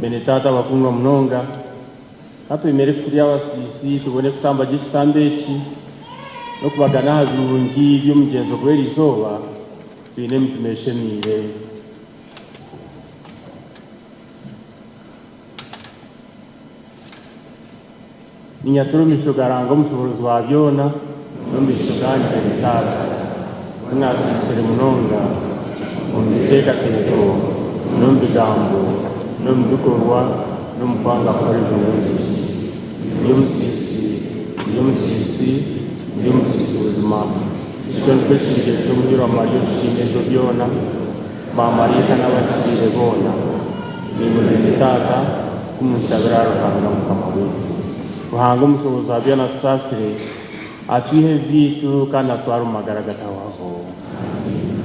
Beene Taata abakundwa munonga, ka twemere ku turi abasiisi tubone kutamba gye ekitambo eki n'okubagana aha birungi by'omugyenzo gw'eri izooba twine emitima eshemeire. Ninyatura omu maisho ga Ruhanga Omushoboorozi wa byona, n'omu maisho gaanyu beene Taata, ku naasiisire munonga omu biteekateeko, n'omu bigambo, n'omu bikorwa, n'omu kwanga kukora ebirungi. Ndi omusiisi, ndi omusiisi, ndi omusiisi buzima. Ekyo nikwo ekiragiro ky'omuhirwa Mariya okukinga ebiro byona, baamaraika n'abahikiriire boona. Naimwe beene Taata, ku munshabira ahari Ruhanga Mukama waitu. Ruhanga Omushoboorozi wa byona atusaasire, atwihe ebibi byaitu, kandi atutware omu magara agatahwaho. Amiina.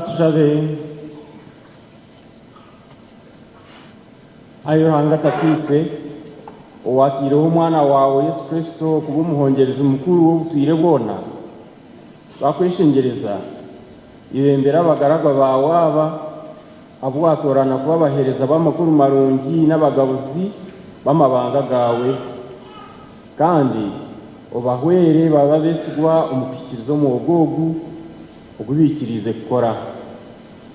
Katushabe. Ai Ruhanga Tataitwe, owaataireho Omwana waawe Yesu Kristo kuba omuhongyerezi mukuru w'obutwire bwona, twakweshengyereza, ibembera abagaragwa baawe aba, abu waatoorana kuba abaheereza b'amakuru marungi n'abagabuzi b'amabanga gaawe, kandi obahwere babe abeesigwa omu kuhikiiriza omwoga ogu ogu baikiriize kukora.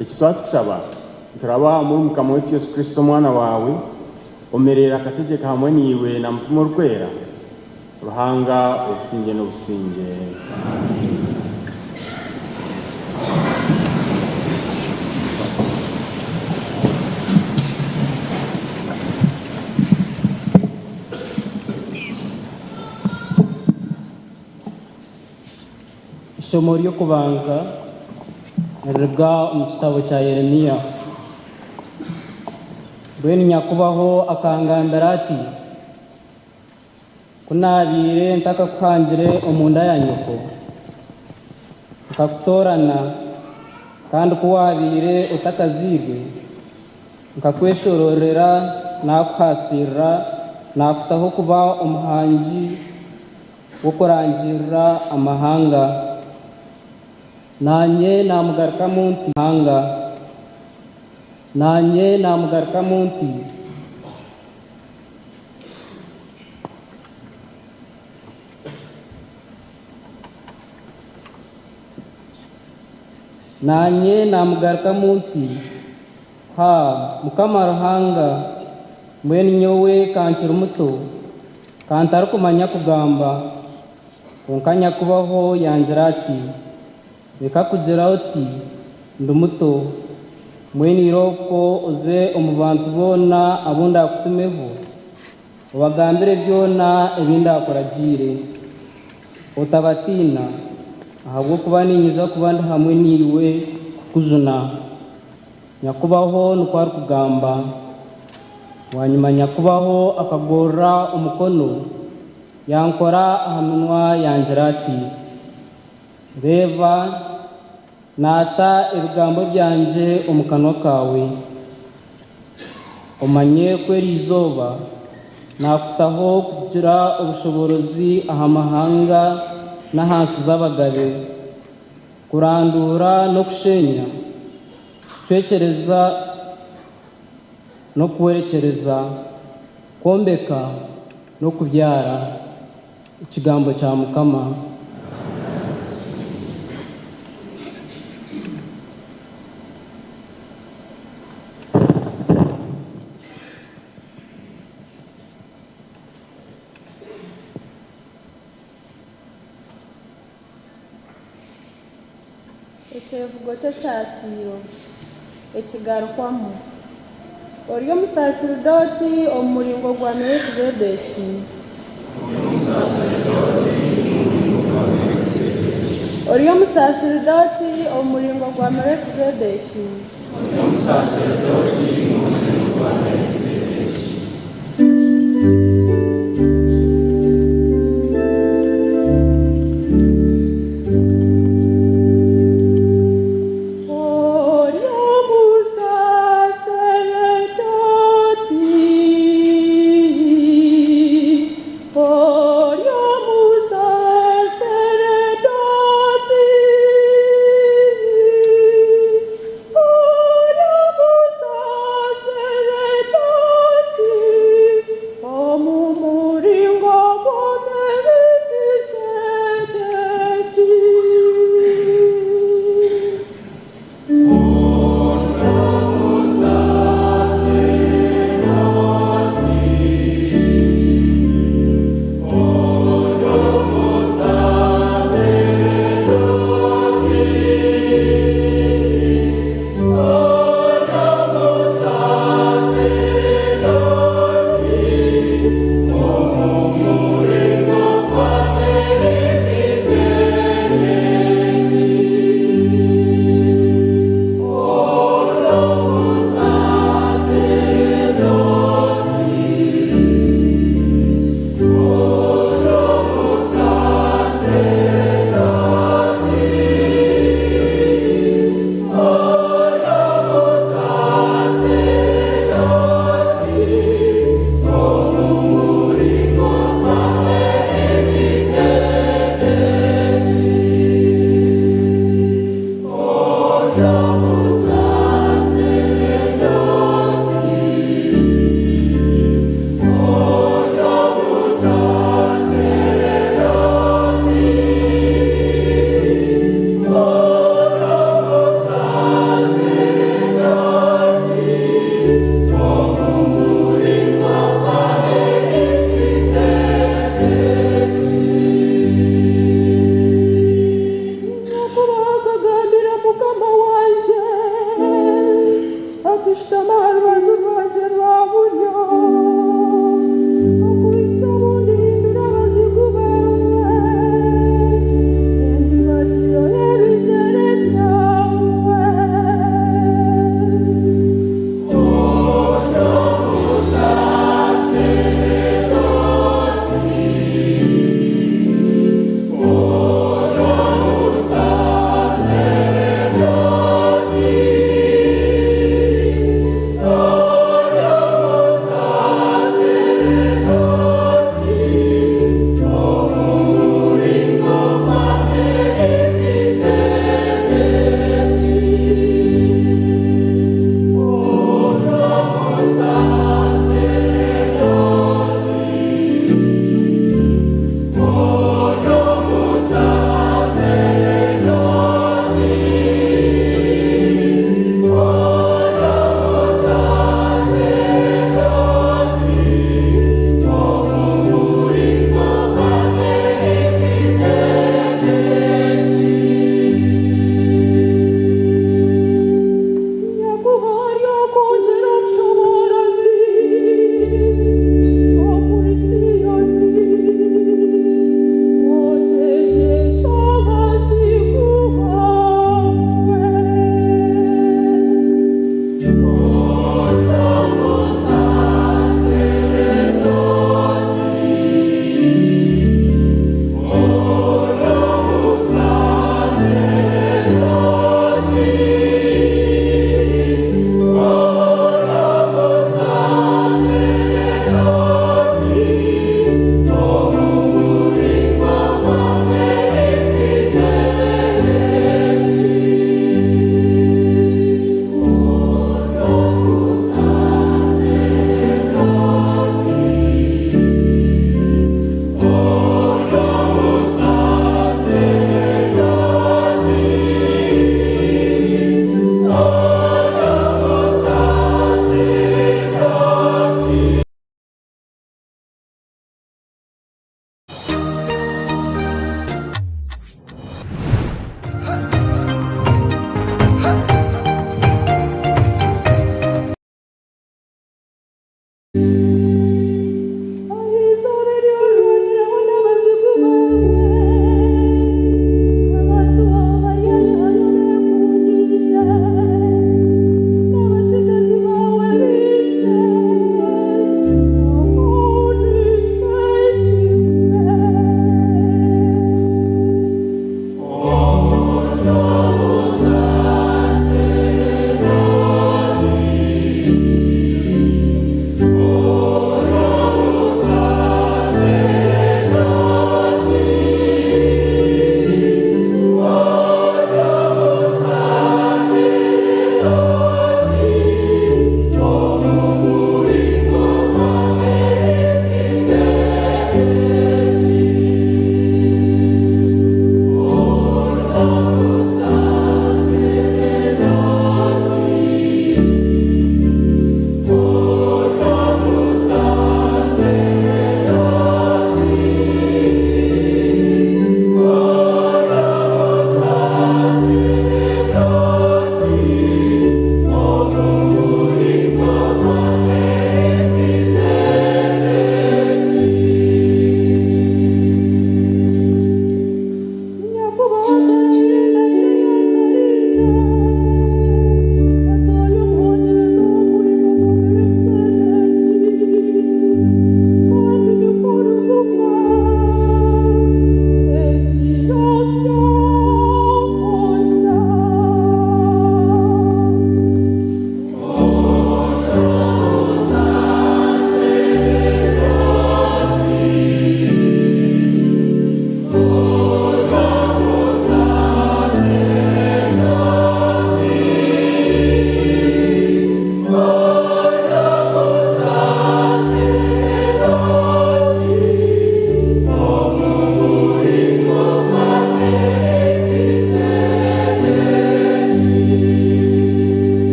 Eki twakikushaba nituraba omuri Mukama waitu Yesu Kristo Omwana waawe, omereera akategyeka hamwe naiwe na Mutima Orikwera, Ruhanga obusingye n'obusingye. Eishomo ry'okubanza niriruga omu kitabo kya Yeremiya. Mbwenu Nyakubaho akangambira ati, Ku naabaire ntakakuhangire omu nda ya nyoko, nkakutoorana, kandi ku waabaire otakazairwe, nkakweshoroorera naakuhaasirira, naakutaho kuba omuhangi w'okurangirira amahanga. Naanye naamugarukamu nti, Hanga. Naanye naamugarukamu nti. Naanye naamugarukamu nti, Haa, Mukama Ruhanga, mbwenu nyowe ka nkiri muto, ka ntarikumanya kugamba. Kwonka Nyakubaho yangira ati, Reka kugira oti, Ndi muto. Mbwenu irooko oze omu bantu boona abu ndaakutumeho, obagambire byona ebi ndaakuragiire. Otabatiina, ahabw'okuba niinyija kuba ndi hamwe naiwe kukujuna, Nyakubaho nikwo arikugamba. Bwanyima Nyakubaho akagorora omukono, yankora aha minwa, yangira ati, Reeba, naata ebigambo byangye omu kanwa kaawe. Omanye ku eri izooba naakutaho kugira obushoboorozi aha mahanga n'aha nsi z'abagabe, kuranduura n'okusheenya, kucwekyereza n'okuhwerekyereza, kwombeka n'okubyara. Ekigambo kya Mukama. Ekyevugo ky'ekyakiiro ekigarukwamu, Ori omusaserdooti omu muringo gwa Melekizedeki. Ori omusaserdooti omu muringo gwa Melekizedeki. Ori omusaserdooti, ori omusaserdooti, ori omusaserdooti.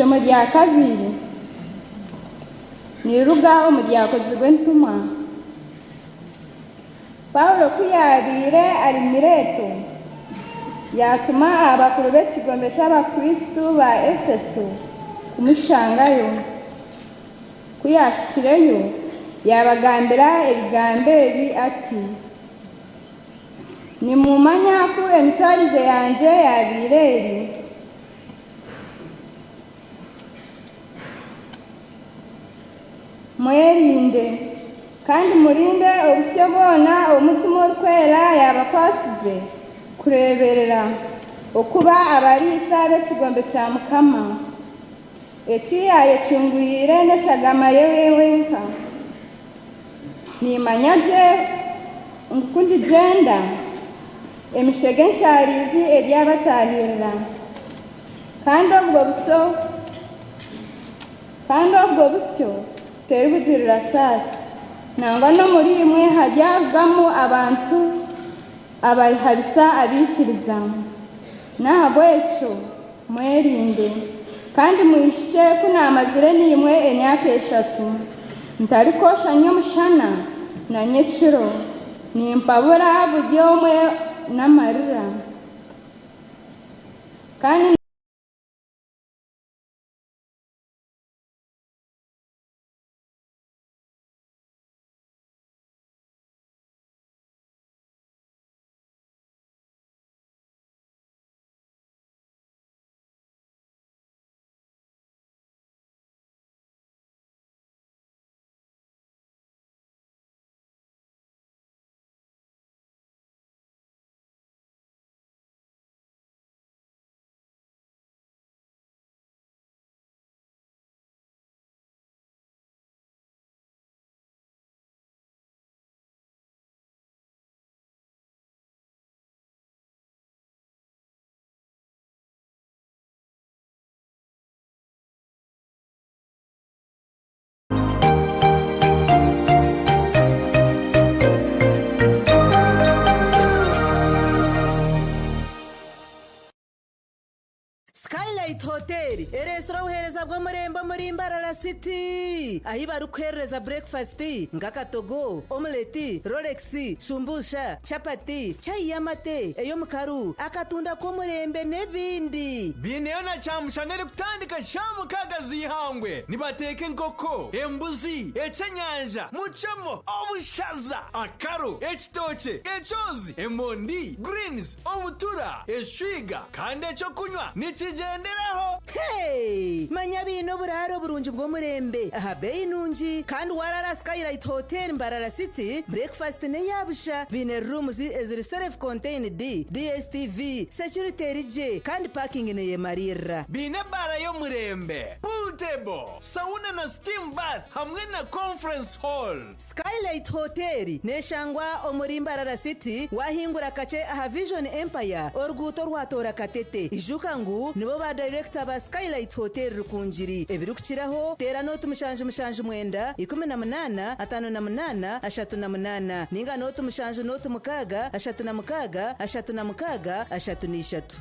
Eishomo rya kabiri niriruga omu Byakozirwe Entumwa. Paulo ku yaabaire ari Mileeto, yaatuma aha bakuru b'ekigombe ky'Abakristo ba Efeso kumushangayo. Ku yaahikireyo, yaabagambira ebigambo ebi ati, Nimumanya ku emitwarize yangye yaabaire eri. Mwerinde, kandi murinde obusyo bwona obu Mutima Orikwera yaabakwasize kureeberera, okuba abariisa b'ekigombe kya Mukama, eki yaayecunguriire n'eshagama ye wenka. Nimmanya gye ngu ku ndigyenda, emishega enshaarizi eryabataahirira, kandi obwo busyo kandi obwo busyo teribugirira saasi. Nangwa n'omuriimwe haryarugamu abantu abarihabisa abaikiriza. N'ahabw'ekyo mwerinde, kandi mwijukye ku naamazire naimwe emyaka eshatu, ntarikwosha nyomushana na nyekiro, nimpabura buri omwe n'amarira. Kandi. Skylight Hotel ereetsire obuheereza bw'omurembe omuri Mbarara City ahi barikukuheerereza burekifasiti nk'akatogo, omuleti, rolex, shumbusha, chapati, chai y'amate, ey'omukaru, akatunda k'omurembe n'ebindi. Baineyo na kyamushana erikutandika shaaha mukaaga z'eihangwe. Nibateeka enkoko, embuzi, ekyenyanja, mucemo, obushaza, akaro, ekitookye, ekyozi, emondi, greens, obutura, eshwiga kandi eky'okunywa nikigyenderaho. Hey! Manya baine oburaaro burungi bw'omurembe aha beeyi nungi kandi waaraara Skylight Hotel Mbarara City, breakfast n'eya busha. Baine rooms eziri self contained, DSTV, security eri gye kandi parking neyemariirira. Baine ebaara y'omurembe, pool table, sauna na steam bath hamwe na conference hall. Skylight Hotel neshangwa omuri Mbarara City wahingura kakye aha Vision Empire oruguuto orwatoora Katete. Ijuka ngu nibo ba Director ba Skylight Hotel Rukungiri. Ebirikukiraho teera nooti mushanju mushanju mwenda, ikumi na munaana, ataano na munaana, ashatu na munaana ninga nooti mushanju nooti mukaaga, ashatu na mukaaga, ashatu na mukaaga, ashatu na ishatu.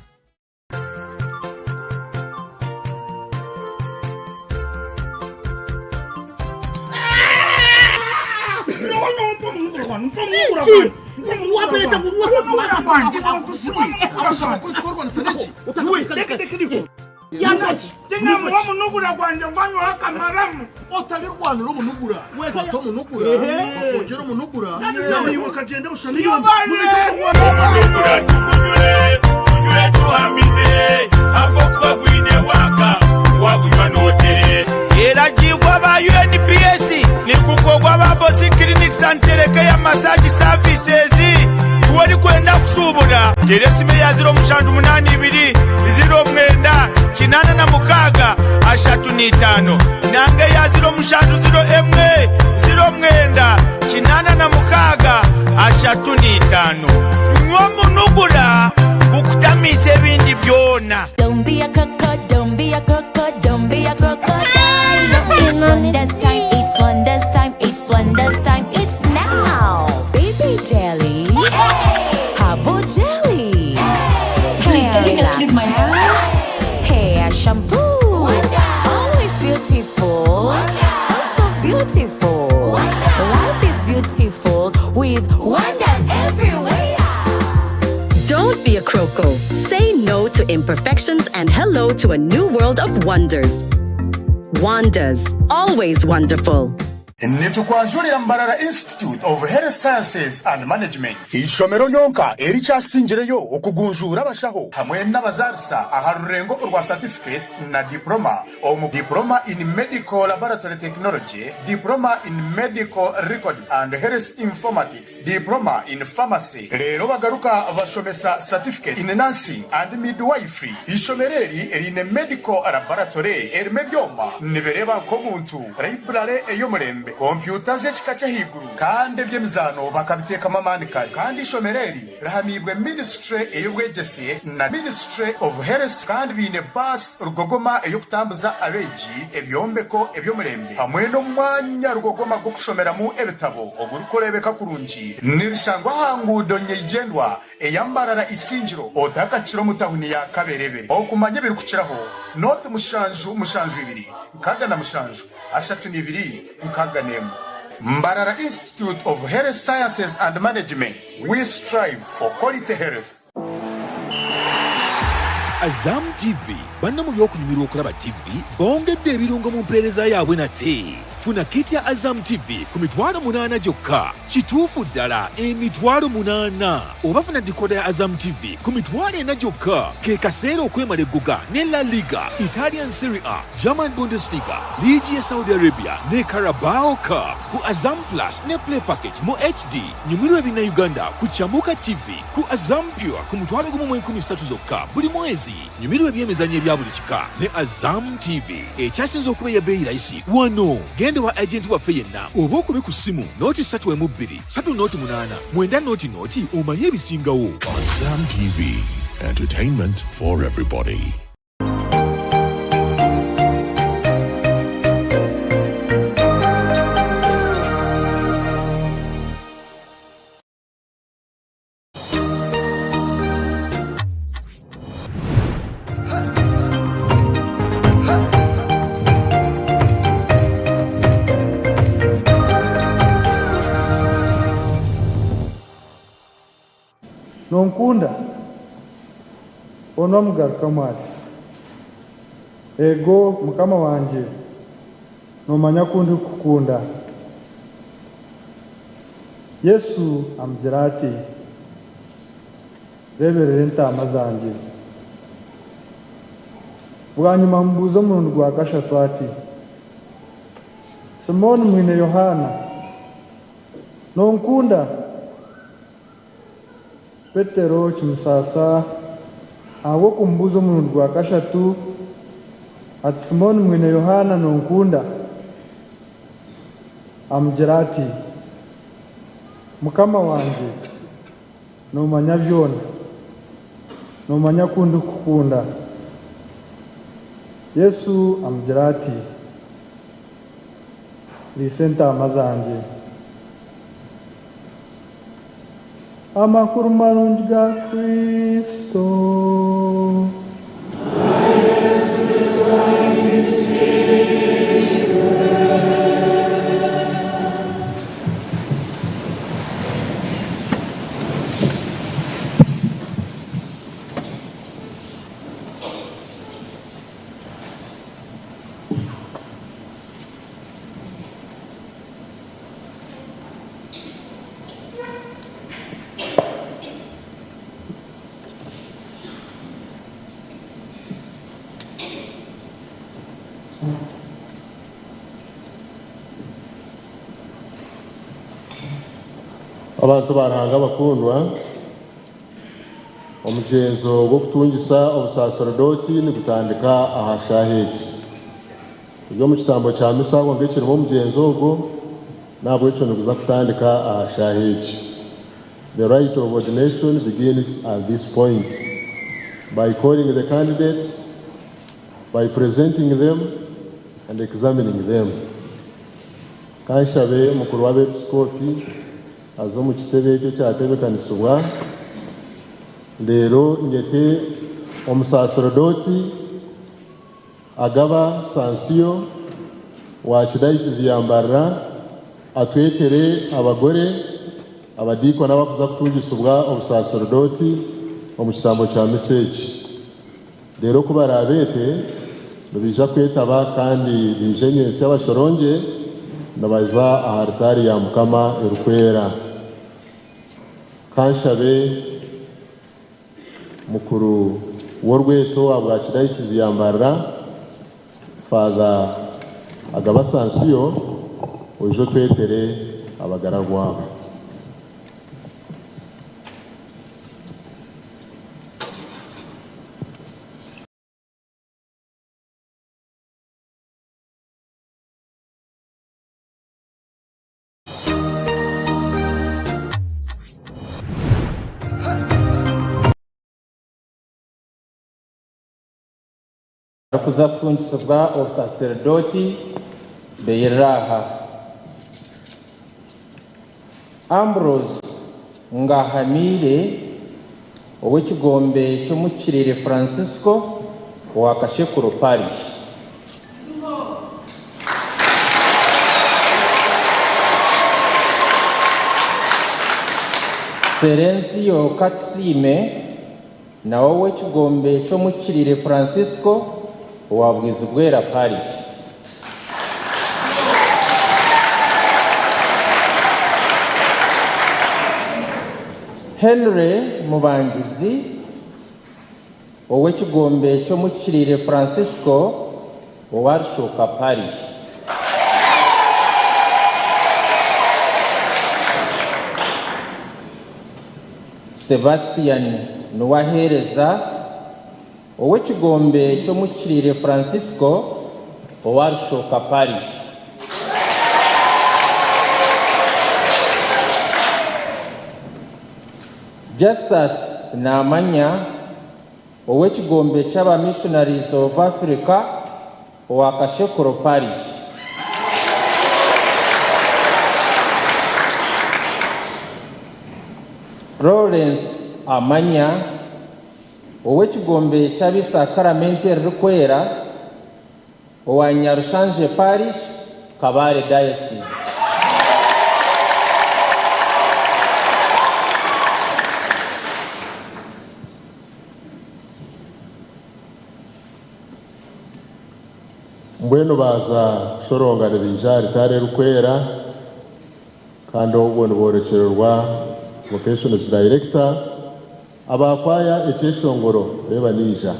Omunugura gwangye ngwanywaho akamaramu. Otarirwanira omunugura, kwata omunugura, bakwongyere omunugura, naiwe okagyenda oshusha n'eyombi. Omunugura tugunywe, tunywe tuhamize, ahabw'okuba gwine waaka, wagunywa nootere. Eragirwa aba UNPS nigukorwa aba Bosi Clinics and Telecare Massage Services. Iwe orikwenda kushuubura, teera esimu eya 0782 09 86 35 nanga eya 0701 09 86 35. Nywa omunugura gukutamiise ebindi byona. Don't be a croco, don't be a croco, don't be a crocodile. It's wonders time, it's wonders time, it's wonders time, it's now. Baby jelly, herbal jelly, Please, hair can you just leave my relaxer, hair shampoo. imperfections and hello to a new world of wonders. Wonders, always wonderful. Nitukwanjurira Mbarara Institute of Health Sciences and Management, eishomero ryonka erikyasingireyo okugunjuura abashaho hamwe n'abazaarisa aha rurengo orwa satifiketi na diploma omu Diploma in Medical Laboratory Technology, Diploma in Medical Records and Health Informatics, Diploma in Pharmacy reero bagaruka bashomesa Certificate in Nursing and Midwifery. Eishomero eri riine Medical Laboratory erimu ebyoma nibireeba nk'omuntu, Library ey'omurembe, kompyuta z'ekika ky'ahaiguru kandi eby'emizaano bakabiteekamu amaani kare. Kandi eishomero eri rihamiibwe Ministry ey'obwegyese na Ministry of Health kandi baine baasi rugogoma ey'okutambuza abeegi, ebyombeko eby'omurembe hamwe n'omwanya rugogoma gw'okushomeramu ebitabo ogurikureebeka kurungi. Nirishangwa aha nguudo nyeigyendwa eya Mbarara Isingiro otakakira omu tahuni ya Kaberebe. Okumanya ebirikukiraho, nooti mushanju mushanju ibiri 67 32 61. Mbarara Institute of Health Sciences and Management, we strive for quality health. Azam TV banna mu by'okunyumirwa okulaba TV bongedde ebirungo mu mpeereza yaabwe nate. Funa kit ya Azam TV ku 800 gyokka. Kituufu ddala 800,000. Oba funa dikoda ya Azam TV ku 40,000 gyokka. Ke kaseera okwemala eggoga ne La Liga, Italian Serie A, German Bundesliga, liigi ya Saudi Arabia ne Carabao Cup ku Azam Plus ne Play Package mu HD. Nyumirwa Ebinnauganda ku Chamuka TV ku Azam Pure ku 10,030 zokka buli mwezi. Nyumirwa eby'emizannyo ebya buli kika ne Azam TV ekyasinze okuba ey'ebbeeyi layisi wano. Genda wa agenti waffe yenna oba okube ku ssimu nooti ssatu emu bbiri ssatu nooti munaana mwenda nooti nooti omanye ebisingawo. Azam TV, entertainment for everybody. Nonkunda? Onu amugarukamu ati, Eego, Mukama wangye, noomanya ku ndikukukunda. Yesu amugira ati, Reeberera entaama zangye. Bwanyima amubuuza omurundi gwa kashatu ati, Simooni mwene Yohaana, nonkunda? Petero kimusaasa ahabw'okumubuuza omurundi gwa kashatu ati, Simooni mwene Yohaana, nonkunda? Amugira ati, Mukama wangye, noomanya byona, noomanya ku ndikukukunda. Yesu amugira ati, Riisa entaama zangye. Amakuru marungi ga Kristo. Abantu ba Ruhanga abakundwa, omugyenzo gw'okutungisa obusaserdooti nigutandika aha shaaha egi. Turi omu kitambo kya misa kwonka ekirimu omugyenzo ogwo, n'ahabw'ekyo niguza kutandika aha shaaha egi. The rite of ordination begins at this point by calling the candidates, by presenting them and examining them. Ka nshabe omukuru w'abeepisikoopi aze omu kitebe eki ekyateebekanisibwa, reero nyete omusaserdooti Agaba Sansio wa Archdiocese ya Mbarara atwetere abagore, abadiikoni abakuza kutungisibwa obusaserdooti omu kitambo kya misa eki. Reero ku baraabeete, nibaija kwetaba kandi baije nyentsya bashorongye nibaza aha rutaari ya Mukama erikwera. Ka nshabe mukuru w'orweto ahabwa Kidayisizi ya Mbarara, Father Agaba Sansiyo, oije otwetere abagaragwa aba. Abarikuza kutungisibwa obusaseredooti beirire aha, Ambrose Ngahamiire ow'ekigombe ky'Omukirire Francisco owa Kashekuro Parish. Serensiyo Katusiime Nawe ow'ekigombe ky'Omukirire Francisco owa Bwizibwera Parish. Henry Mubangizi ow'ekigombe ky'Omukirire Francisco owa Rushoka Parish. Sebastian Nuwaheereza ow'ekigombe ky'Omukirire Francisco owa Rushoka Parish. Justus Namanya ow'ekigombe ky'aba Missionaries of Africa owa Kashekuro Parish. Lawrence Amanya ow'ekigombe ky'ab'Eisakaramenti Eririkwera owa Nyarushanje Parish, Kabale Diocese. Mbwenu baaza kushoronga nibaija aha ritaari erikwera kandi obwo niboorekyererwa Vocations Director, aba kwaya ekyeshongoro reeba naija.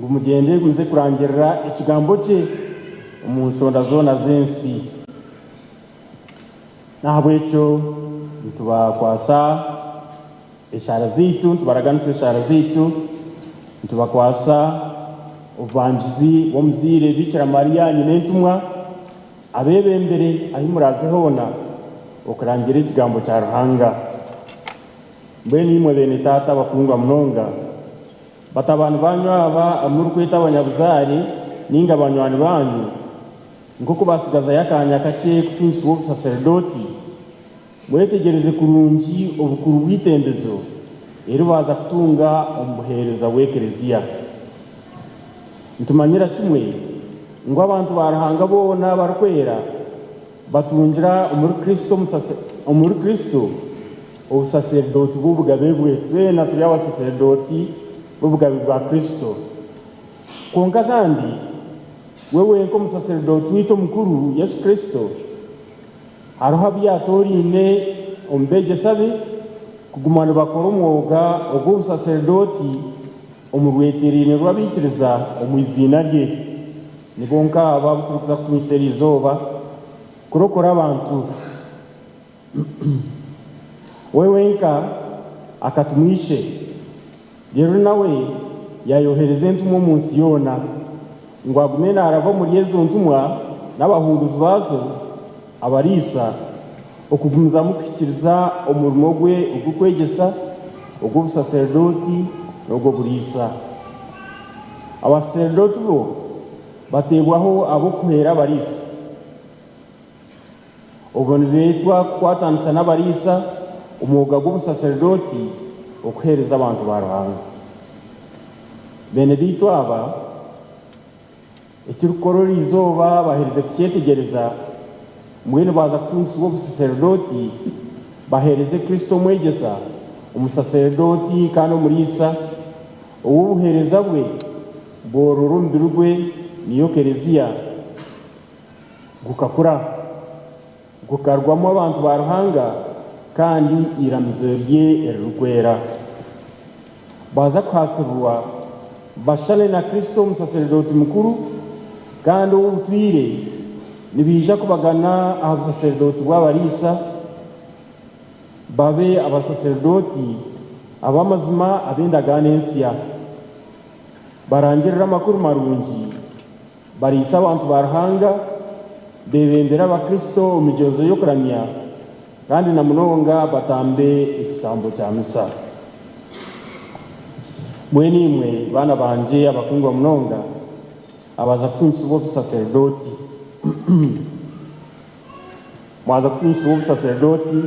Ngu mugyende muze kurangirira ekigambo kye omu nshonda zoona z'ensi. N'ahabw'ekyo nitubakwasa eshaara zaitu, nitubaraganisa eshaara zaitu, nitubakwasa obubangizi bw'omuzaire Biikira Maria nyina entumwa, abeebembere ahi muraaze hoona okurangirira ekigambo kya Ruhanga. Mbwenu imwe beene Taata abakundwa munonga, Batabani baanyu aba abu murikweta abanyabuzaare nainga banywani baanyu, nk'oku baatsigazayo akaanya kakye kutungisibwa obusaseredooti, mwetegyereze kurungi obukuru bw'eitembezo eri baaza kutunga omu buheereza bw'Eklezia. Nitumanyira kimwe ngu abantu ba Ruhanga boona abarikwera batungira omuri Kristo Obusaseredooti bw'obugabe bwe. Twena turi abasaseredooti b'obugabe bwa Kristo. Kwonka kandi, we wenka Omusaseredooti waitu Omukuru, Yesu Kristo, hariho abu yaatooraine omu beegyesa be kuguma nibakora omwoga ogw'obusaseredooti omu rweteeraine rw'abaikiriza omu iziina rye. Nibo nk'abo abu turikuza kutungisa eri izooba kurokora abantu. We wenka akatuma Ishe, reero nawe yaayohereza entumwa omu nsi yoona, ngu agume naaraba omuri ezo ntumwa n'abahunguzi baazo abariisa, okugumizamu kuhikiiriza omurimo gwe ogw'okwegyesa, ogw'obusaseredooti n'ogw'oburiisa. Abasaseredooti bo bateebwaho ab'okuhwera abariisa. Obwo nibeetwa kukwatanisa n'abariisa omwoga gw'obusaseredooti okuheereza abantu ba Ruhanga. Beene baitu aba, ekirikukora ori izooba baherize kukyetegyereza, mbwenu baaza kutungisibwa obusaseredooti baheereze Kristo omwegyesa, omusaseredooti kandi omuriisa, ou obuheereza bwe bworora omubiri gwe niyo Kelezia. Gukakura, gukarugwamu abantu ba Ruhanga kandi eiramizo rye eririkwera. Baaza kuhaasirwa bashushane na Kristo Omusaseredooti Mukuru kandi ow'obutwire, nibaija kubagana aha busaseredooti bw'abariisa, babe abasaseredooti ab'amazima ab'endagaano ensya, barangirire amakuru marungi. Bariisa abantu ba Ruhanga, beebembera Abakristo omu migyenzo y'okuramya, kandi na munonga batambe ekitambo kya misa. Mbwenu imwe baana bangye abakundwa munonga, abaaza kutungisibwa obusaseredooti, mwaza kutungisibwa obusaseredooti,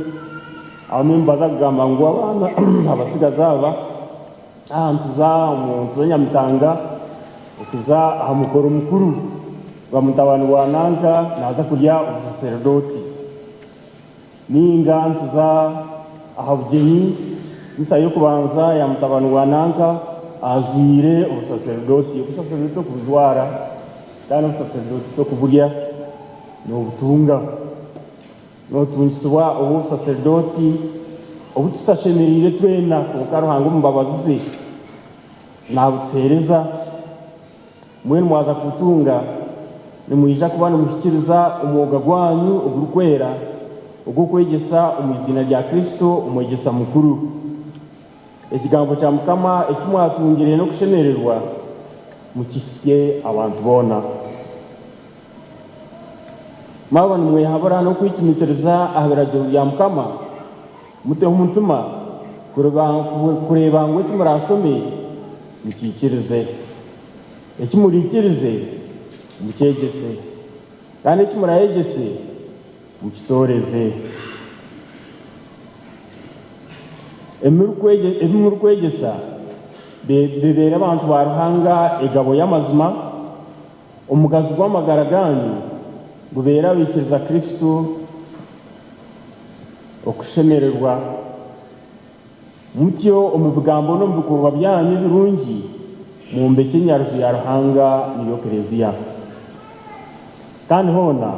abamwe nibaza kugamba ngu abaana abatsigazi aba, Aha nituza omu ntuza Nyamitanga okuza aha mukoro mukuru gwa mutabani wa nanka naaza kurya obusaseredooti. Ninga nituza aha bugyenyi misa y'okubanza ya mutabani wa nanka ajwaire obusaseredooti. Obusaseredooti okubujwara kandi obusaseredooti t'okuburya noobutunga. Nootungisibwa obu obusaseredooti obu tutashemereire twena, kwonka Ruhanga omu mbabazi ze naabutuheereza. Mbwenu mwaza kubutunga, nimwija kuba nimuhikiiriza omwoga gwanyu ogurikwera ogw'okwegyesa omu iziina rya Kristo Omwegyesa Mukuru. Ekigambo kya Mukama eki mwatungire n'okushemererwa, mukihitsye abantu boona. Mwaba nimwehabura n'okwecumitiriza aha biragiro bya Mukama, muteho omutima kureeba ngu eki muraashome mukiikirize, eki muraikirize mukyegyese, kandi eki muraayegyese mukitooreze. Ebi murikwegyesa bibeere abantu ba Ruhanga egabo y'amazima. Omugazi gw'amagara gaanyu gubeere abaikiriza Kristo okushemererwa, mutyo omu bigambo n'omu bikorwa byanyu ebirungi mwombekye Nyaruju ya Ruhanga niyo Klezia. Kandi hoona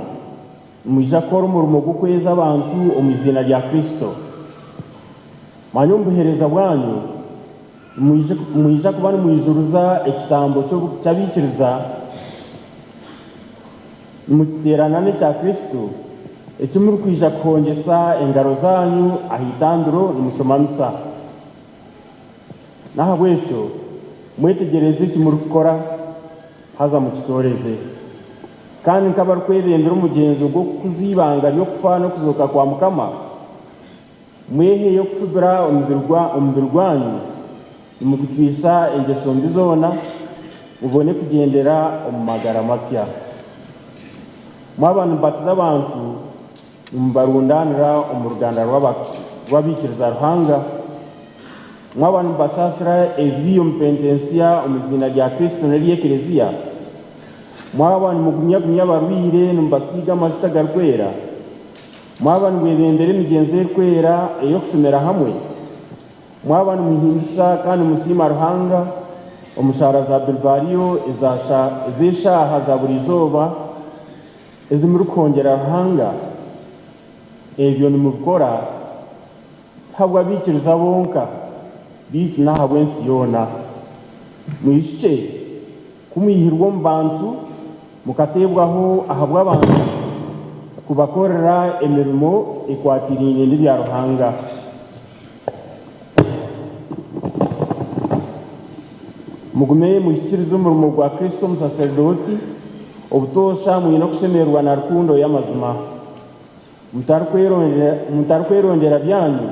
nimwija kukora omurimo gw'okweza abantu omu iziina rya Kristo. Manya omu buheereza bwanyu. Nimwija kuba nimwijuruza ekitambo ky'abaikiriza, nimukiteerana n'ekya Kristo, eki murikwija kuhongyesa engaro zaanyu aha itambiro nimushoma misa. N'ahabw'ekyo mwetegyereze eki murikukora, haza mukitooreze. Kandi nk'abarikwebembera omugyenzo gw'okukuza eibanga ry'okufa n'okuzooka kwa Mukama, Mweheyo kufubira omubiri gwanyu nimugucwisa engyeso mbi zoona, mubone kugyendera omu magara masya. Mwaba nimubatiza abantu, nimubarundaanira omu ruganda rw'abaikiriza Ruhanga. Mwaba nimubasaasira ebibi omu pentensiya omu iziina rya Kristo n'ery'Eklezia. Mwaba nimugumyagumya abarwaire nimubasiiga amajuta agarikwera. Mwaba nimwebembera emigyenzo erikwera ey'okushomera hamwe, mwaba nimuhimbisa kandi nimusiima Ruhanga omu shaara za Birivariyo ez'eshaaha za buri izooba ezi murikuhongyera Ruhanga, ebyo nimubikora ti habw'abaikiriza bonka, beitu n'ahabw'ensi yoona. Mwijukye ku mwihirwe omu bantu, mukateebwaho ahabw'abantu kubakorera emirimo ekwatiraine n'ebya Ruhanga. Mugume muhikiirize omurimo gwa Kristo Omusaserdooti, obutoosha mwine okushemererwa na rukundo y'amazima, mutarikwerondera byanyu,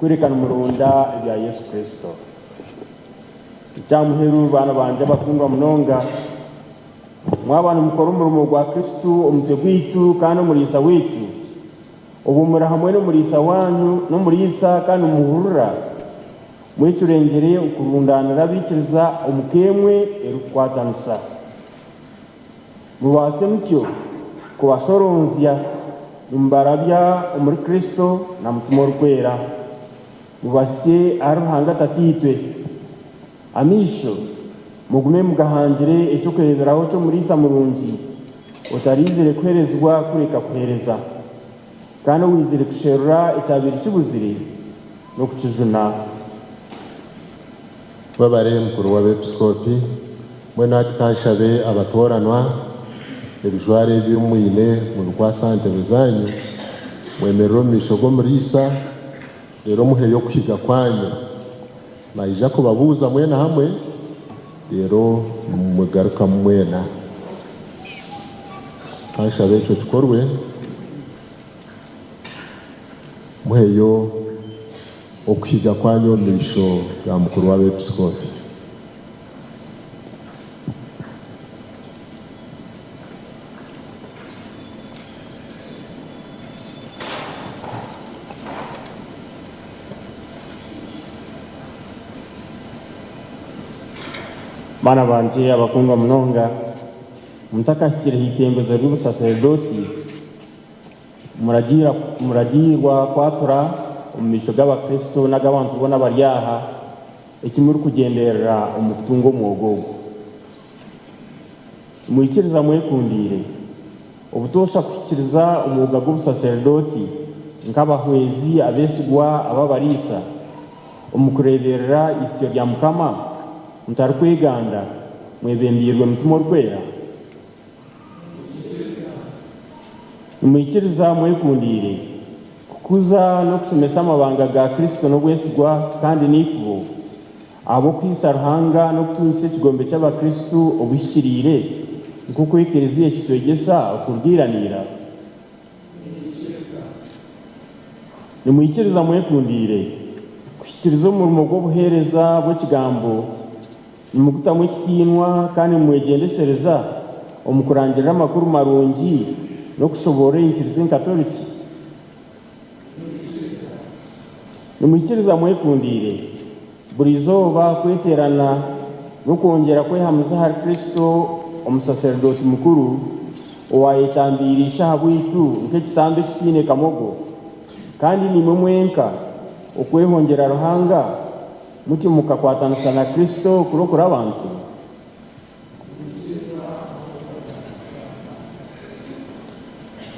kureka nimuronda ebya Yesu Kristo. Ekya muheru, baana bangye abakundwa munonga, mwaba nimukora omurimo gwa Kristo omutwe gwaitu kandi omuriisa waitu, obwo muri hamwe n'omuriisa waanyu n'omuriisa kandi nimuhurira, mwecurengyere okurundaanira abaikiriza omu ka emwe erikukwatanisa. Mubaase mutyo kubashoronzya nimubarabya omuri Kristo na Mutima Orikwera. Mubahitsye ahari Ruhanga Tataitwe. Amaisho mugume mugahangire eky'okureeberaho ky'omuriisa murungi, otaraizire kuheerezibwa kureka kuheereza, kandi owaizire kusherura ekyabaire kibuzire n'okukijuna. Webare mukuru w'abepiskopi. Mbwenu hati ka nshabe abatooranwa ebijwaro ebi mwine mubikwase aha ntebe zaanyu, mwemerere omu maisho g'omuriisa. Reero muheyo okuhiga kwanyu. Naija kubabuuza mwena hamwe, reero mugarukamu mwena. Ka nshabe ekyo kikorwe. Muheyo okuhiga kwanyu omu maisho ga mukuru w'abeepisikoopi. Baana bangye abakundwa munonga, mutakahikire ha itembezo ry'obusaseredooti, muragiirwa kwatura omu maisho g'Abakristo n'ag'abantu boona abari aha eki murikugyenderera omu kutunga omwoga ogu. Nimwikiriza mwekundiire obutoosha kuhikiiriza omwoga gw'obusaserdooti nk'abahwezi abeesigwa ab'abariisa omu kureeberera eisyo rya Mukama, mutarikweganda, mwebembeirwe Mutima Orikwera? Nimwikiriza mwekundiire kukuza n'okushomesa amabanga ga Kristo n'obwesigwa kandi n'eifubo? Ahabw'okuhaisa Ruhanga n'okutungisa ekigombe ky'Abakristo obuhikiriire, nk'oku Eklezia ekitwegyesa okuruga ira na ira. Nimwikiriza mwekundiire kuhikiiriza omurimo gw'obuheereza bw'ekigambo, nimugutamu ekitiinwa kandi nimwegyendesereza omu kurangirira amakuru marungi n'okushoboorora enyikiriza Enkatoriki? Nimwikiriza mwekundiire buri izooba kweteerana n'okwongyera kwehamiza ahari Kristo Omusaserdooti Mukuru, owaayetambiire Ishe ahabwaitu nk'ekitambo ekitaine kamogo, kandi naimwe mwenka okwehongyera Ruhanga, mutyo mukakwatanisa na Kristo kurokora abantu?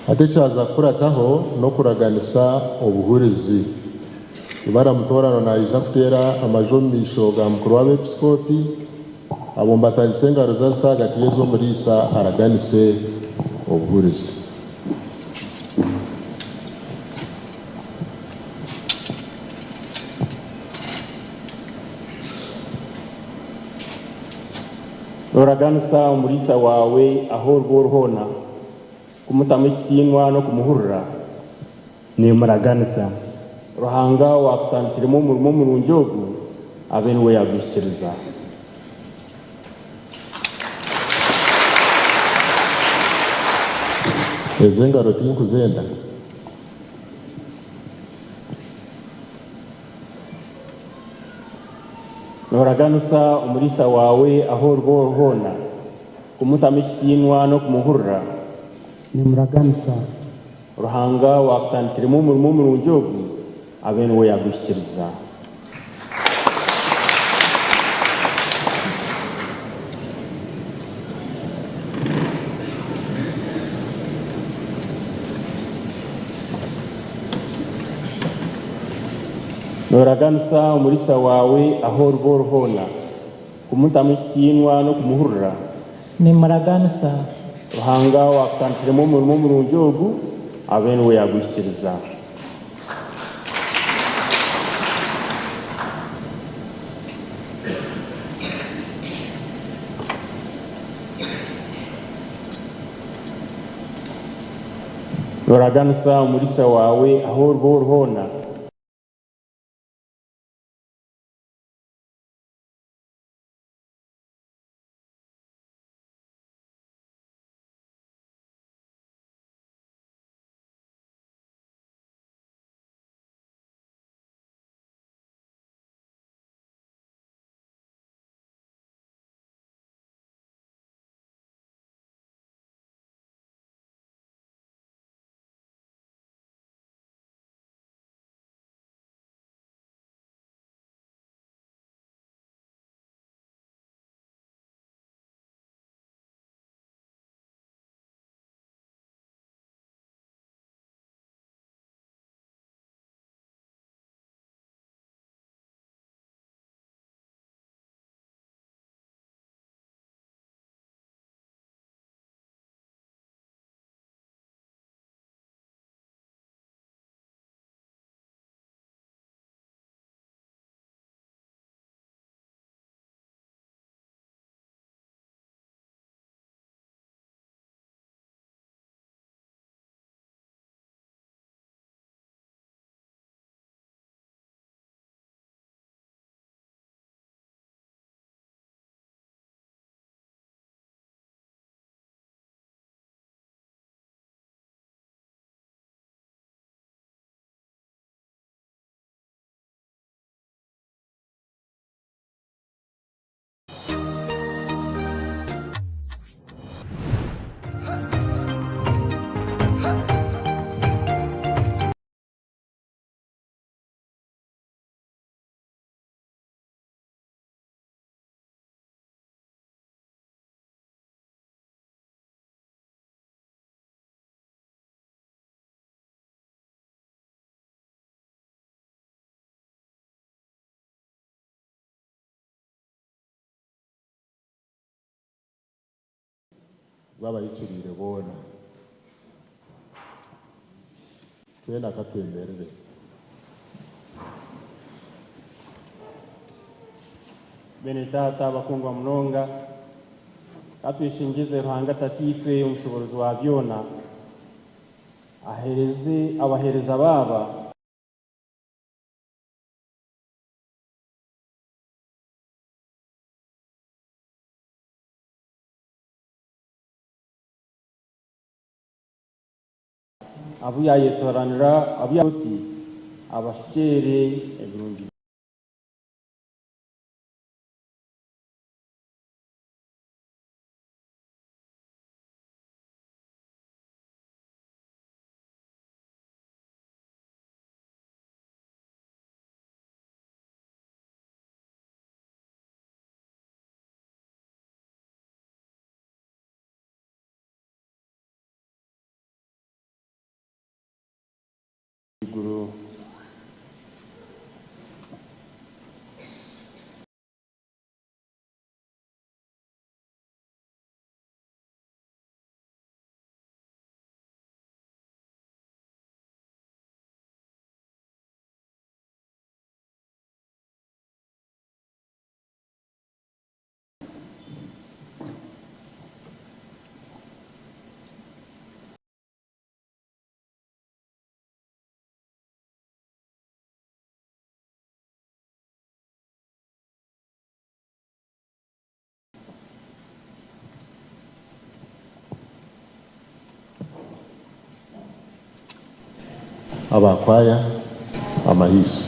Hati ekyaza kukurataho n'okuraganisa obuhurizi. Ibara mutoorano naija kuteera amaju omu maisho ga mukuru w'abeepisikoopi, abumbatanyise engaro ze azite ahagati y'ez'omuriisa araganise obuhurizi. Nooraganisa omuriisa waawe ahu oriba ori hoona, kumutamu ekitiinwa n'okumuhurira? Nimuraganisa. Ruhanga owaakutandikiremu omurimo murungi ogu abe niwe yaaguhikiiriza. Ezo engaro tinkuzenda. Nooraganisa omuriisa waawe ahu oriba ori hoona, kumutamu ekitiinwa n'okumuhurira? Nimuraganisa. Ruhanga owaakutandikiremu omurimo murungi ogu abe niwe yaaguhikiiriza. Nooraganisa omuriisa waawe ahu oriba ori hoona, kumutamu ekitiinwa n'okumuhurira? Nimuraganisa. Ruhanga owaakutandikiremu omurimo murungi ogu abe niwe yaaguhikiiriza. Nooraganisa omuriisa waawe ahu oriba ori hoona? Bw'abahikiriire boona. Twena ka twemerere. Beene Taata abakundwa munonga, ka tweshengyeze Ruhanga Tataitwe Omushoboorozi wa byona, aheereze abaheereza baaba, abu yaayetooranira abu oti abashukyeere ebirungi Iguru. Abakwaya amahiiso.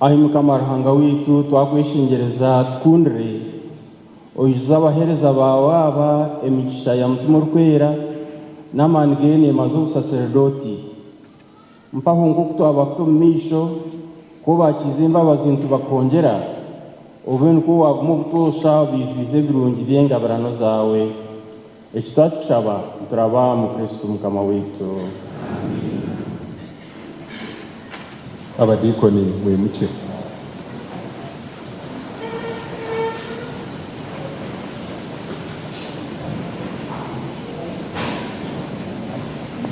Ahi Mukama Ruhanga waitu twakweshengyereza tukundire, oijuze abaheereza baawe aba emigisha ya Mutima Orikwera n'amaani g'eneema z'obusaseredooti. Mpaho nk'oku twabakuta omu maisho, ku obaakiize embabazi nitubakuhongyera, obe nikwo waaguma obutoosha obaijwize ebirungi by'engabirano zaawe. Eki twakikushaba nituraba omu Kristo Mukama waitu. Abadiikoni mwimukye.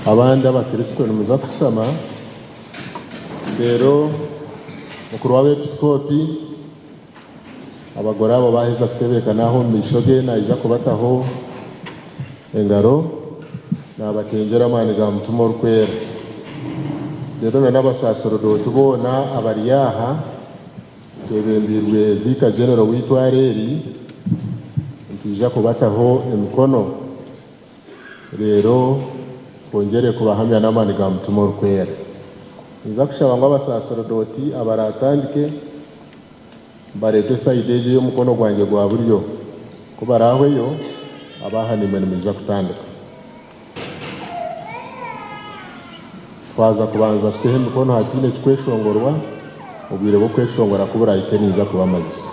Abandi Abakristo nimuza kushutama, reero mukuru w'abeepisikoopi abagore abo baaheza kutebeekana aho omu maisho ge naija kubataho engaro naabatengyera amaani ga Mutima Orikwera. Reero na n'abasaserodooti boona abari aha twebembeirwe Vicar General w'eitwaro eri, nitwija kubataho emikono reero twongyere kubahamya n'amaani ga Mutima Orikwera. Ninza kushaba ngu abasaserodooti abaraatandike bareetwe sayidi egi ey'omukono gwangye gwa buryo. Ku baraahweyo, ab'aha naimwe nimwija kutandika. Twaza kubanza tuteho emikono hataine kikweshongorwa, obwire bw'okweshongora ku buraahike ninza kubamanyisa.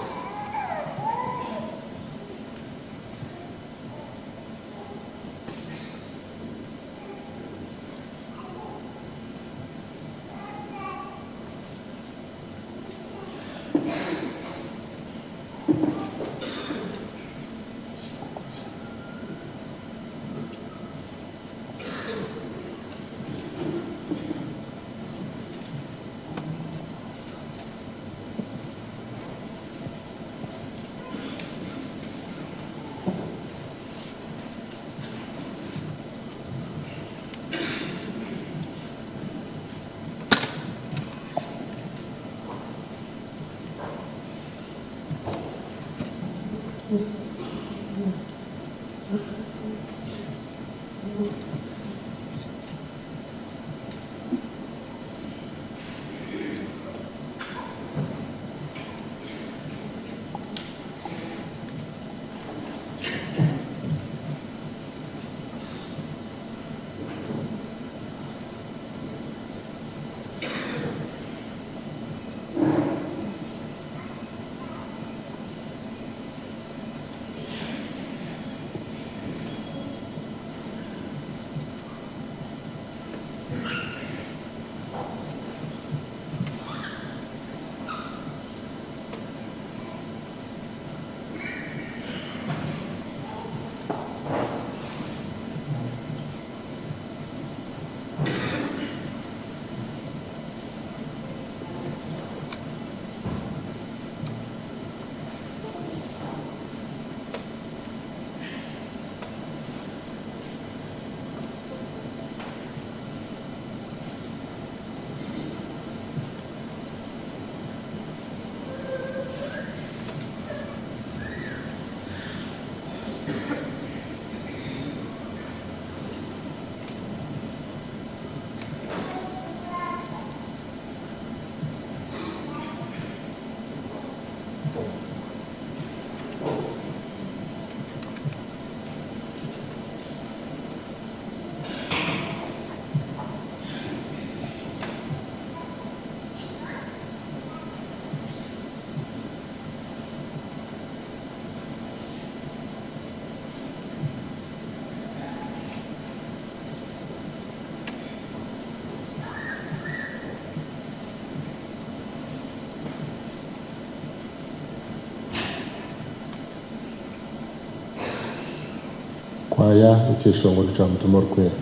Kwaya ekyeshongoro kya Mutima Orikwera.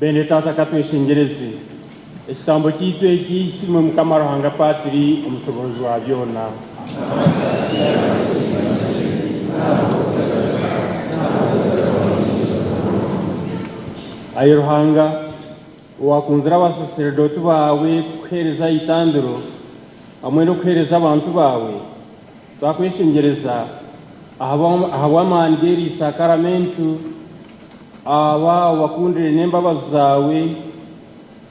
Bene taata katweshengyereze ekitambo kyaitu eki kisimwe Mukama Ruhanga Paatiri omushoboorozi wa byona. Ai Ruhanga, owaakunzire abasaserdooti baawe kukuheereza aha itambiro hamwe n'okuheereza abantu baawe, Twakweshengyereza ahabw'amaani g'eri saakaramentu, aba obakundire n'embabazi zaawe,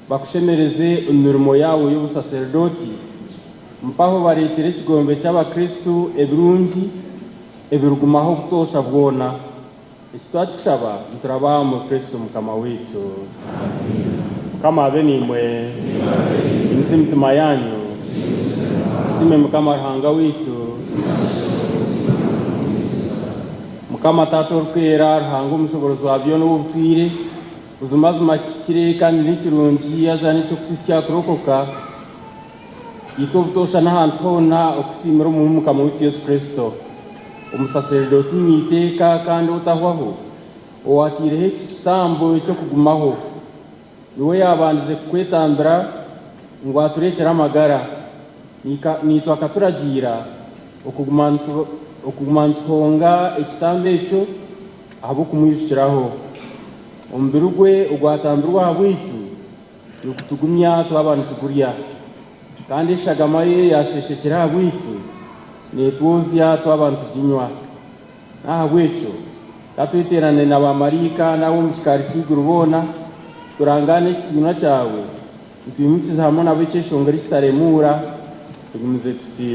bakushemereze omu mirimo yaabo y'obusaserdooti, mpaho obareetere ekigombe ky'abakristu ebirungi ebirigumaho obutoosha bwona. Eki twakikushaba nituraba omuri Kristo Mukama waitu. Mukama abe naimwe. Mwimutsye emitima yaanyu. Tusiime Mukama Ruhanga waitu. Mukama Taata Orikwera, Ruhanga Omushoboorozi wa byona ow'obutwire, buzimazima kihikire kandi ni kirungi haza n'eky'okutuhitsya kurokoka, Itwe obutoosha n'ahantu hoona okusiimira omu Mukama waitu Yesu Kristo, omusaserdooti omu iteeka kandi otahwaho, owaataireho eki kitambo eky'okugumaho. Niwe yaabandize kukwetambira ngu atureetere amagara, naitwe akaturagiira okuguma nituhonga ekitambo ekyo ahabw'okumwijukiraho. Omubiri gwe ogwatambirwe ahabwaitu Nigutugumya twaba nitugurya, kandi eshagama ye yaasheeshekire ahabwaitu neetwozya twaba nituginywa. N'ahabw'ekyo ka tweteerane na baamaraika n'ab'omu kikaari ky'eiguru boona, turangaane ekitiinwa kyawe, nitwimukiza hamwe nabo ekyeshongoro ekitaremuura, tugumize tuti.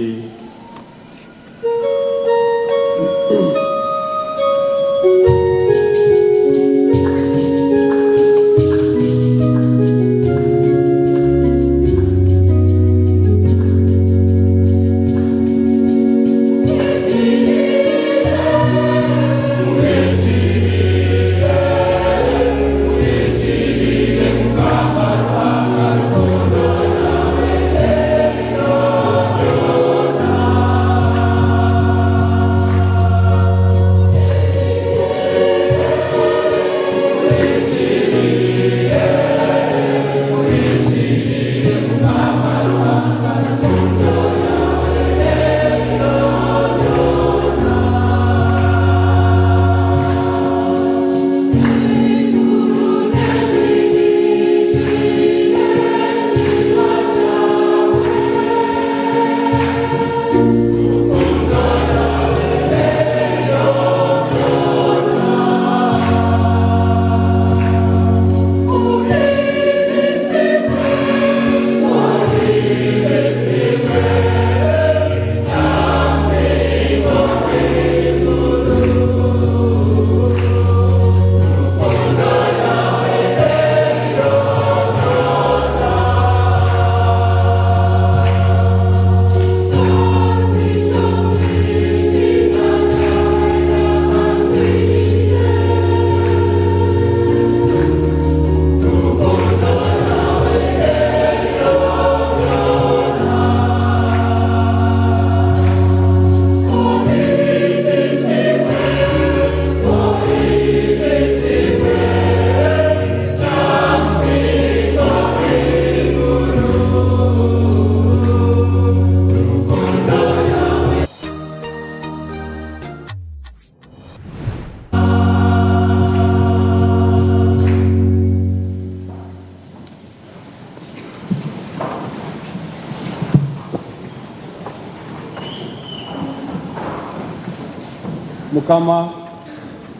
Mukama,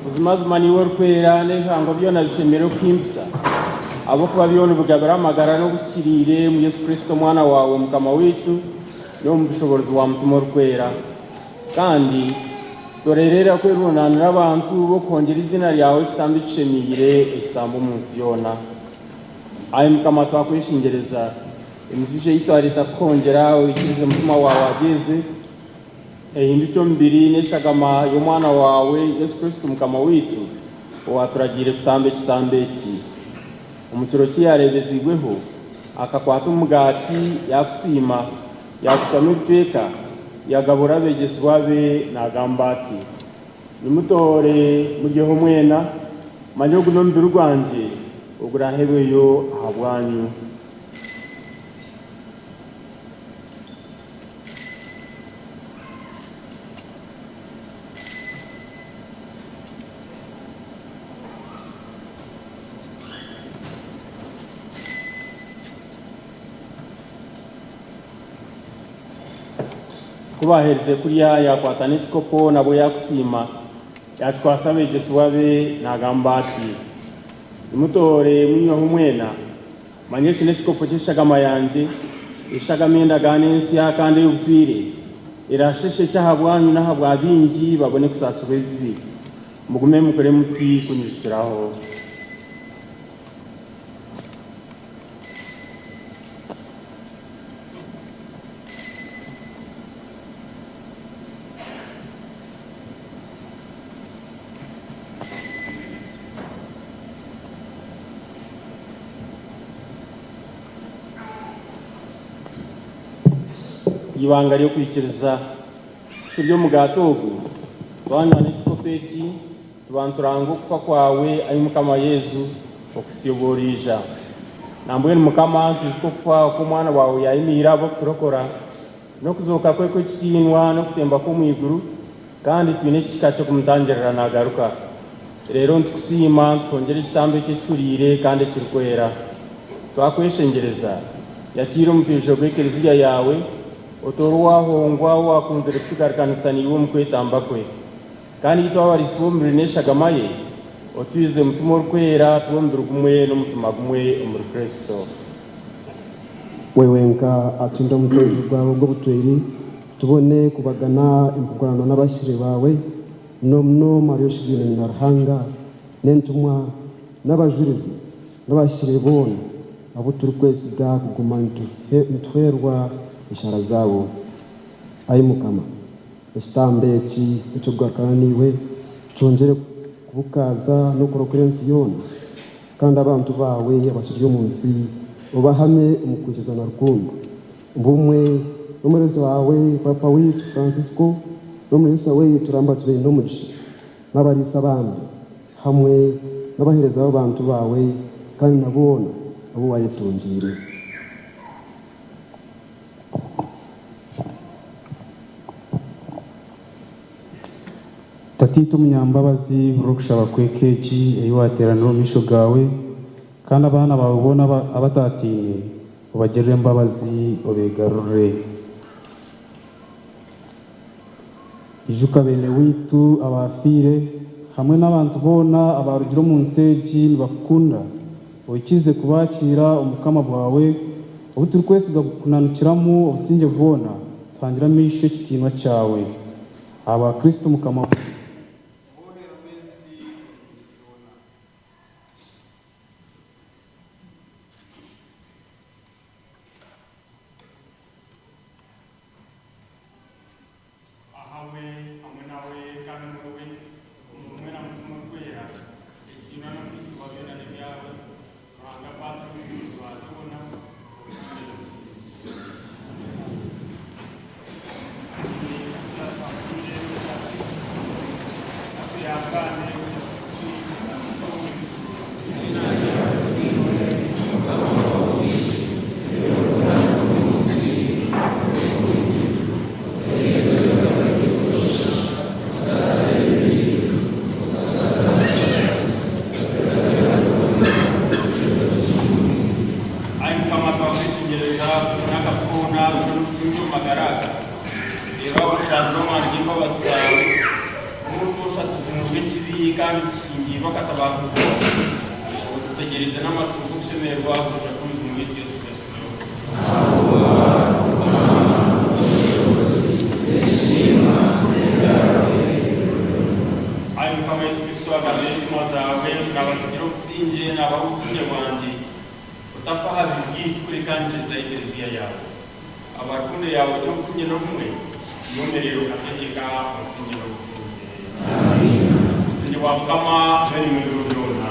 buzimazima niiwe orikwera, n'ebihangwa byona bishemereire kukuhimbisa, ahabw'okuba byona obigabira amagara n'obuhikiriire omu Yesu Kristo Omwana waawe Mukama waitu, n'omu bushoboorozi bwa Mutima Orikwera. Kandi torereera kwerundaanira abantu b'okuhongyera eiziina ryawe ekitambo ekishemeire, ekitambo omu nsi yoona. Ai Mukama, twakweshengyereza, emijwijo ei twareeta kukuhongyera oikirize Mutima waawe agyeeze, ehindukye omubiri n'eshagama y'Omwana waawe Yesu Kristo Mukama waitu, owaaturagiire kutamba ekitambo eki. Omu kiro ki yaareebeziibweho, akakwata omugaati, yaakusiima, yaagucwamu ebicweka, yaagabura abeegyesibwa be naagamba ati, Nimutoore muryeho mwena, manya ogu n'omubiri gwangye. ogurahebweyo ahabwanyu. Ku baaherize kurya, yaakwata n'ekikopo, nabwo yaakusiima, yaakikwatsa abeegyesibwa be, naagamba ati, Nimutoore, munyweho mwena. Manya eki n'ekikopo ky'eshagama yangye, eshagama ey'endagaano ensya kandi ey'obutwire, eraasheshekye ahabwanyu n'ahabwa baingi babone kusaasirwa ebibi. Mugume mukore muti kunyijukiraho. Eibanga ry'okwikiriza. Turya omugaati ogu, twanywa n'ekikopo eki, tuba nituranga okufa kwawe, ai Mukama Yesu, okuhitsya obu oriija. Nambwenu Mukama, nitwijuka okufa oku Omwana waawe yaayimiire ahabw'okuturokora, n'okuzooka kwe kw'ekitiinwa n'okutemba kwe omu iguru, kandi twine ekihika ky'okumutangirira naagaruka. Reero nitukusiima, nitukwongyera ekitambo eki ekihuriire kandi ekirikwera. Twakweshengyereza, yakiira omutwijo gw'Ekelezia yaawe, otoore owaahongwa ou waakunzire kutugarukanisa naiwe omu kwetamba kwe. Kandi itwe abariisi b'omubiri n'eshagama ye, otwize Mutima Orikwera, tube omubiri gumwe n'omutima gumwe omuri Kristo. We wenka atinde omutoijo gwawe ogw'obutweri, tubone kubagana empugurano n'abahikire baawe, n'omuno Maria Oshigaine nyina Ruhanga, n'entumwa, n'abajurizi, n'abahikire boona, abu turikwesiga kuguma nituhwerwa eshara zaabo. Ai Mukama, ekitambo eki eky'okugarukana naiwe kyongyere kubukaaza n'okurokora ensi yoona, kandi abantu baawe abakiri omu nsi obahamye omu kwikiriza na rukundo, obumwe n'omurezi waawe Paapa waitu Fransisko n'omuriisa waitu Lambert Bainomugisha n'abariisa abandi hamwe n'abaheereza b'abantu baawe kandi na boona abu waayetungiire. Tataitwe omunyambabazi, hurira okushaba kw'eka egi ei waateeranira omu maisho gaawe, kandi abaana baawe boona abataataine obagirire embabazi obeegarurire. Ijuka beene waitu abaafiire, hamwe n'abantu boona abaarugire omu nsi egi nibakukunda, oikirize kubaakiira omu bukama bwawe, obu turikwesiga kukunanukiramu obusingye bwona, tuhangire amaisho ekitiinwa kyawe. Ahabwa Kristo Mukama waitu. Ahawe, hamwe nawe, kandi omuriwe, omu bumwe na Mutima Orikwera, ekitiinwa n'okwigisibwa byona n'ebyawe, Ruhanga Paapa Omuhunguzi wa byona, obusinge n'obusinge. Ai Mukama, twakweshengyereza tujune akabi koona, tube n'obusingye omu magara aga. Reeba abarikutandura amaani g'embabazi zaawe, n'obutoosha tujunirwe ekibi kandi tukingiirwe akatabanguko, obwo tutegyereize n'amatsiko g'okushemererwa kwija kw'Omujuni waitu Yesu Kristo. Ai Mukama Yesu Kristo, wagambire entumwa zaawe nti, Naabatsigira obusingye, naabaha obusingye bwangye. Otafa aha bibi byaitu, kureka nyikiriza Ekelezia yaawe. Ahabwa rukundo yaawe ogye obusingye n'obumwe, nyomerera okategyeka obusingye n'obusingye. Obusingye bwa Mukama bube naimwe ebiro byona.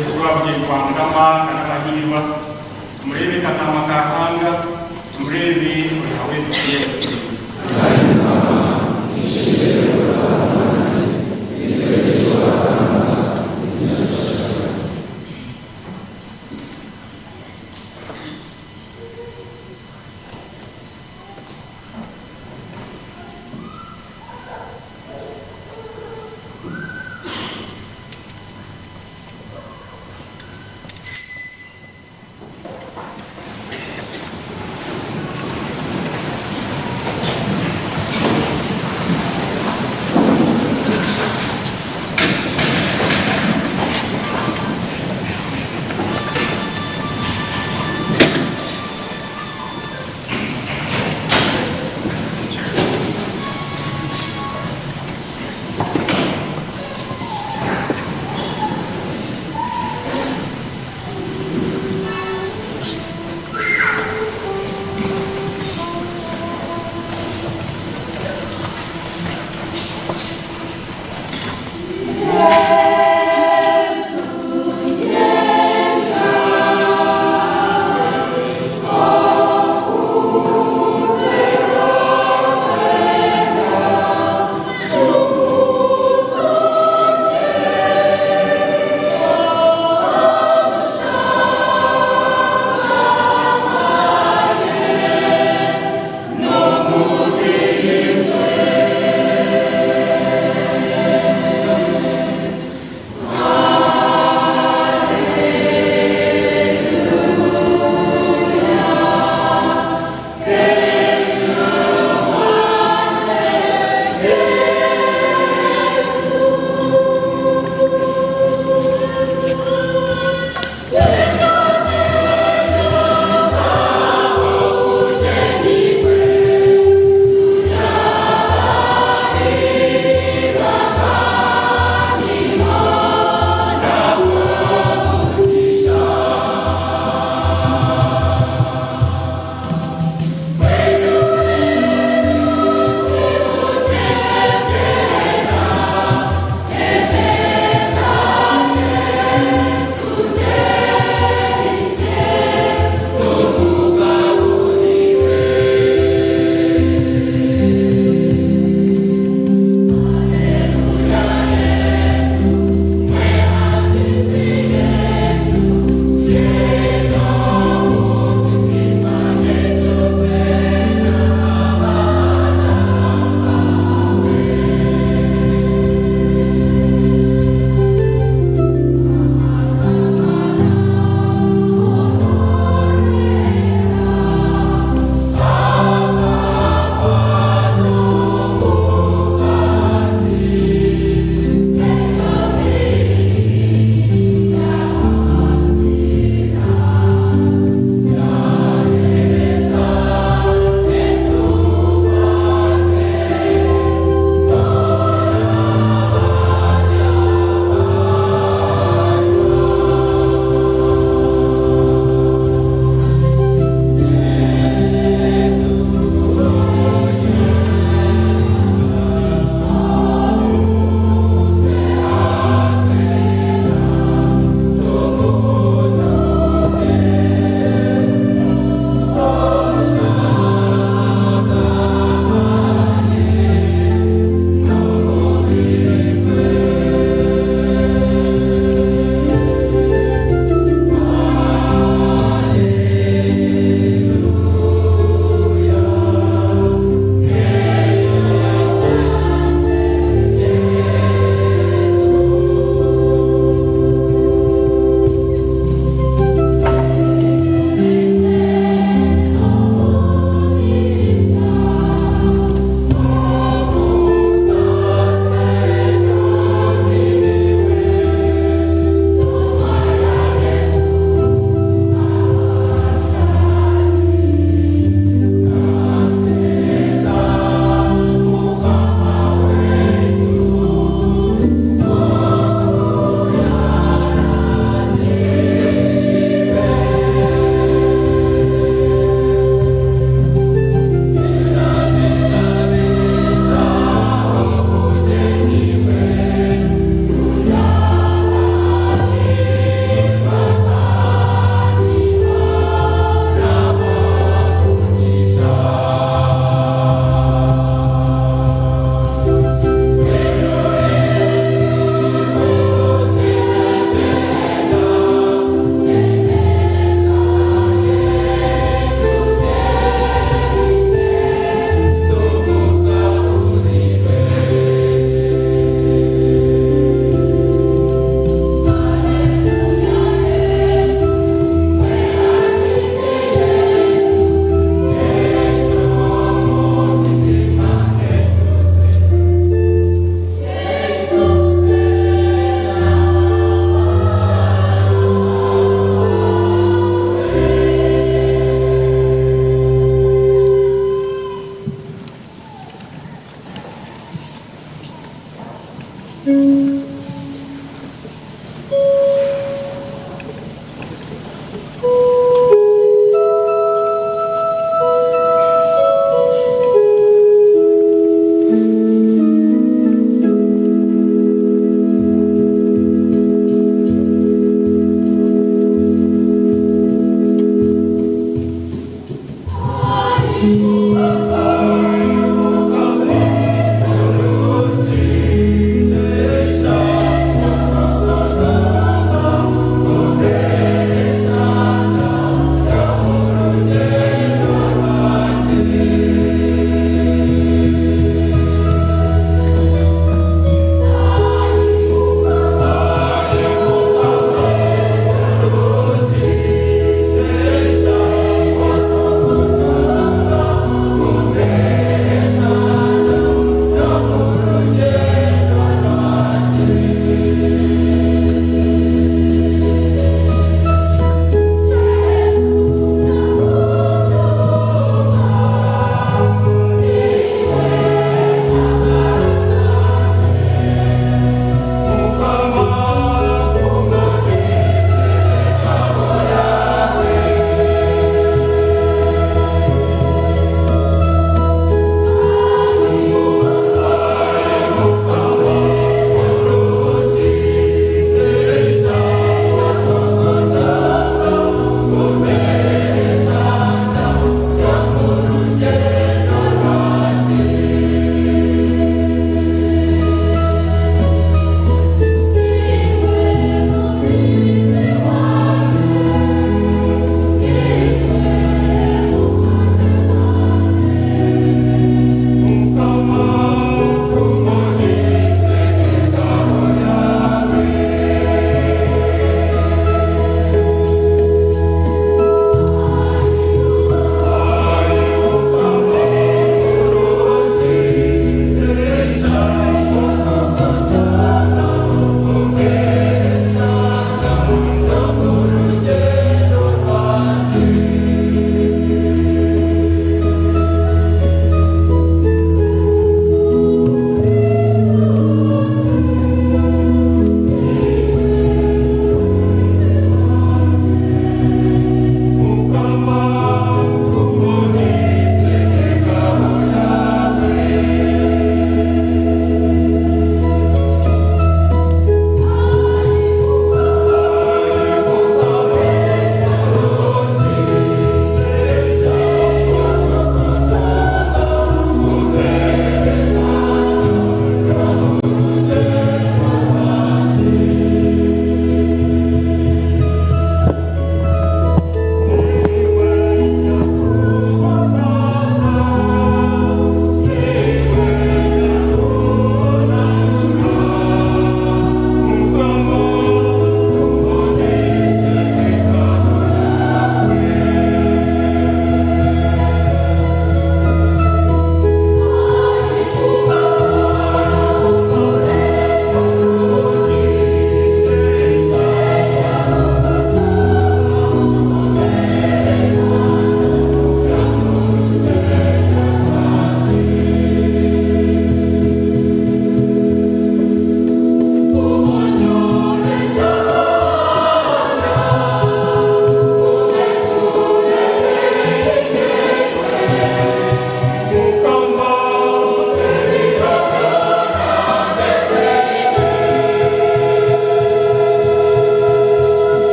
Abeesigwa abagyenyi ba Mukama ka n'abahiirwa! Tumureebe Kataama ka Ruhanga, Tumureebe oihaho ebibi by'ensi.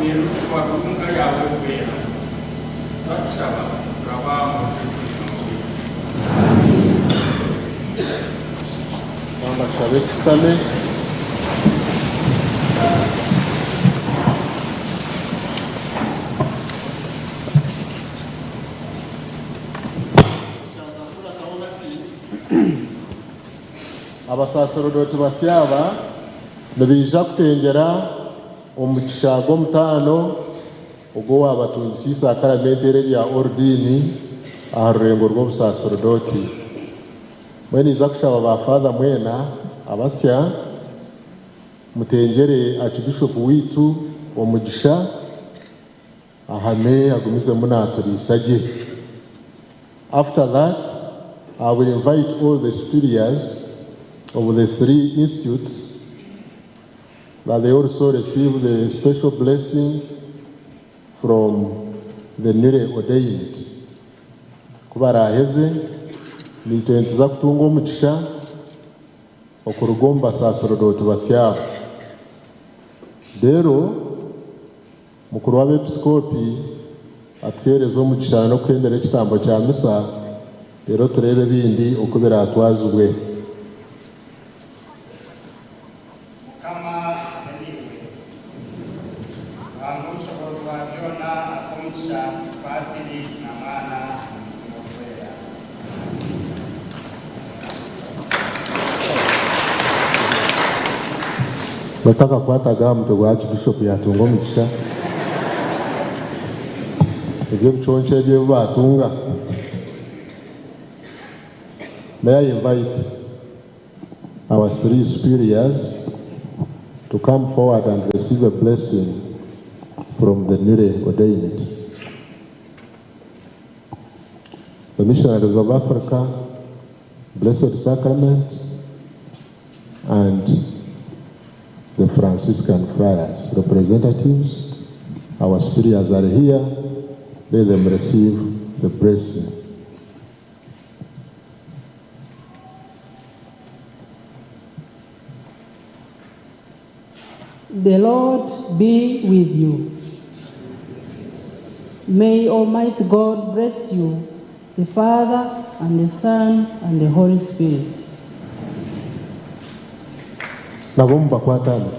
Twakuboneera orikuba omu ka yaawe erikwera. Twakushaba kuraba omuri Kristo Mukama waitu. Ka mbashabe tusitame. Abasaserodoti basya aba nibaija kutengyera omugisha gw'omutaano ogw'owabatungisa isakaramenti eri erya orudini aha rurengo rw'obusaserodoti. Mbwenu niiza kushaba ba father mwena abasya mutengyere Archbishop waitu omugisha ahame agumizemu naaturiisa gye. After that, I will invite all the superiors of the three institutes that they also receive the special blessing from the newly ordained. Ku baraaheze, naitwe nituza kutunga omugisha okuruga omu basaserodoti basya abo. Reero mukuru w'abeepisikoopi atuheereze omugisha n'okuhendera ekitambo kya misa, reero tureebe ebindi oku biraatwazibwe. Mukama abe naiwe. Ruhanga omushoboorozi wa byona akuhe omugisha, Patiri na Mwana na Mutima Orikwera. Otakakwataga aha mutwe gwa Archbishop yaatunga omugisha, ebyo ebiconco ebyo ebi baatunga. May I invite our three superiors to come forward and receive a blessing from the newly ordained. The Missionaries of Africa, Blessed Sacrament, and the Franciscan Friars. Representatives, our superiors are here. Let them receive the blessing. The Lord be with you. May Almighty God bless you, the Father, and the Son, and the Holy Spirit. Nabo mubakwatane.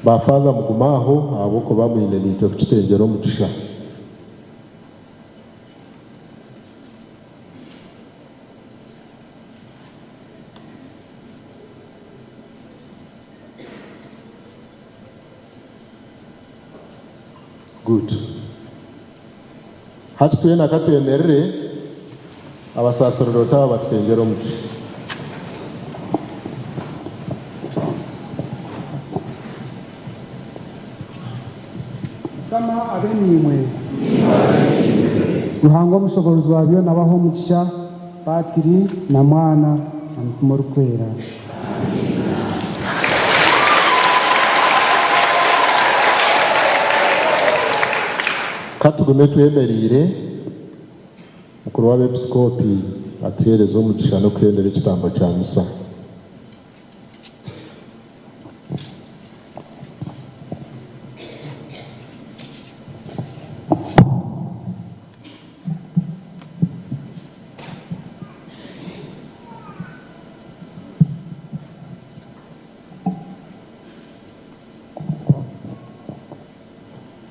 Ba father mugume aho ahabw'okuba mwine naitwe kukitengyera omugisha. Good. Hati twena katwemerere abasaserodoti aba batutengyere omugisha. Mukama abe niimwe. Ruhanga omushoboorozi wa byona abahe omugisha, Patiri na Mwana na Mutima Orikwera. Katugume twemereire, mukuru w'abeepisikoopi atuheereze omugisha n'okuhendera ekitambo kya misa.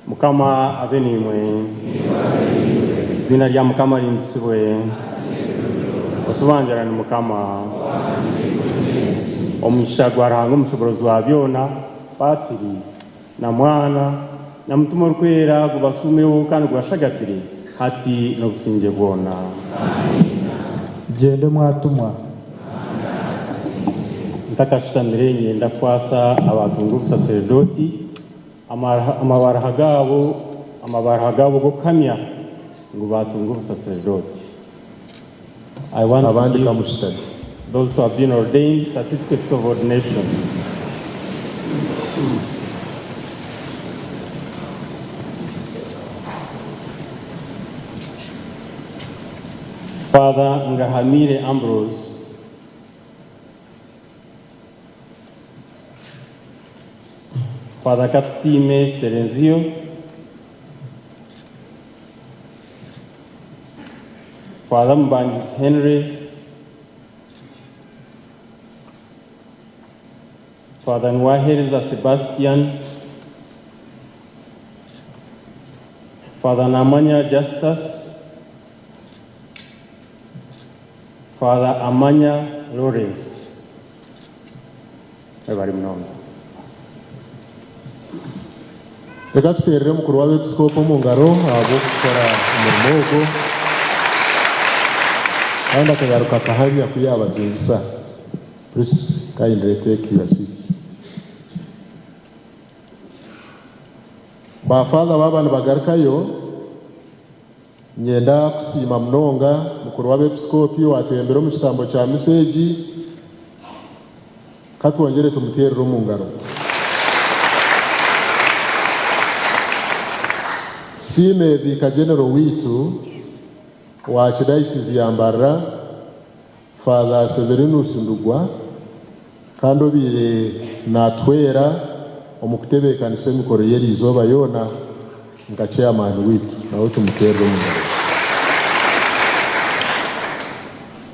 Mukama abe niimwe. Izina rya Mukama rihimbisibwe. Otubanjirane Mukama. Omugisha gwa Ruhanga omushoboorozi wa byona, Patiri na Mwana na Mutima Orikwera gubashumeho kandi gubashagatire hati n'obusingye bwona. Gyende mwatumwa. Ntakashutamire niinyenda kukwasa abatunga obusaserodoti amabaraha gaabo, amabaraha gaabo g'okuhamya ngu batunga obusaserodoti. I want to Abandi give kamushitami. those who have been ordained certificates of ordination. Father Ngahamire Ambrose, Father Katusiime Serenzio, Father Mubangizi Henry, Father Nwahereza Sebastian, Father Namanya Justus, Father Amanya Lawrence. Mwebare munonga. Reka tuteerere mukuru w'abeepisikoopi omu ngaro ahabw'okukora omurimo ogwo kandi akagaruka akahamya ku yaabatungisa. Priests, kindly take your seats. Ba Father baaba nibagarukayo, Niinyenda kusiima munonga mukuru w'abeepisikoopi owaatwebembera omu kitambo kya misa egi. Ka twongyere tumuteerere omu ngaro. Tusiime Viika Genero waitu owa Archdiocese ya Mbarara, Father Severinus Ndugwa kandi obaire naatuhwera omu kutebeekanisa emikoro y'eri izooba yoona nka chairman waitu, nawe tumuteerere omu ngaro.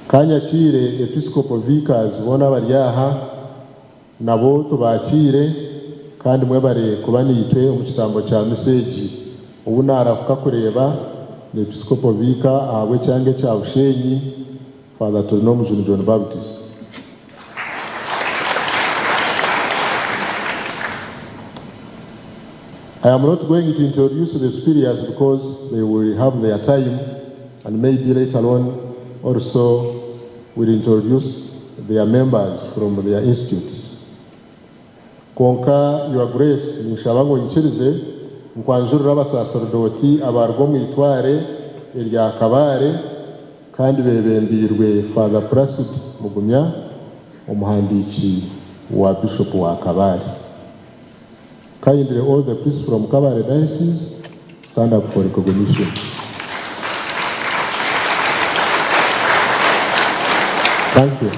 Ka nyakiire Episcopal Vicars boona abari aha, nabo tubaakiire kandi mwebare kuba naitwe omu kitambo kya misa egi. Ou naarahuka kureeba ni Episcopal Vicar ahabw'ekyanga ekya Bushenyi, Father Turinomujuni John Baptist. I am not going to introduce the superiors because they will have their time and maybe later on also will introduce their members from their institutes. Kwonka Your Grace ninshaba ngu onyikirize nkwanjurire abasaserdooti abaruga omu itware erya Kabale kandi bebembeirwe Father Placid Mugumya omuhandiiki wa Bishop wa Kabale. Kindly all the priests from Kabale Diocese stand up for recognition. Thank you.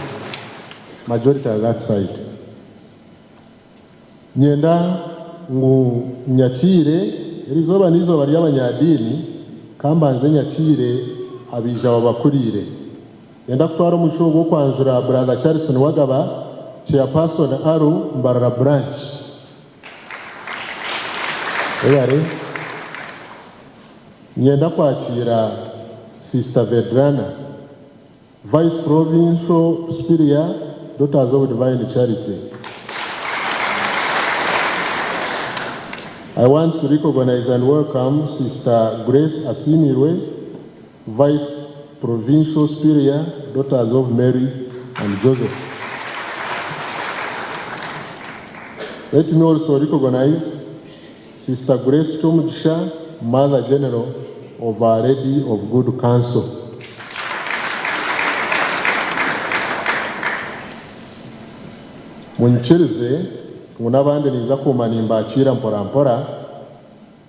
Majority are that side. Nyenda ngu nyakiire, eri izooba n'eizooba ry'abanyadiini, ka mbanze nyakiire abaija babakuriire. Nyenda kutwara omugisha ogu okwanjura Brother Charles Niwagaba, Chairperson Aru Mbarara Branch. Webare. Nyenda kwakiira Sister Vedrana. Vice Provincial Superior, Daughters of Divine Charity. I want to recognize and welcome Sister Grace Asimirwe, Vice Provincial Superior, Daughters of Mary and Joseph. Let me also recognize Sister Grace Kyomugisha, Mother General of Our Lady of Good Counsel. Munyikirize ngu n'abandi ninza kuuma nimbakiira mpora mpora,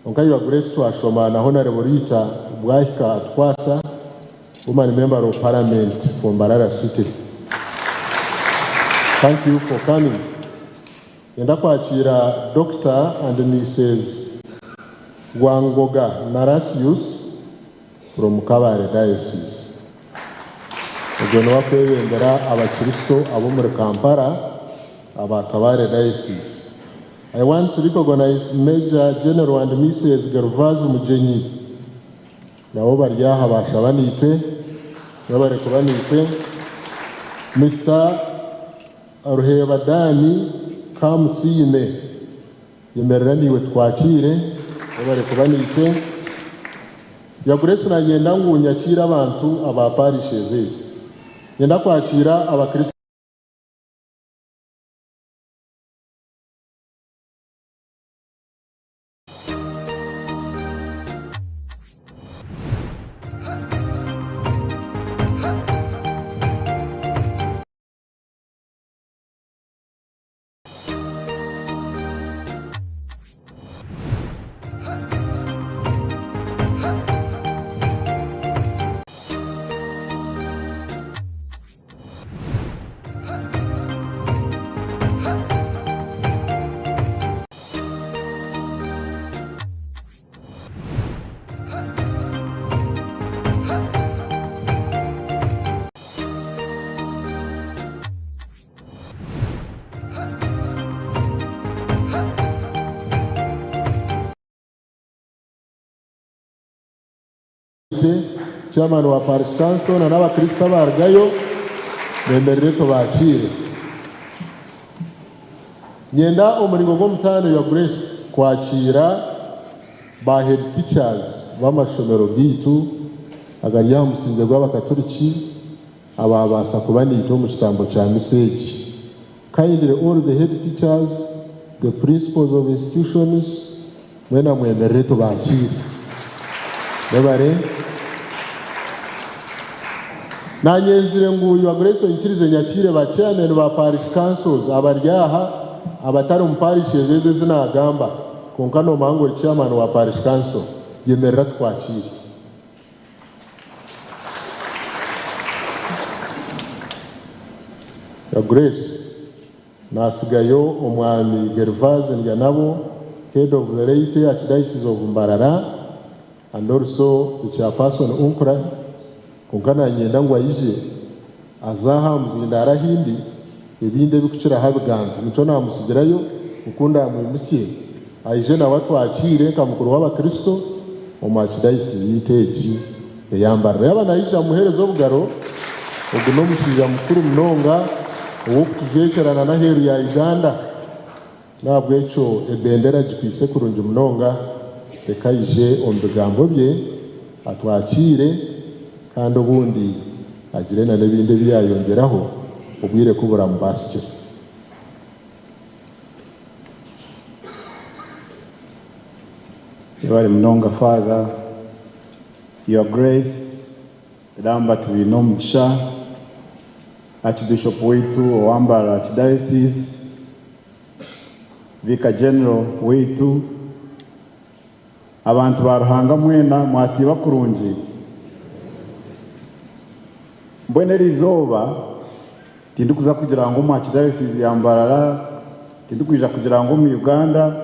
kwonka Your Grace twashoma na Honourable Rita Bwahika Atukwasa, Woman Member of Parliament for Mbarara City. Thank you for coming. Nyenda kwakiira Dokita and Mises Rwangoga Narasius from Kabale Diocese. Ogwo niwe akwebembera abakristo ab'omuri Kampala aba Kabale Diocese. I want to recognize Major General and Mises Gervase Mugyenyi. Nabo bari aha baashaba naitwe, mwebare kuba naitwe. Mister Ruheeba Dan Kamusiime, yemerera naiwe tukwakiire, webare kuba naitwe. Your Grace nanyenda ngu nyakiire abantu aba parishes ezi. Nyenda kwakiira abakristo. Aije, Chairman wa Parish Council na n'abakristo abarugayo, bemerere tubakiire. Nyenda omuringo gw'omutaano Your Grace kwakiira ba Head Teachers b'amashomero gaitu agari aha musingye gw'abakaturiki abaabaasa kuba naitwe omu kitambo kya misa egi. Kindly all the head teachers, the principals of institutions, Mwena mwemerere tubakiire. Mwebare. Nanyenzire ngu Your Grace oinkirize nyakiire ba chairmen ba parish councils abari aha abatari omu parishes ezo ezi nagamba kwonka nomanya ngu ori chairman wa parish council yemerera tukwakiire. Your Grace. Nasigayo Omwami Gervase Ndyanabo, Head of the Laity Archdiocese of Mbarara and also the Chairperson UNCRA, kwonka nanyenda ngu aije aze aha muzindaaro ahindi ebindi ebikukiraho abigambe. Nikyo namusigirayo oku ndamwimutsye aije nawe atwakiire nka mukuru w'abakristo omu Archdiocese yaitu egi eya Mbarara. Yaaba naija mumuheereze obugaro. Ogu n'omushaija mukuru munonga ow'okutujwekyerana n'aheeru ya Uganda. N'ahabw'ekyo ebendera agikwitse kurungi munonga, reka aije omu bigambo bye atwakiire kandi obundi agire na n'ebindi ebi yaayongyeraho obwire ku buramubaasikire. Yebare munonga Father, Your Grace. Ramba Twine Omugisha, Archbishop waitu owa Mbarara Archdiocese, Vicar General waitu, abantu ba Ruhanga mwena mwasiiba kurungi? Mbwenu eriizooba tindikuza kugira ngu omu Archdiocese ya Mbarara, tindikwija kugira ngu omu Uganda,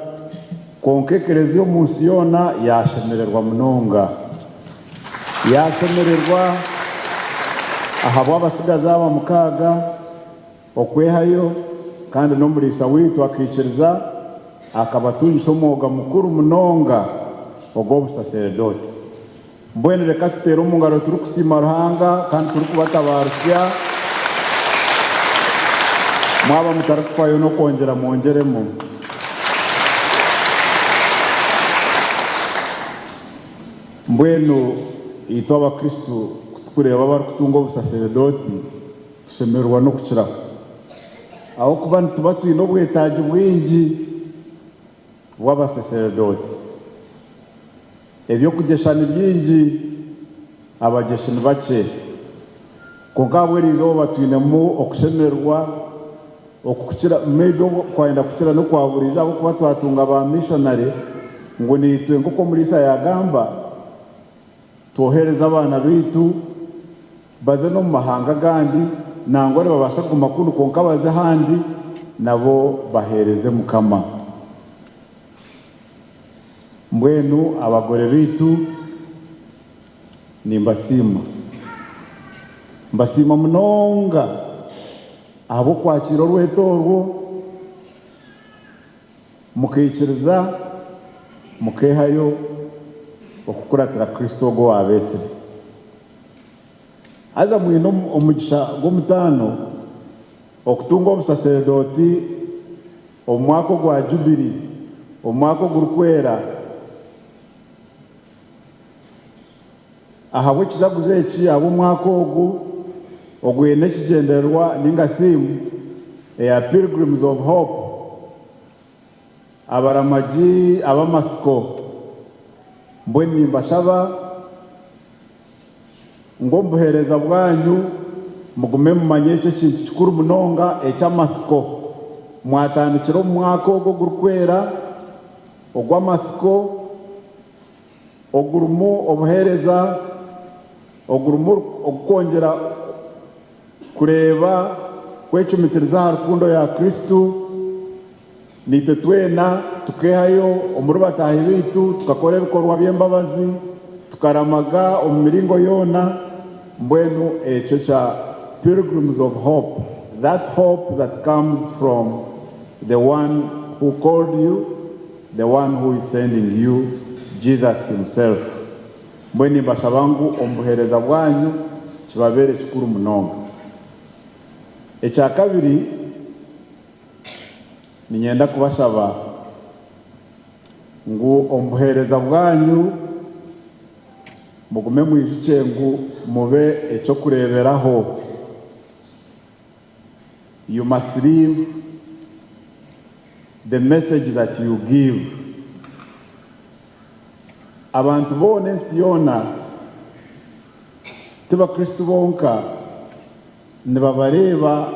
Kwonka ekereziya omu nsi yoona yaashemererwa munonga. Yaashemererwa ahabw'abatsigazi aba mukaaga okwehayo kandi n'omuriisa waitu akaikiriza akabatungisa omwoga mukuru munonga ogw'obusaseredooti. Mbwenu reka tuteere omu ngaro turikusiima Ruhanga kandi turikubatabaarusya. Mwaba mutarikufayo n'okwongyera mwongyeremu. Mbwenu itwe Abakristo ku tukureeba abarikutunga obusaseredooti tushemererwa n'okukiraho. Ahabw'okuba nituba twine obwetaagi bwingi bw'abasaseredooti. Eby'okugyesha ni bingi, abagyeshi ni bakye. Kwonka ahabw'eriizooba twinemu okushemererwa okukukira, maybe kwayenda kukira n'okwa buriijo ahabw'okuba twatunga ba missionary ngu naitwe nk'oku omuriisa yaagamba, twohereze abaana baitu baze n'omu mahanga agandi, nangwa nibabaasa kuguma kunu kwonka baze ahandi nabo baheereze Mukama. Mbwenu abagore baitu nimbasiima. Mbasiima munonga ahabw'okwakiira orweto orwo, mukaikiriza, mukeehayo okukuratira Kristo ogwo owaabeetsire. Haza mwine omugisha gw'omutaano okutunga obusaseredooti omu mwaka ogwa Jubili, omu mwaka ogurikwera. Ahabw'ekijaguzo eki, ahabw'omwaka ogu ogwine ekigyendererwa ninga theme eya Pilgrims of Hope, Abaramagi ab'amatsiko, mbwenu nimbashaba ngu omu buheereza bwanyu mugume mumanye ekyo ekintu kikuru munonga eky'amatsiko. Mwatandikira omu mwaka ogu ogurikwera ogw'amatsiko, ogurimu obuheereza, ogurimu ogukwongyera kureeba, kwecumitiriza aha rukundo ya Kristo, naitwe twena tukeehayo omuri bataahi baitu, tukakora ebikorwa by'embabazi, tukaramaga omu miringo yoona, mbwenu ekyo kya Pilgrims of Hope, that hope that comes from the one who called you, the one who is sending you, Jesus himself. Mbwenu nimbashaba ngu omu buheereza bwanyu kibabeere kikuru munonga. Ekya kabiri, niinyenda kubashaba ngu omu buheereza bwanyu mugume mwijukye ngu mube eky'okureeberaho. You must live the message that you give. Abantu boona ensi yoona ti bakristu bonka nibabareeba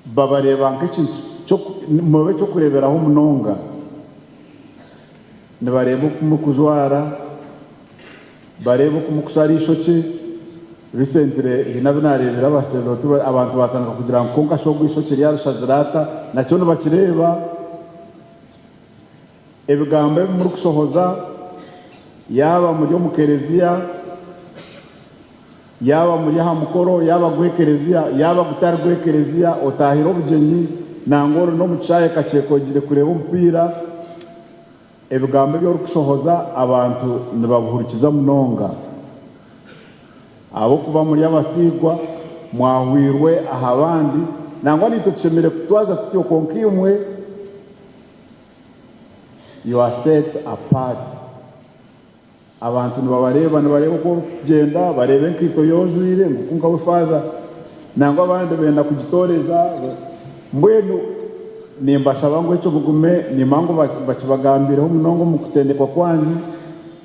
babareeba nk'ekintu mube eky'okureeberaho munonga. Nibareeba oku murikujwara, bareeba oku murikushara eishokye. Recently haine abu naareebire abasacerdote abantu baatandika kugira ngu kwonka shi ogu eishokye ryarishazire ata? Nakyo nibakireeba. Ebigambo ebi murikushohoza yaaba muri omu kereziya, yaaba muri aha mukoro, yaaba gw'ekereziya, yaaba gutari gw'ekereziya, otaahire obugyenyi, nangwa ori n'omu kishaayi kakyeka ogiire kureeba omupiira, ebigambo ebi orikushohoza abantu nibabihurikiza munonga. Ahabw'okuba muri abasiigwa, mwahwirwe aha bandi, nangwa naitwe tushemereire kutwaza tutyo, kwonka imwe you are set apart. Abantu nibabareeba, nibareeba oku orikugyenda, bareeba enkaito y'ojwaire, ngu kwonka we faaza, nangwa abandi benda kugitooreza. Mbwenu nimbashaba ngu ekyo mugume, nimanya ngu bakibagambiireho munonga omu kutendekwa kwanyu,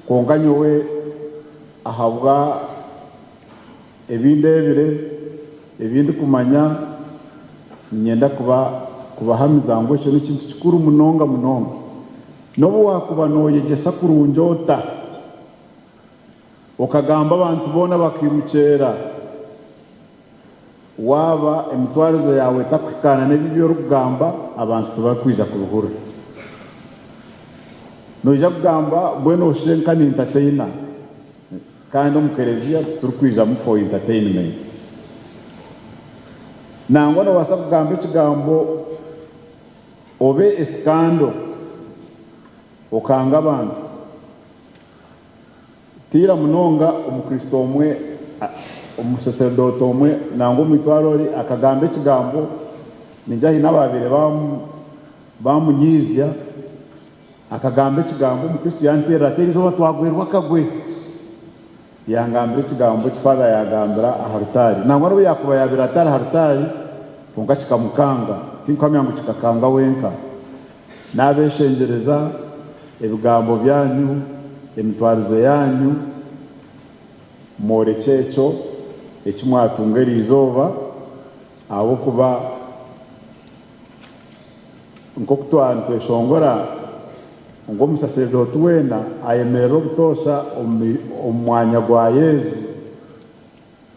kwonka nyowe ahabwa ebi ndeebire, ebi ndikumanya, niinyenda kuba kubahamiza ngu ekyo n'ekintu kikuru munonga munonga. N'obu waakuba nooyegyesa kurungi ota, okagamba abantu boona bakaimukyera, waaba emitwarize yaawe etakuhikaana n'ebi ebi orikugamba, abantu tibarikwija kubihurira. Noija kugamba mbwenu oshushe nka ni-entertainer, kandi omu kereziya titurikwijamu for entertainment. Nangwa noobaasa kugamba ekigambo obe escandal, okanga abantu. Tiira munonga omukristo omwe, omusacerdote omwe nangwa omu itwaro ori akagamba ekigambo, ningira haine abaabaire bamunyiizya, akagamba ekigambo omukristo yanteerera ati erizooba twagwerwa akagwe. Yangambira ekigambo eki father yagambira aha rutaari. Nangwa n'obu yaakuba yaabaire atari aha rutaari, kwonka kikamukanga. Tinkuhamya ngu kikakanga wenka. Naabeshengyereza ebigambo byanyu, emitwarize yanyu, mworekye ekyo eki mwatunga eriizooba, ahabw'okuba nk'oku twaba nitweshongora ngu omusaserdooti weena ayemerera obutoosha omu mwanya gwa Yezu,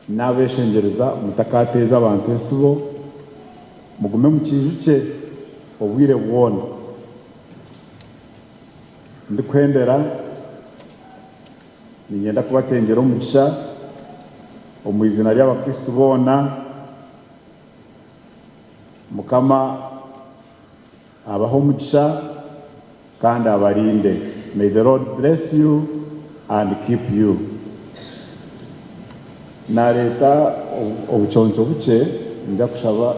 naabeshengyereza mutakateeza abantu entsibo, mugume mukiijukye obwire bwona. Ndikuhendera, niinyenda kubatengyera omugisha omu izina ry'abakristu boona. Mukama abahe omugisha kandi abarinde. May the Lord bless you and keep you. Naareeta obuconco bukye, ninza kushaba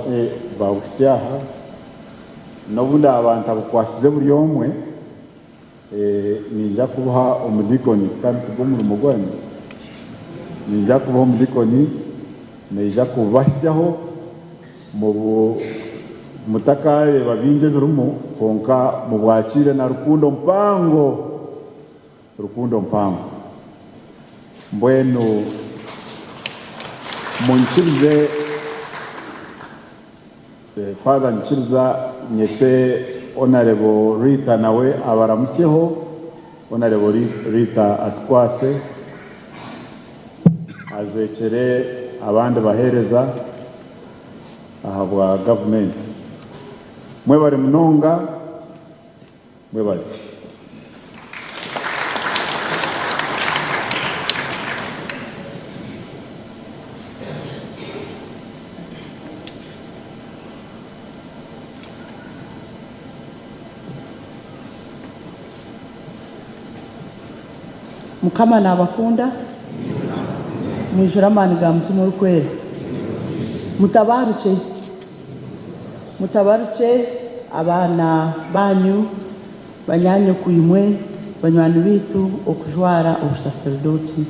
babuhitsye aha. N'obu ndaaba ntabukwasize buri omwe, ninza kubuha omudikoni, kandi tigwo omurimo gwanyu. Ninza kubuha omudikoni, naija kububahitsyaho mutakareeba bingi ebirimu, kwonka mubwakiire na rukundo mpango, rukundo mpango. Mbwenu munyikirize, Father nyikiriza nyete Honorable Rita nawe abaramusyeho. Honorable Rita atukwase, ajwekyere abandi baheereza ahabwa gavumenti. Mwebare munonga, mwebare. Mukama nabakunda, mwijure amaani ga Mutima Orikwera. Mutabarukye, mutabarukye abaana banyu, banyaanyoko imwe, banywani baitu okujwara obusaseredooti.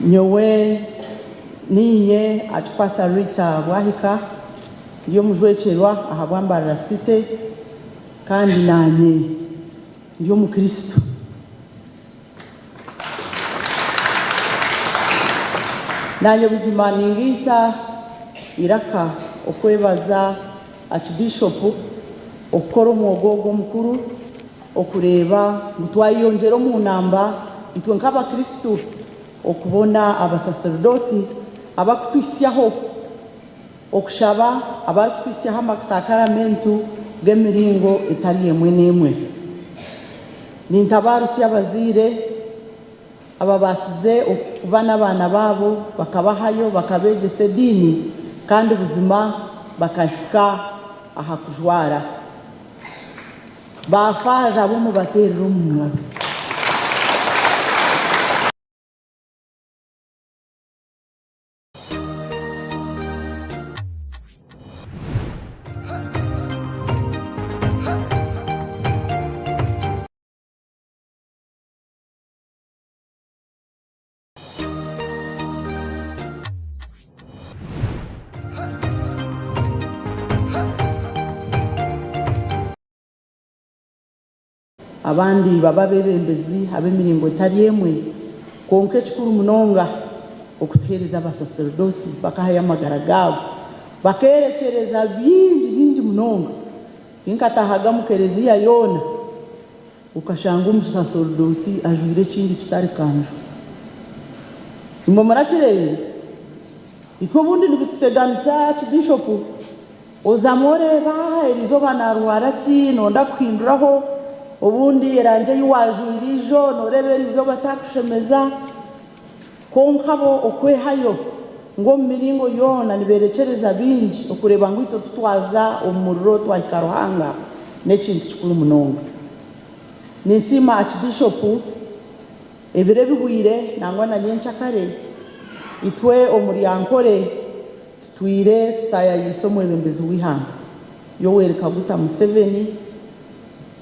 Nyowe niinye Atukwasa Rita Bwahika, ndi omujwekyerwa ahabwa Mbarara City kandi naanye ndi omukristo. Naanye buzima ningaita eiraka okwebaza Archbishop okukora omwoga ogu omukuru okureeba ngu twayeyongyera omu namba itwe nk'abakristo okubona abasaseredooti abarikutuhitsyaho okushaba, abarikutuhitsyaho amasaakaramentu g'emiringo etari emwe n'emwe. Nintabaarusya abazaire ababaasize okuba n'abaana baabo bakabahayo bakabeegyesa ediini kandi buzima bakahika aha kujwara. Baafaaza bo mubateerere omu ngaro. Abandi baba abeebembezi ab'emiringo etari emwe, kwonka ekikuru munonga okutuheereza abasaseredooti bakahayo amagara gaabo bakeerekyereza bingi bingi munonga. Tinkataahaga mu kereziya yoona Okashanga omusaserdooti ajwaire ekindi kitari kanju. Imwe murakireebire? Itwe obundi nibituteganisa Archbishop, ozamu oreeba erizooba naarwara ki, noyenda kuhinduraho, obundi erangi ei waajwaire ijo nooreeba erizooba taakushemeza. Kwonka bo okwehayo ngu omu miringo yoona nibeerekyereza bingi okureeba ngu itwe titwaza omu muriro twahika Ruhanga n'ekintu kikuru munonga. Ninsiima Archbishop ebiro ebihweire nangwa na nyenkyakare itwe omuri Ankole tutwire tutaayayiise omwebembezi w'eihanga Yoweri Kaguta Museveni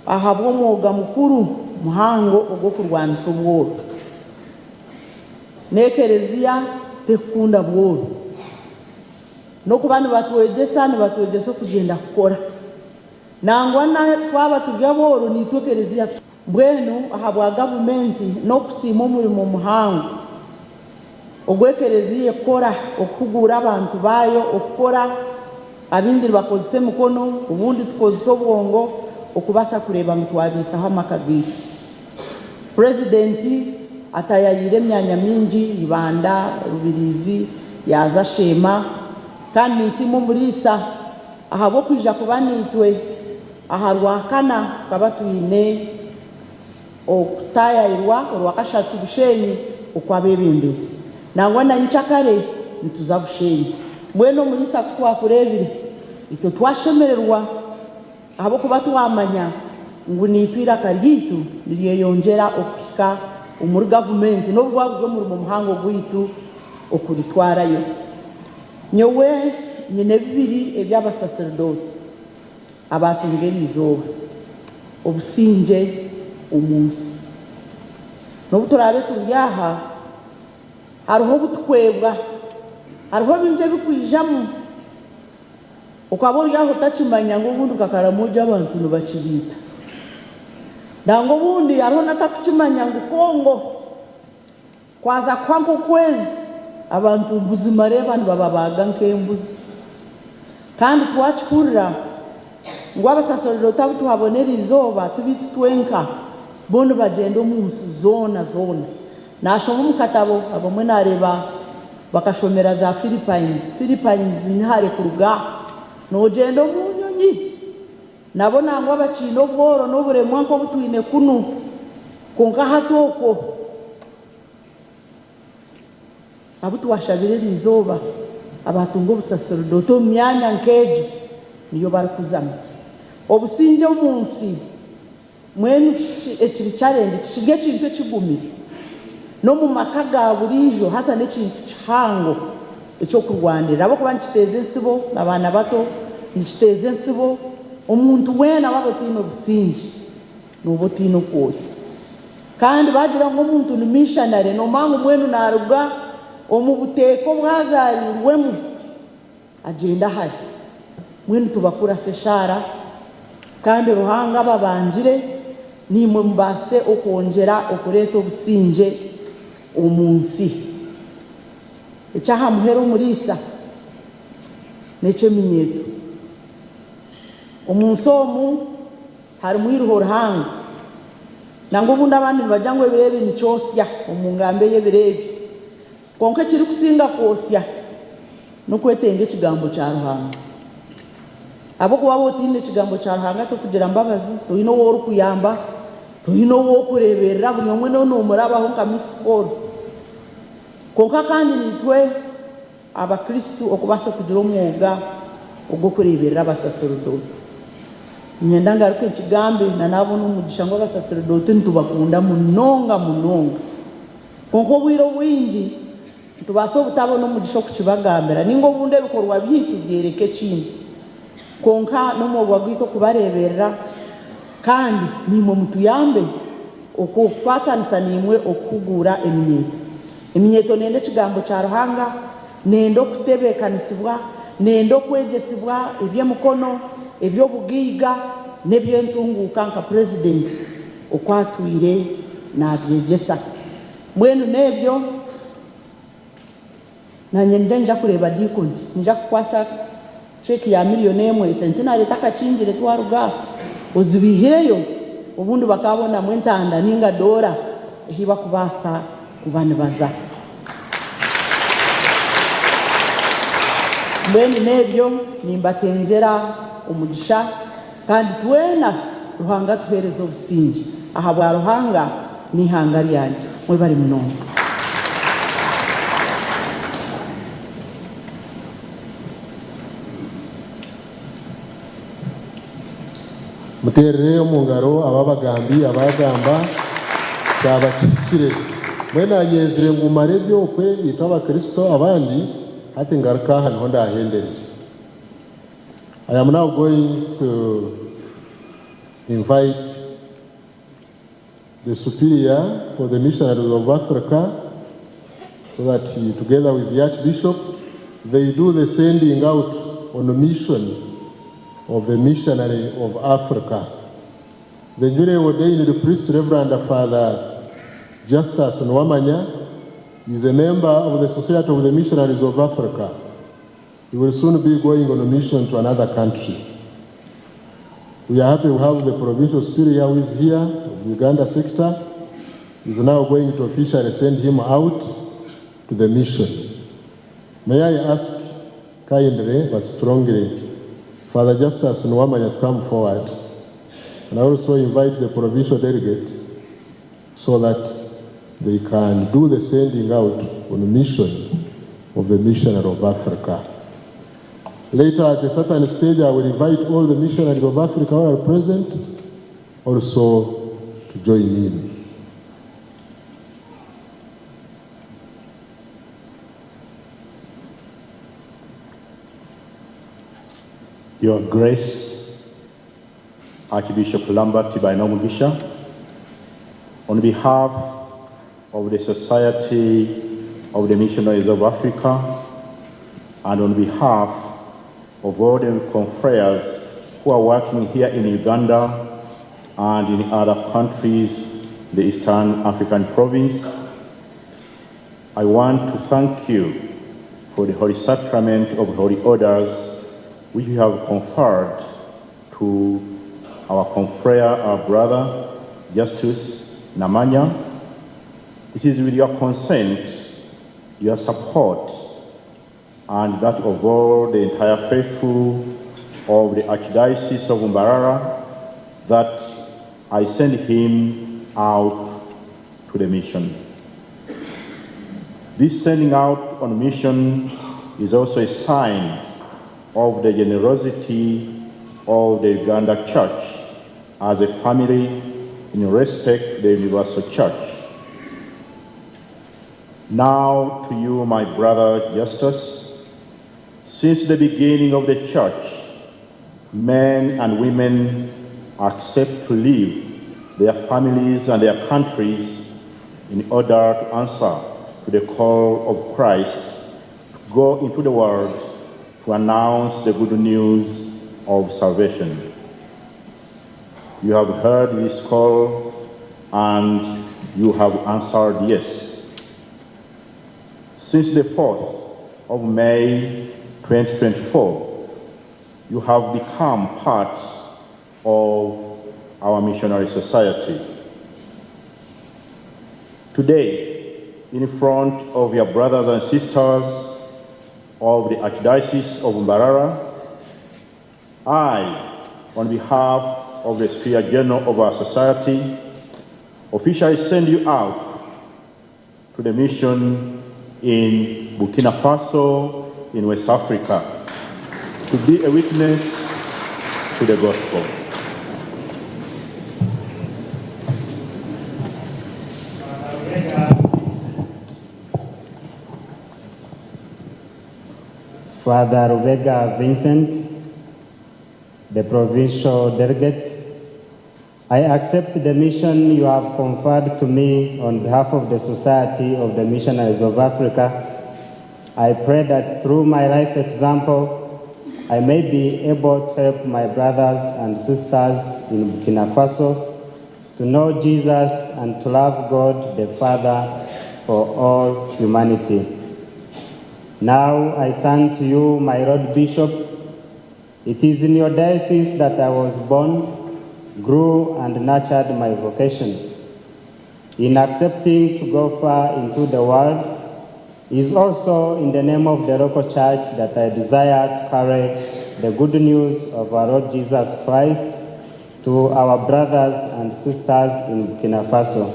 ahabw'omwoga mukuru muhango ogw'okurwanisa obworo. N'ekereziya tekukunda bworo. N'okuba nibatwegyesa, nibatwegyesa okugyenda kukora. Nangwa na twaba turi abooro naitwe ekereziya. Mbwenu ahabwa gavumenti n'okusiima omurimo muhango ogu ekereziya ekukora okuhuguura abantu baayo okukora, abaingi nibakozesa emikono, obundi tukozesa obwongo okubaasa kureeba ngu twabaisaho amaka gaitu. Purezidenti atayayiire emyanya mingi, Ibanda, Rubirizi, yaaza Sheema kandi ninsiima omuriisa ahabw'okwija kuba naitwe aha Rwakana tukaba twine okutaayayirwa Orwakashatu Bushenyi okw'abeebembezi. Nangwa na nyikyakare nituza Bushenyi. Mbwenu omuriisa ku twakureebire itwe twashemererwa. Ahabw'okuba twamanya ngu naitwe eiraka ryaitu niryeyongyera okuhika omuri gavumenti n'obu gwaba guri omurimo muhango gwaitu okuritwarayo. Nyowe nyine bibiri eby'abasaserdooti abaatunga eri izooba, obusingye omu nsi. N'obu turaabe turi aha, hariho obu tukwebwa, hariho bingi ebikwijamu. Okaba ori aho otakimanya ngu obundi nka Karamoja abantu nibakibiita. Nangwa obundi hariho natakukimanya ngu Congo kwaza kuhwa nk'okwezi abantu buzima reeba nibababaaga nk'embuzi. Kandi twakihurira ngu abasaseredooti abu twabona eriizooba tibaitu twenka, bo nibagyenda omunsi zoona zoona. Naashoma omu katabo, abamwe naareeba bakashomera za Philippines. Philippines ni hare kuruga noogyenda omu nyonyi. Nabo nangwa bakiine obworo n'oburemwa nk'obu twine kunu. Kwonka hati okwo abu twashabire eri izooba abaatunga obusaseredooti omu myanya nk'egyo niyo barikuzamu. Obusingye omu nsi. Mbwenu ekiri challenge tikiri ekintu ekigumire n'omu maka ga buriijo haza n'ekintu kihango eky'okurwanirira ahabw'okuba nikiteeza entsibo abaana bato, nikiteeza entsibo omuntu weena waaba otaine obusingye nooba otaine oku ori. Kandi baagira ngu omuntu ni missionary noomanya ngu mbwenu naaruga omu buteeka obu azaariirwemu agyenda hare. Mbwenu tubakurase eshaara kandi Ruhanga ababangire naimwe mubaase okwongyera okureeta obusingye omu nsi. Eky'aha muheru omuriisa n'eky'eminyeeto. Omu nsi omu harimu eiriho rihango. Nangwa obundi abandi nibagira ngu ebiro ebi nikyosya omu ngamba ey'ebiro ebi. Kwonka ekirikusinga kwosya n'okwetenga ekigambo kya Ruhanga. Ahabw'okuba waaba otaine ekigambo kya Ruhanga tokugira mbabazi, toine ou orikuyamba, toine ou orikureeberera, buri omwe nooba noomurabaho nka missed call. Kwonka kandi naitwe Abakristo okubaasa kugira omwoga ogw'okureeberera abasaseredooti, niinyenda ngaruke nkigambe na naabona omugisha ngu abasaseredooti nitubakunda munonga munonga. Kwonka obwire obwingi nitubaasa obutabona omugisha okukibagambira ninga obundi ebikorwa byaitu byereka ekindi. Kwonka n'omwoga gwaitu okubareeberera kandi naimwe mutuyambe okukwatanisa naimwe okuhuguura eminyeeto. Eminyeeto nenda ekigambo kya Ruhanga, nenda okutebeekanisibwa, nenda okwegyesibwa eby'emikono, eby'obugaiga n'eby'entunguuka nka Purezidenti oku atwire naabyegyesa. Mbwenu n'ebyo, naanye nija niija kureeba Diikoni, niija kukukwasa cheque ya miriyoni emwe, Centenary etakakingire twaruga aha, ozibaihireyo obundi bakaabonamu entanda nainga doora ehi bakubaasa kuba nibaza. Mbwenu n'ebyo nimbatengyera omugisha kandi twena Ruhanga atuheereze obusingye ahabwa Ruhanga n'eihanga ryangye. Mwebare munonga. Muteerere omu ngaro aba abagambi abaagamba, kyaba kihikire. Mbwenu naanyenzire ngu mmare eby'okwe itwe Abakristo abandi, hati ngaruke aha niho ndaahenderere. I am now going to invite the superior for the missionaries of Africa so that he, together with the Archbishop, they do the sending out on a mission of the missionary of Africa. The newly ordained priest, Reverend Father Justus Nwamanya, is a member of the Society of the Missionaries of Africa. He will soon be going on a mission to another country. We are happy to have the provincial superior who is here, of Uganda sector, is now going to officially send him out to the mission. May I ask kindly but strongly Father Justus Nwamanya to come forward, and I also invite the provincial delegate so that they can do the sending out on mission of the missionary of Africa. Later at a certain stage, I will invite all the missionaries of Africa who are present also to join in. Your Grace, Archbishop Lambert Bainomugisha, on behalf of the Society of the Missionaries of Africa and on behalf of all the confreres who are working here in Uganda and in other countries, the Eastern African Province, I want to thank you for the Holy Sacrament of Holy Orders which you have conferred to our confrere, our brother, Justus Namanya. It is with your consent, your support, and that of all the entire faithful of the Archdiocese of Mbarara that I send him out to the mission. This sending out on mission is also a sign of the generosity of the Uganda Church as a family in respect to the Universal Church. Now to you, my brother Justus, since the beginning of the church, men and women accept to leave their families and their countries in order to answer to the call of Christ to go into the world to announce the good news of salvation. You have heard this call and you have answered yes. Since the 4th of May 2024, you have become part of our missionary society. Today, in front of your brothers and sisters of the Archdiocese of Mbarara, I, on behalf of the Superior General of our society, officially send you out to the mission in Burkina Faso in West Africa to be a witness to the gospel. Father Rubega Vincent, the provincial delegate, I accept the mission you have conferred to me on behalf of the Society of the Missionaries of Africa. I pray that through my life example, I may be able to help my brothers and sisters in Burkina Faso to know Jesus and to love God the Father for all humanity. Now I turn to you, my Lord Bishop. It is in your diocese that I was born, grew, and nurtured my vocation. In accepting to go far into the world, is also in the name of the local church that I desire to carry the good news of our Lord Jesus Christ to our brothers and sisters in Burkina Faso,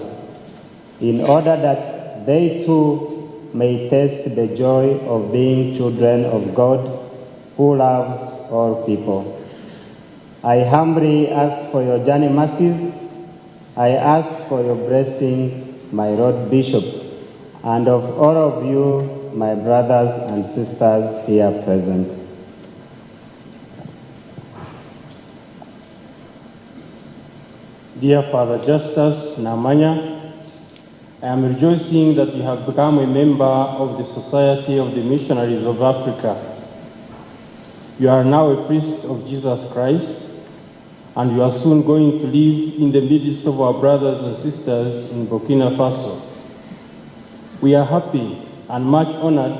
in order that they too may taste the joy of being children of God who loves all people. I humbly ask for your journey mercies. I ask for your blessing, my Lord Bishop, and of all of you, my brothers and sisters here present. Dear Father Justus Namanya, I am rejoicing that you have become a member of the Society of the Missionaries of Africa. You are now a priest of Jesus Christ, and you are soon going to live in the midst of our brothers and sisters in Burkina Faso. We are happy and much honored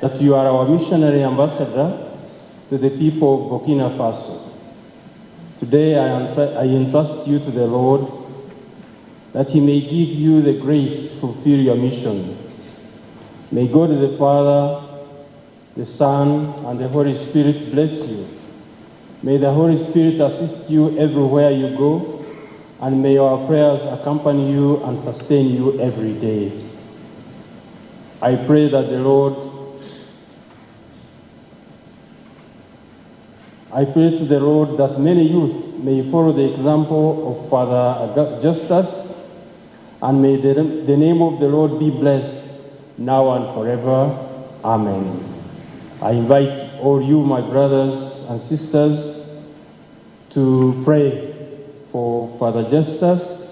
that you are our missionary ambassador to the people of Burkina Faso. Today I entrust you to the Lord, that he may give you the grace to fulfill your mission. May God the Father, the Son, and the Holy Spirit bless you. May the Holy Spirit assist you everywhere you go, and may our prayers accompany you and sustain you every day. I pray that the Lord, I pray to the Lord that many youth may follow the example of Father Justus, and may the name of the Lord be blessed now and forever. Amen. I invite all you, my brothers and sisters, to pray for Father Justus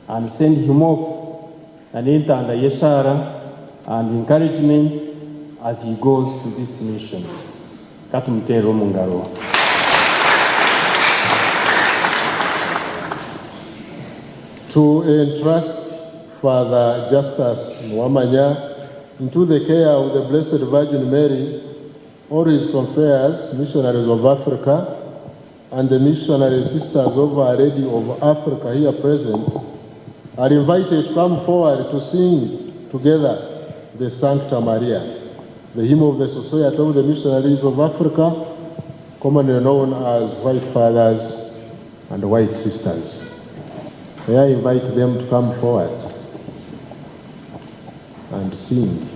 and send him off and enter under Yeshara and encouragement as he goes to this mission. Katumutero mungaro. To entrust Father Justus Mwamanya into the care of the Blessed Virgin Mary, all his confreres, missionaries of Africa, and the missionary sisters of Our Lady of Africa here present, are invited to come forward to sing together the Sancta Maria, the hymn of the Society of the Missionaries of Africa, commonly known as White Fathers and White Sisters. May I invite them to come forward and sing.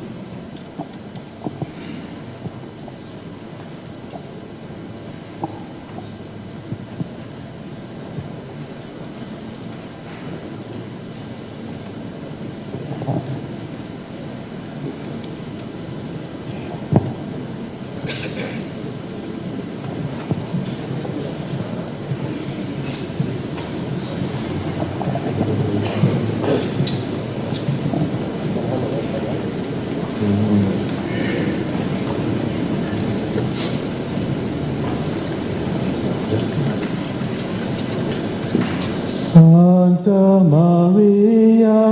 Santa Maria,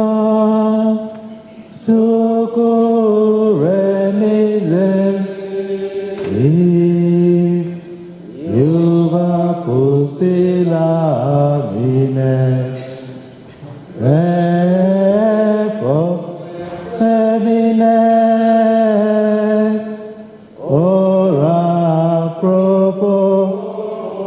socorre miseris, iuba pusila mine, repo femines, ora pro popolo.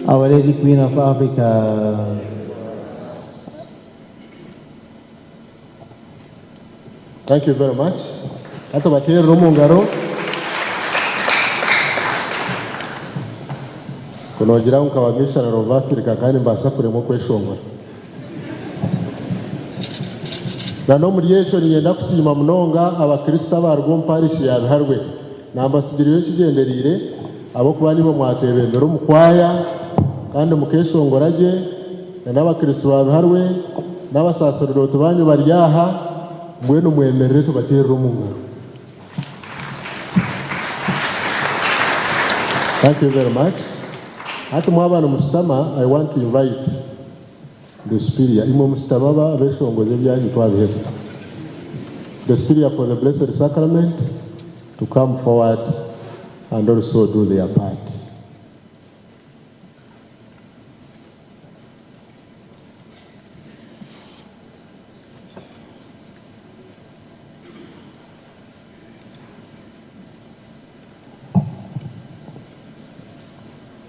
Our Lady Queen of Africa. Thank you very much. Hata baterera omu ngaro. Kunogira ngu nkaba missionary of Africa kandi mbaasa kuremwa okweshongora. Na n'omuri ekyo niinyenda kusiima munonga abakristo abaruga omu parish ya Biharwe. Nambasigiriire ekigyendereire ahabw'okuba nibo mwatwebembera omu kwaya kandi mukeshongora gye na n'abakristo ba Biharwe n'abasaserodoti banyu bari aha mbwenu mwemerere tubaterere omu ngaro. Thank you very much. Hati mwaba nimushutama, I want to invite the superior. Imwe mushutama abeshongozi ebyanyu twabiheza. The superior for the Blessed Sacrament to come forward and also do their part.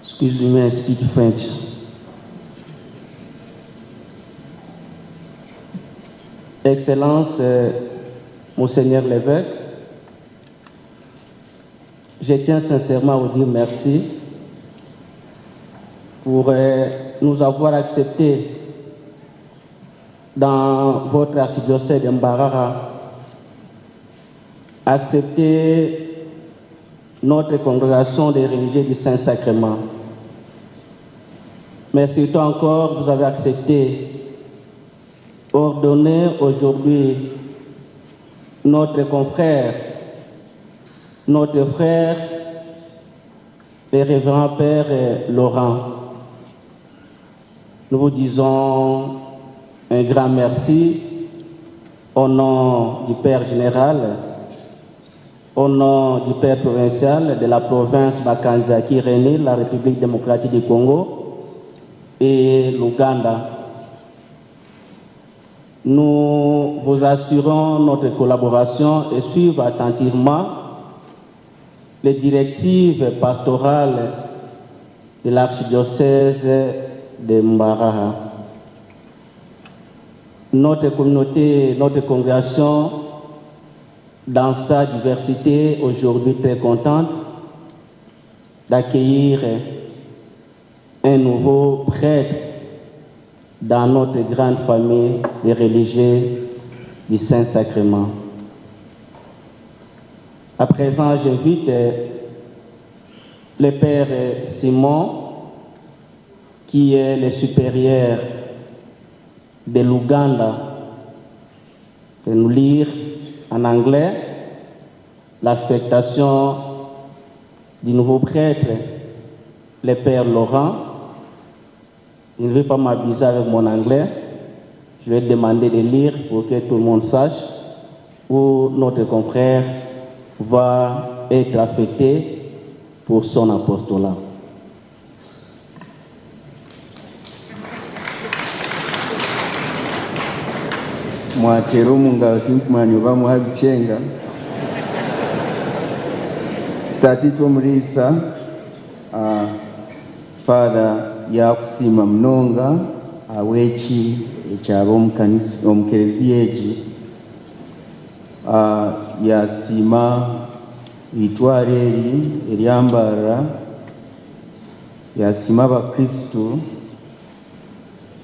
Excuse me, I speak French. Excellence, Monseigneur l'évêque, je tiens sincèrement à vous dire merci pour nous avoir acceptés dans votre archidiocèse de Mbarara, accepter notre congrégation des religieux du Saint-Sacrement. Mais surtout encore, vous avez accepté, ordonner aujourd'hui notre confrère, notre frère, le révérend Père Laurent. Nous vous disons un grand merci au nom du Père général, au nom du Père provincial de la province Bakanja qui réunit la République démocratique du Congo et l'Ouganda. Nous vous assurons notre collaboration et suivre attentivement les directives pastorales de l'archidiocèse de Mbarara. Notre communauté, notre congrégation, dans sa diversité, aujourd'hui très contente d'accueillir un nouveau prêtre dans notre grande famille des religieux du Saint-Sacrement. À présent, j'invite le Père Simon, qui est le supérieur de l'Ouganda, de nous lire en anglais l'affectation du nouveau prêtre, le Père Laurent. Je ne vais pas m'abuser avec mon anglais. Je vais demander de lire pour que tout le monde sache où notre confrère va être affecté pour son apostolat. Mwatera omu ngaro tinkumanya oba mwabikyenga. Tataitwe omuriisa, ah, Father yakusiima munonga ahabw'eki ekyaba omu kanisa omu kereziya egi. Ah, yasiima eitwaro eri erya Mbarara, yasiima abakristu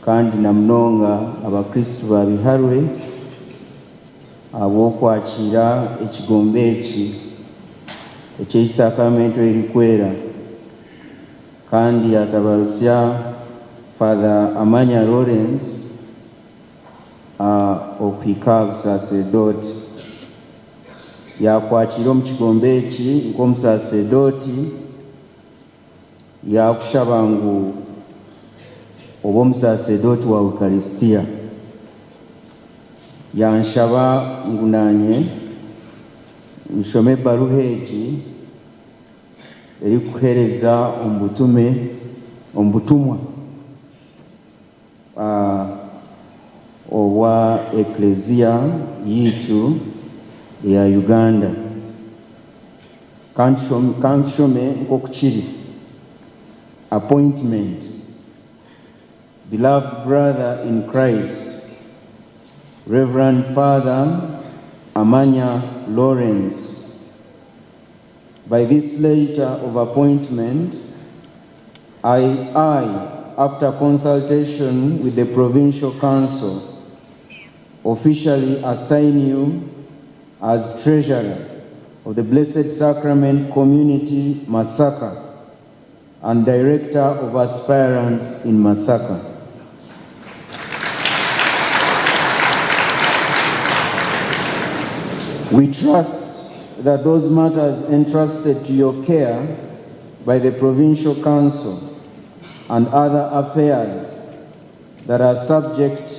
kandi na munonga abakristu ba Biharwe ahabw'okwakiira ekigombe eki eky'eisakramentu eririkwera kandi yatabarusya Father Amanya Lawrence okuhika aha busaseredooti. Yaakwakiira omu kigombe eki nk'omusaseredooti yaakushaba ngu obe omusaseredooti wa Ukaristia. Yanshaba ngu naanye nshome ebaruha egi erikukuheereza omu butume omu butumwa obwa Eklezia yaitu eya Uganda. Ka nkishome nk'oku kiri. Appointment. Beloved brother in Christ, Reverend Father Amanya Lawrence, by this letter of appointment, I, I, after consultation with the Provincial Council, officially assign you as Treasurer of the Blessed Sacrament Community, Masaka, and Director of Aspirants in Masaka. We trust that those matters entrusted to your care by the Provincial Council and other affairs that are subject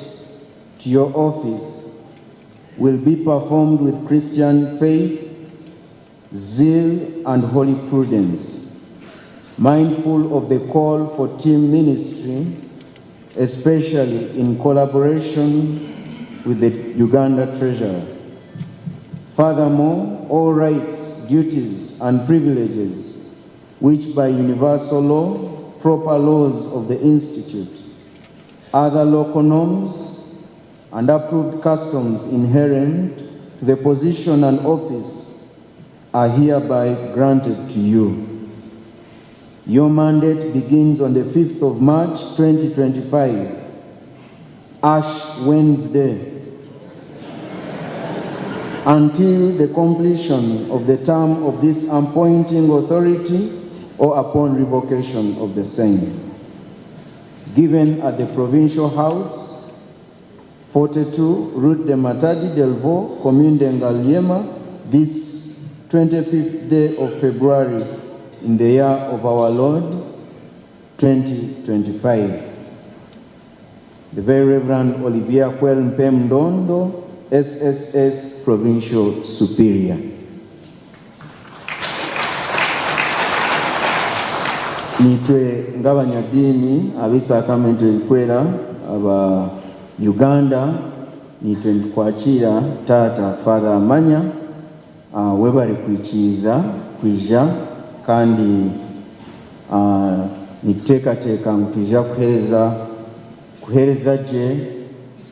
to your office will be performed with Christian faith, zeal, and holy prudence, mindful of the call for team ministry, especially in collaboration with the Uganda Treasurer. Furthermore, all rights, duties, and privileges which by universal law, proper laws of the Institute, other local norms, and approved customs inherent to the position and office are hereby granted to you. Your mandate begins on the 5th of March 2025, Ash Wednesday, until the completion of the term of this appointing authority or upon revocation of the same. Given at the Provincial House, 42 Route de Matadi Delvaux, Commune de Ngaliema, this 25th day of February in the year of our Lord, 2025. The Very Reverend Olivier Kwel Mpem SSS Provincial Superior. Nitwe ng'abanyadiini ab'eisakamento erikwera aba Uganda nitwe nitukwakira taata Father Amanya uh, webare kwikiiza kwija kandi uh, nituteekateeka ngu twija kuheereza kuheereza gye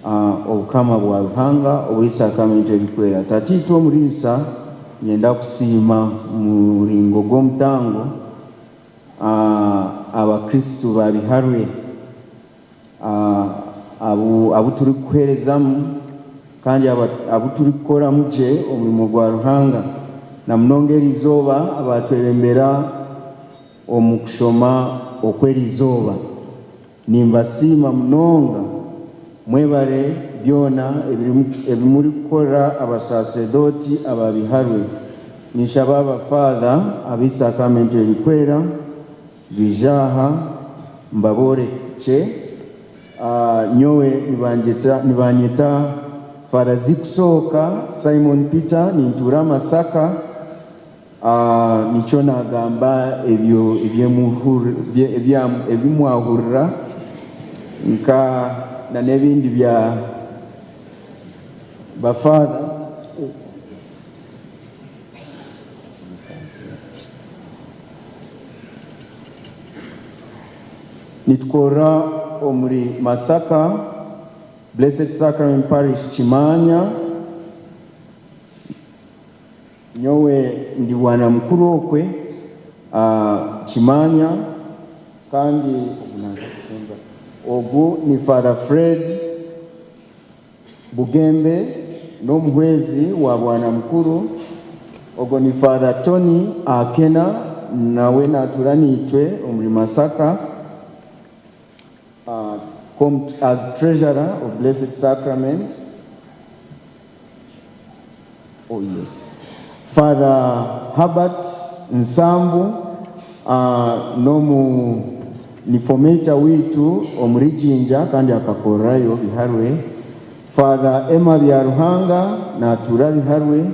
uh, obukama bwa Ruhanga obw'eisakamento erikwera. Tataitwe omuriisa niinyenda kusiima omu muringo gw'omutango Abakristo ba Biharwe abu abu turikuheerezamu kandi abu turikukoramu gye omurimo gwa Ruhanga na munonga eri izooba abaatwebembera omu kushoma okw'eri izooba. Nimbasiima munonga Mwebare byona ebi murikukora abasaseredooti ababiharwe. Ninshaba abafaatha ab'eisakramentu erikwera baije aha mbaborekye. Nyowe nibanyeta Father Zikusooka Simon Peter, nintuura Masaka. Nikyo nagamba ebyo ebi mwahurira nka na n'ebindi bya bafaatha. Nitukorera omuri Masaka, Blessed Sacrament Parish Kimaanya. Nyowe ndi bwana mukuru okwe Kimaanya kandi ogu ni Father Fred Bugembe n'omuhwezi wa bwana mukuru. Ogwo ni Father Tony Akena nawe natuura naitwe omuri Masaka as treasurer of Blessed Sacrament. Oh yes. Father Herbert Nsambu n'omu ni formator waitu omuri Jinja kandi akakorerayo Biharwe. Father Emma Byaruhanga natuura Biharwe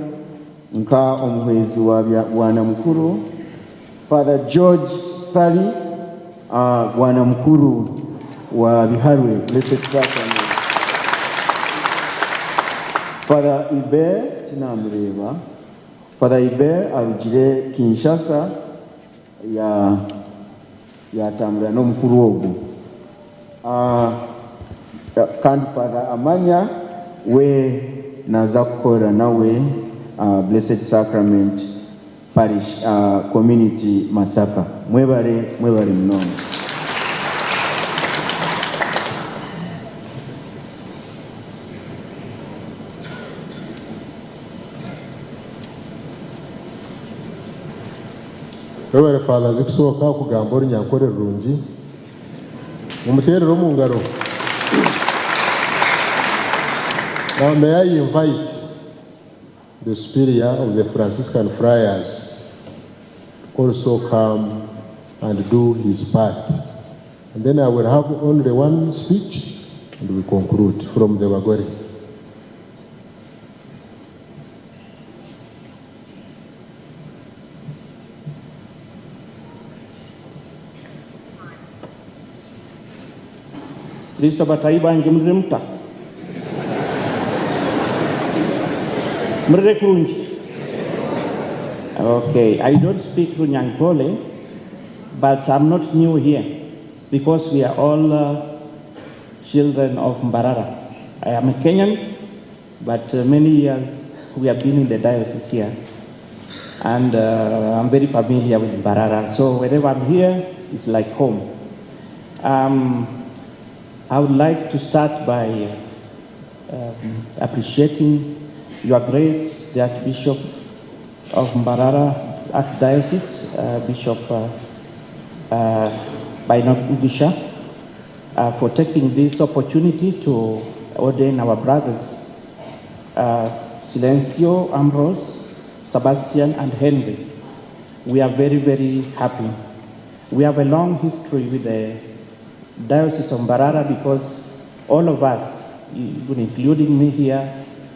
nka omuhwezi wa bwana mukuru. Father George Sali bwana mukuru wa Biharwe Blessed Sacrament. Father Ibe tinamureba. Father Ibe arugire Kinshasa ya yatambura n'omukuru ogu. Kandi Father Amanya we naza kukora nawe Blessed Sacrament Parish Community Masaka. Mwebare, mwebare munonga. Webare Father Zikusooka okugamba Orunyankore rurungi. Mumuteerere omu ngaro. Now may I invite the superior of the Franciscan Friars to also come and do his part. And then I will have only one speech and we conclude from the Bagore. Kristo batayi banje murire muta. Murire kurungi. Okay, I don't speak Runyankole, but I'm not new here because we are all children of Mbarara. I am a Kenyan, but many years we have been in the diocese here, and I'm very familiar with Mbarara. So whenever I'm here, it's like home. I would like to start by appreciating Your Grace, the Archbishop of Mbarara Archdiocese, Bishop Bainomugisha, for taking this opportunity to ordain our brothers, Silencio, Ambrose, Sebastian, and Henry. We are very, very happy. We have a long history with the Diocese of Mbarara because all of us, even including me here,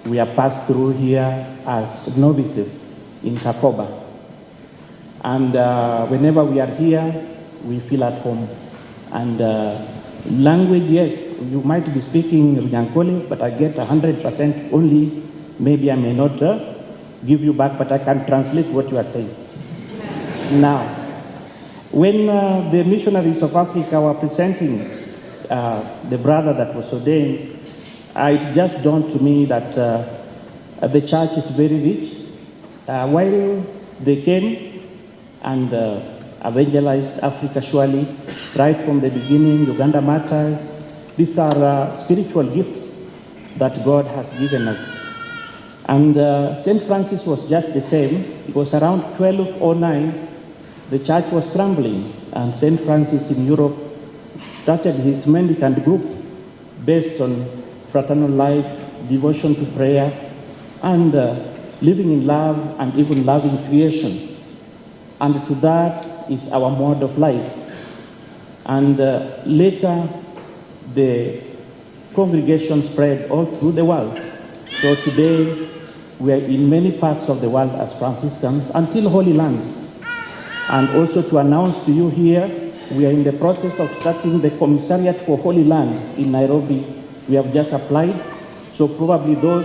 we are passed through here as novices in Kakoba. And whenever we are here, we feel at home. And language, yes, you might be speaking Runyankole, but I get 100% only. Maybe I may not give you back, but I can translate what you are saying. Now, when the missionaries of Africa were presenting the brother that was ordained, it just dawned to me that the church is very rich. While they came and evangelized Africa, surely, right from the beginning, Uganda Matters, these are spiritual gifts that God has given us. And St. Francis was just the same. It was around 1209, the church was crumbling, and St. Francis in Europe started his mendicant group based on fraternal life, devotion to prayer, and living in love and even loving creation. And to that is our mode of life. And later, the congregation spread all through the world. So today, we are in many parts of the world as Franciscans until Holy Land. And also to announce to you here, we are in the process of starting the Commissariat for Holy Land in Nairobi. We have just applied, so probably those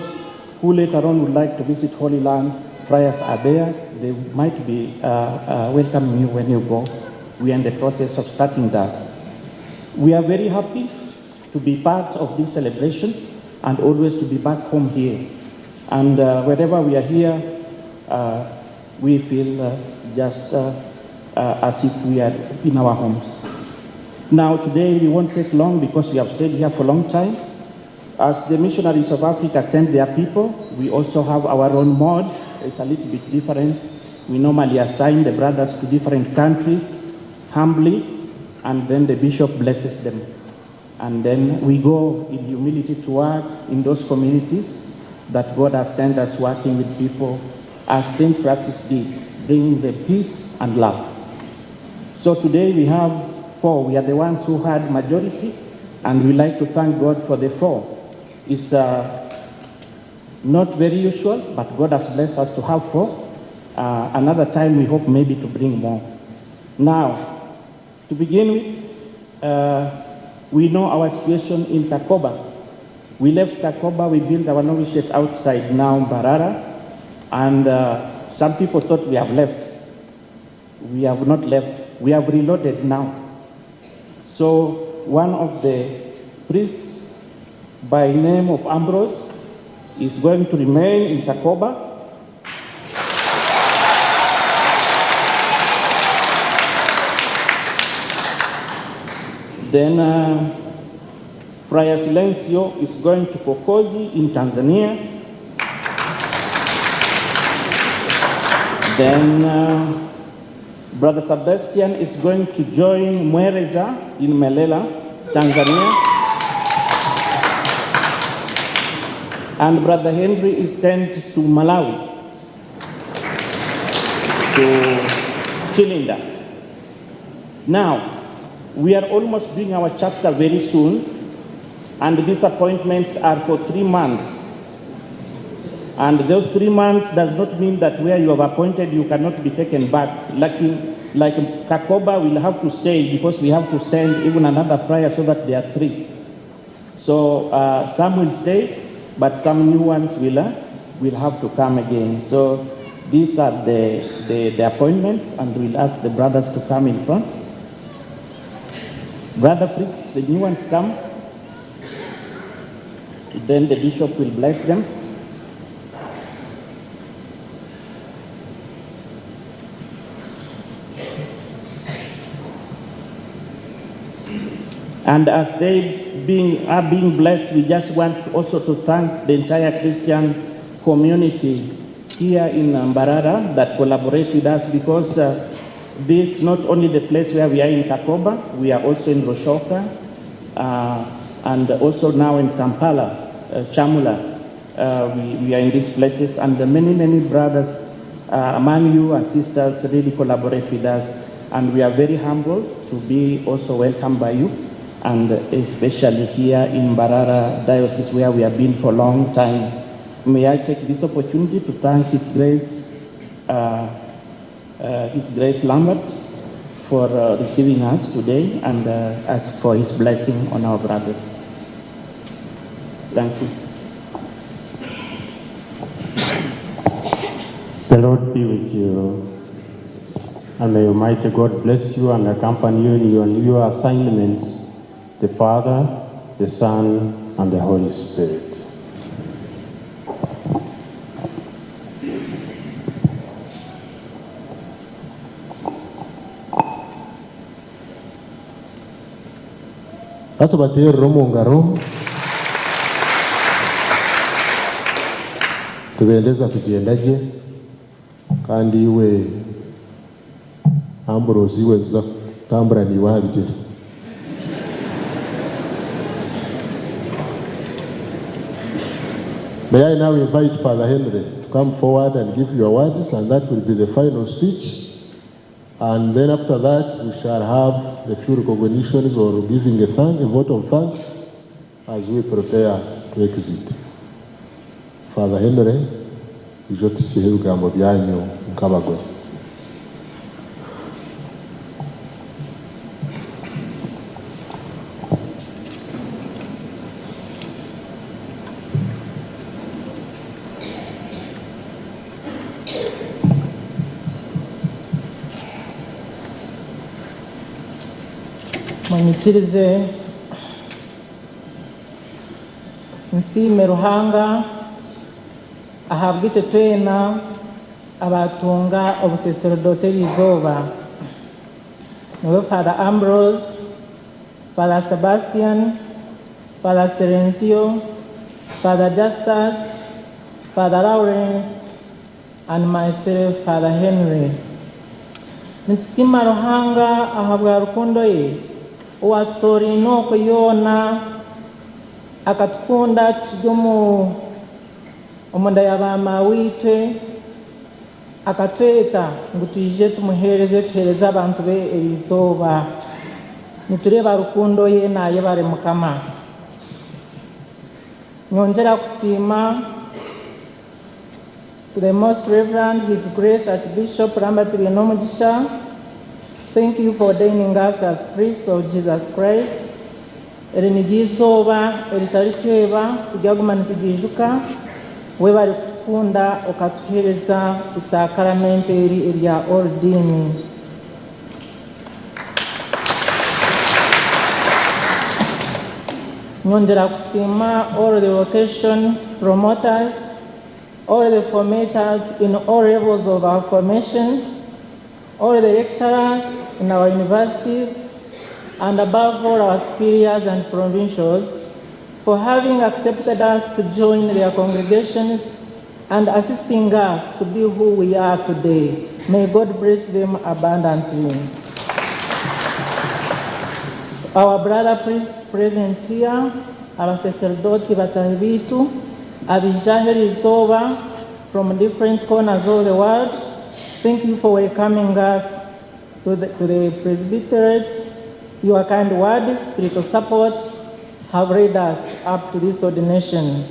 who later on would like to visit Holy Land, friars are there. They might be welcoming you when you go. We are in the process of starting that. We are very happy to be part of this celebration and always to be back home here. And wherever we are here, we feel just as if we are in our homes. Now today we won't take long because we have stayed here for a long time. As the missionaries of Africa send their people, we also have our own mode. It's a little bit different. We normally assign the brothers to different countries, humbly, and then the bishop blesses them. And then we go in humility to work in those communities that God has sent us, working with people as St. Francis did, bringing the peace and love. So today we have four. We are the ones who had majority, and we like to thank God for the four. It's not very usual, but God has blessed us to have four. Another time we hope maybe to bring more. Now, to begin with, we know our situation in Kakoba. We left Kakoba, we built our novitiate outside now, Mbarara, and some people thought we have left. We have not left. We have reloaded now. So one of the priests by name of Ambrose is going to remain in Kakoba. Then Friar Silencio is going to Kokozi in Tanzania. Then Brother Sebastian is going to join Mwereza in Melela, Tanzania. And Brother Henry is sent to Malawi, to Chilinda. Now, we are almost doing our chapter very soon, and these appointments are for 3 months. And those 3 months does not mean that where you have appointed, you cannot be taken back. Like Kakoba will have to stay because we have to send even another friar so that there are 3. So some will stay, but some new ones will have to come again. So these are the appointments, and we'll ask the brothers to come in front. Brother priests, the new ones come. Then the bishop will bless them. And as they are being blessed, we just want also to thank the entire Christian community here in Mbarara that collaborate with us, because this is not only the place where we are in Kakoba, we are also in Roshoka, and also now in Kampala, Chamula. We are in these places, and the many, many brothers among you and sisters really collaborate with us, and we are very humble to be also welcomed by you, and especially here in Mbarara Diocese, where we have been for a long time. May I take this opportunity to thank His Grace, His Grace Lambert, for receiving us today, and ask for his blessing on our brothers. Thank you. The Lord be with you, and may Almighty God bless you and accompany you in your new assignments, the Father, the Son, and the Holy Spirit. Katubateerere omu ngaro, tubendeza kugyenda gye, kandi iwe Ambrose iwe tuza kutambura niiwe aha bigyere. May I now invite Father Henry to come forward and give your words, and that will be the final speech. And then after that, we shall have a few recognitions or giving a vote of thanks as we prepare to exit. Father Henry, ija otusihe ebigambo byanyu nk'abagore. Munyikirize nsiime Ruhanga ahabw'itwe twena abatunga obusaseredooti eriizooba. Niwe Father Ambrose, Father Sebastian, Father Serenzio, Father Justus, Father Lawrence, and myself, Father Henry. Nitusiima Ruhanga ahabwa rukundo ye owatutooriine okwe yoona akatukunda tukiri omunda ya baamaawitwe, akatweta ngu twije tumuheereze, tuheereze abantu be eriizooba. Nitureeba rukundo ye naayebare Mukama. Nyongyera kusiima to the Most Reverend His Grace Archbishop Lambert Bainomugisha. Thank you for ordaining us as priests of Jesus Christ. Eri niryo izooba eritari tweba turyaguma nitugiijuka, webare kutukunda okatuheereza isakaramente eri erya ordini. Nyongera kusiima all the vocation promoters, all the formators in all levels of our formation, all the lecturers in our universities, and above all our superiors and provincials, for having accepted us to join their congregations and assisting us to be who we are today. May God bless them abundantly. Our brother priests present here, abasacerdoti batahi bitu, abija eriizooba from different corners of the world, thank you for welcoming us to the presbyterate. Your kind words, spiritual support have led us up to this ordination.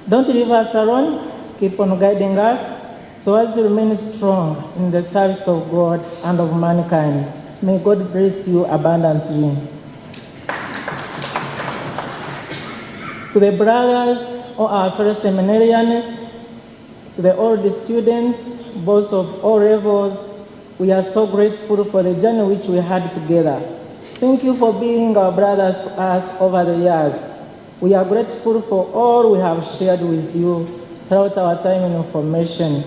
Don't leave us alone, keep on guiding us so as you remain strong in the service of God and of mankind. May God bless you abundantly. To the brothers or our fellow seminarians, to the old students, both of all levels, we are so grateful for the journey which we had together. Thank you for being our brothers to us over the years. We are grateful for all we have shared with you throughout our time in formation.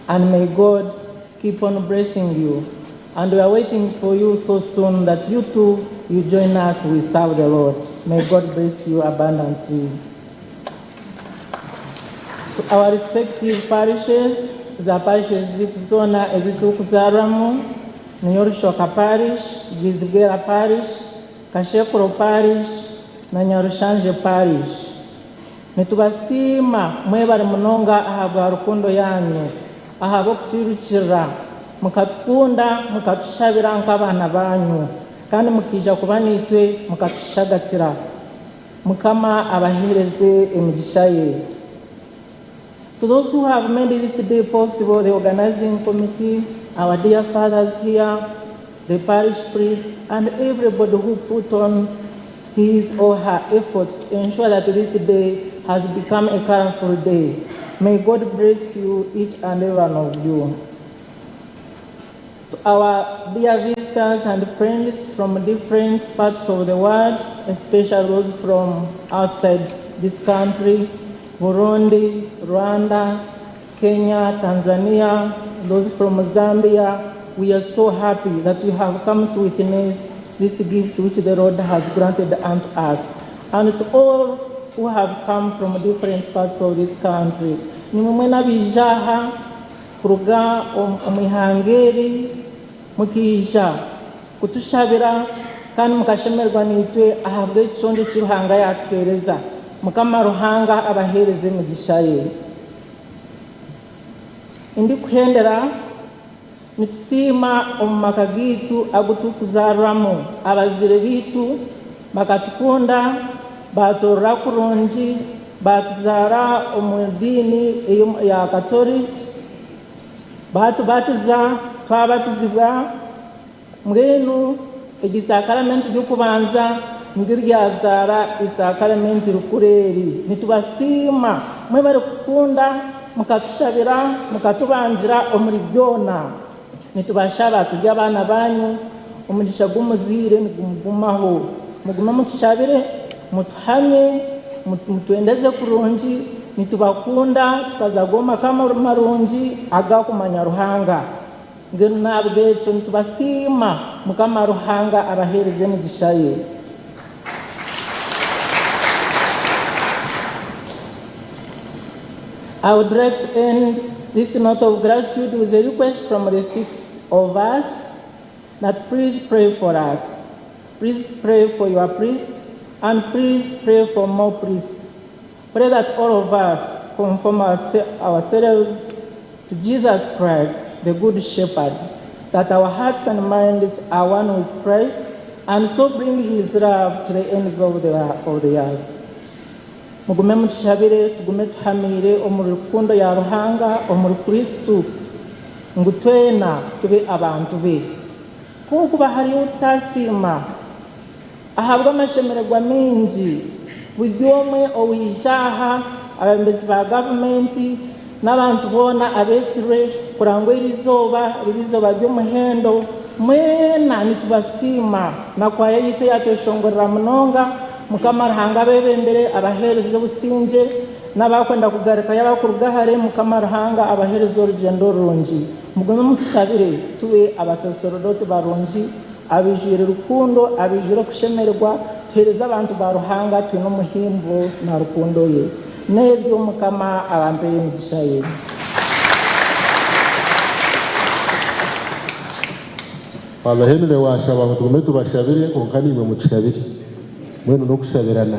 And may God keep on blessing you. And we are waiting for you so soon that you too, you join us, we serve the Lord. May God bless you abundantly. To our respective parishes, the parishes zona ezitukuzarwamu, Nyorushoka Parish, Gizigera Parish, Kashekuro Parish, na Nyarushanje Parish. Nitubasiima mwebare munonga ahabwa rukundo yanyu, ahabw'okutwirukirira, mukatukunda, mukatushabira nk'abaana banyu, kandi mukija kuba nitwe mukatushagatira. Mukama abahereze emigisha ye. To those who have made this day possible, the organizing committee, our dear fathers here, the parish priest, and everybody who put on his or her effort to ensure that this day has become a colorful day. May God bless you, each and every one of you. To our dear visitors and friends from different parts of the world, especially those from outside this country, Burundi, Rwanda, Kenya, Tanzania, those from Zambia, we are so happy that we have come to witness this gift which the Lord has granted unto us. And to all who have come from different parts of this country. Nimwe n'abijaha kuruga omu ihanga eri mukiija kutushabira kandi mukashemerwa nitwe ahabw'ekiconco eki Ruhanga yatuheereza. Mukama Ruhanga abaheereze emigisha ye. Ndikuhendera, nitusiima omu maka gaitu agu turikuzaarwamu. Abazaire baitu bakatukunda, baaturera kurungi, baatuzaara omu diini ya Katoliki, baatubatiza, twabatizibwa. Mbwenu egi sakaramenti ry'okubanza niryo ryazaara isakaramenti rikuru eri. Nitubasiima mwebare kukunda, mukatushabira, mukatubangira omuri byona. Nitubashaba turi abaana banyu, omugisha gw'omuzaire nigumugumaho. Mugume mutushabire, mutuhamye, mutwendeze kurungi, nitubakunda tukazaga omu maka marungi agakumanya Ruhanga. Mbwenu n'ahabw'ekyo nitubasiima, Mukama Ruhanga abaheereze emigisha ye. I would like to end this note of gratitude with a request from the six of us that please pray for us. Please pray for your priests and please pray for more priests. Pray that all of us conform ourselves to Jesus Christ, the Good Shepherd, that our hearts and minds are one with Christ, and so bring his love to the ends of the earth. Mugume mutushabire, tugume tuhamiire omu rukundo ya Ruhanga, omuri Kristo, ngu twena tube abantu be. Kuba hariho otasiima ahabw'amashemererwa mingi, buri omwe owaija aha, abeebembezi ba gavumenti n'abantu boona abeetsirwe kurangwa eri izooba, riri izooba ry'omuhendo, mwena nitubasiima. Na kwaya yaitu eyatweshongorera munonga, Mukama Ruhanga abeebembere, abaheereze obusingye, n'abakwenda kugarukayo abakuruga hare, Mukama Ruhanga abaheereze orugyendo rurungi. Mugume mutushabire tube abasaseredooti barungi, abaijwire rukundo, abaijwire okushemererwa, tuheereze abantu ba Ruhanga twine omuhimbo na rukundo ye. N'ebyo Mukama abampere emigisha ye. Father Henry washaba ngu tugume tubashabire kwonka naimwe mutushabire mbwenu n'okushabirana.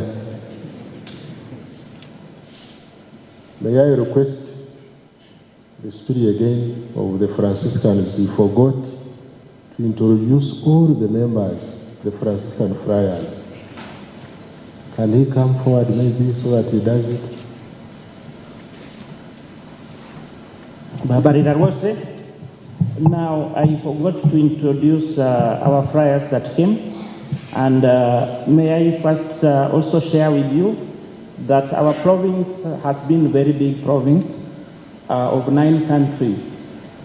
May I request the superior again of the Franciscans, he forgot to introduce all the members, the Franciscan friars. Can he come forward maybe so that he does it? Babarira rwose. Now, I forgot to introduce our friars that came. And may I first also share with you that our province has been a very big province of 9 countries.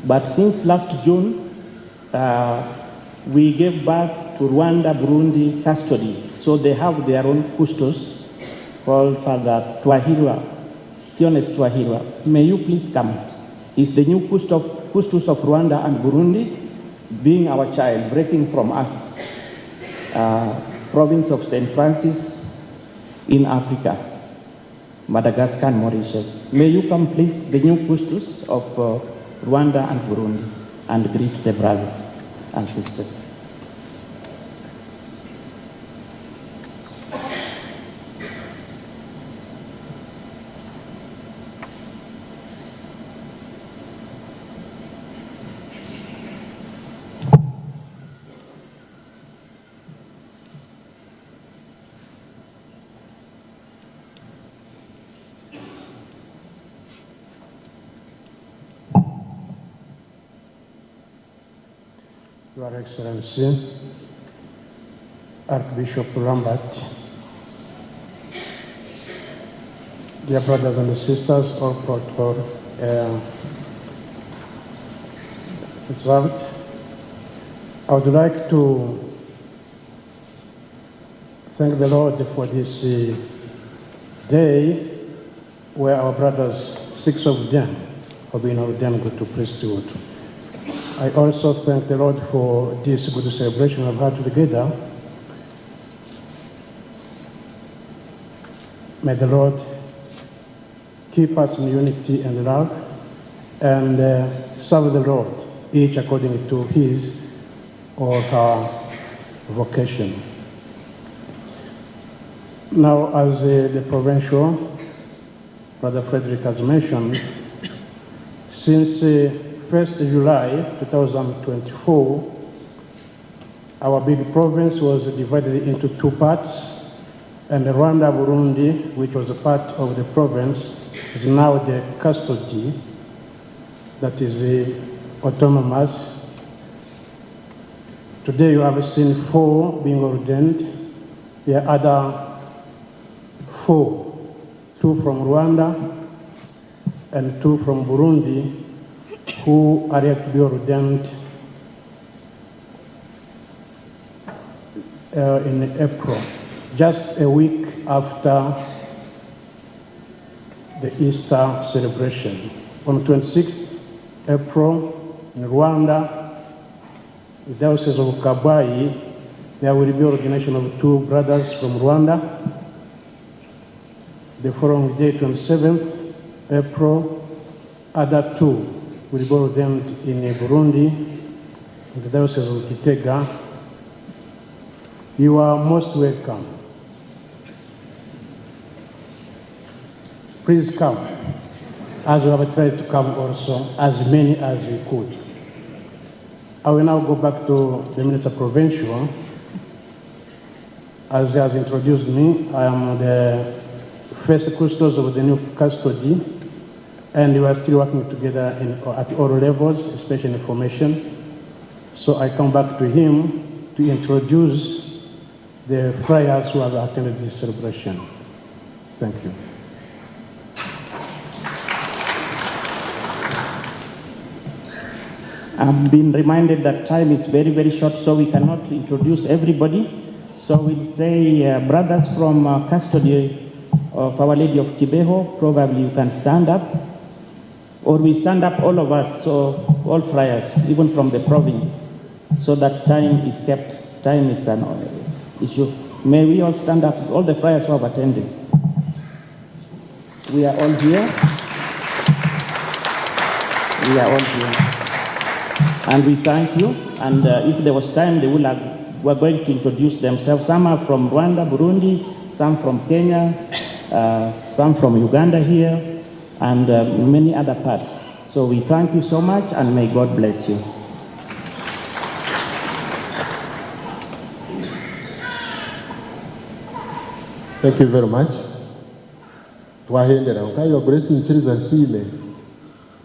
But since last June, we gave birth to Rwanda, Burundi custody. So they have their own custos called Father Twahirwa, Tiones Twahirwa. May you please come. He's the new custos of Rwanda and Burundi, being our child, breaking from us, province of St. Francis in Africa, Madagascar and Mauritius. May you come please, the new custos of Rwanda and Burundi, and greet the brothers and sisters. Your Excellency, Archbishop Lambert, dear brothers and sisters, all protocol observed, I would like to thank the Lord for this day where our brothers, 6 of them, have been ordained to priesthood. I also thank the Lord for this good celebration we've had together. May the Lord keep us in unity and love, and serve the Lord, each according to his or her vocation. Now, as the provincial, Brother Frederick has mentioned, since 1st July 2024, our big province was divided into two parts, and Rwanda Burundi, which was a part of the province, is now the custody that is autonomous. Today you have seen four being ordained. There are other four, two from Rwanda and two from Burundi, who are yet to be ordained in April, just a week after the Easter celebration. On 26th April in Rwanda, the Diocese of Kabgayi, there will be ordination of two brothers from Rwanda. The following day, 27th April, other two will be ordained in Burundi, in the Diocese of Gitega. You are most welcome. Please come, as we have tried to come also, as many as we could. I will now go back to the Minister Provincial. As he has introduced me, I am the first custos of the new custody, and we are still working together at all levels, especially in formation. So I come back to him to introduce the friars who have attended this celebration. Thank you. I've been reminded that time is very, very short, so we cannot introduce everybody. So we'll say brothers from custody of Our Lady of Kibeho, probably you can stand up. Or we stand up, all of us, so all friars, even from the province, so that time is kept. Time is an issue. May we all stand up, all the friars who have attended. We are all here. We are all here. And we thank you. And if there was time, they would have, were going to introduce themselves. Some are from Rwanda, Burundi, some from Kenya, some from Uganda here, and many other parts. So we thank you so much, and may God bless you. Thank you very much. Twahendera nka Your Grace nkiriza nsiime,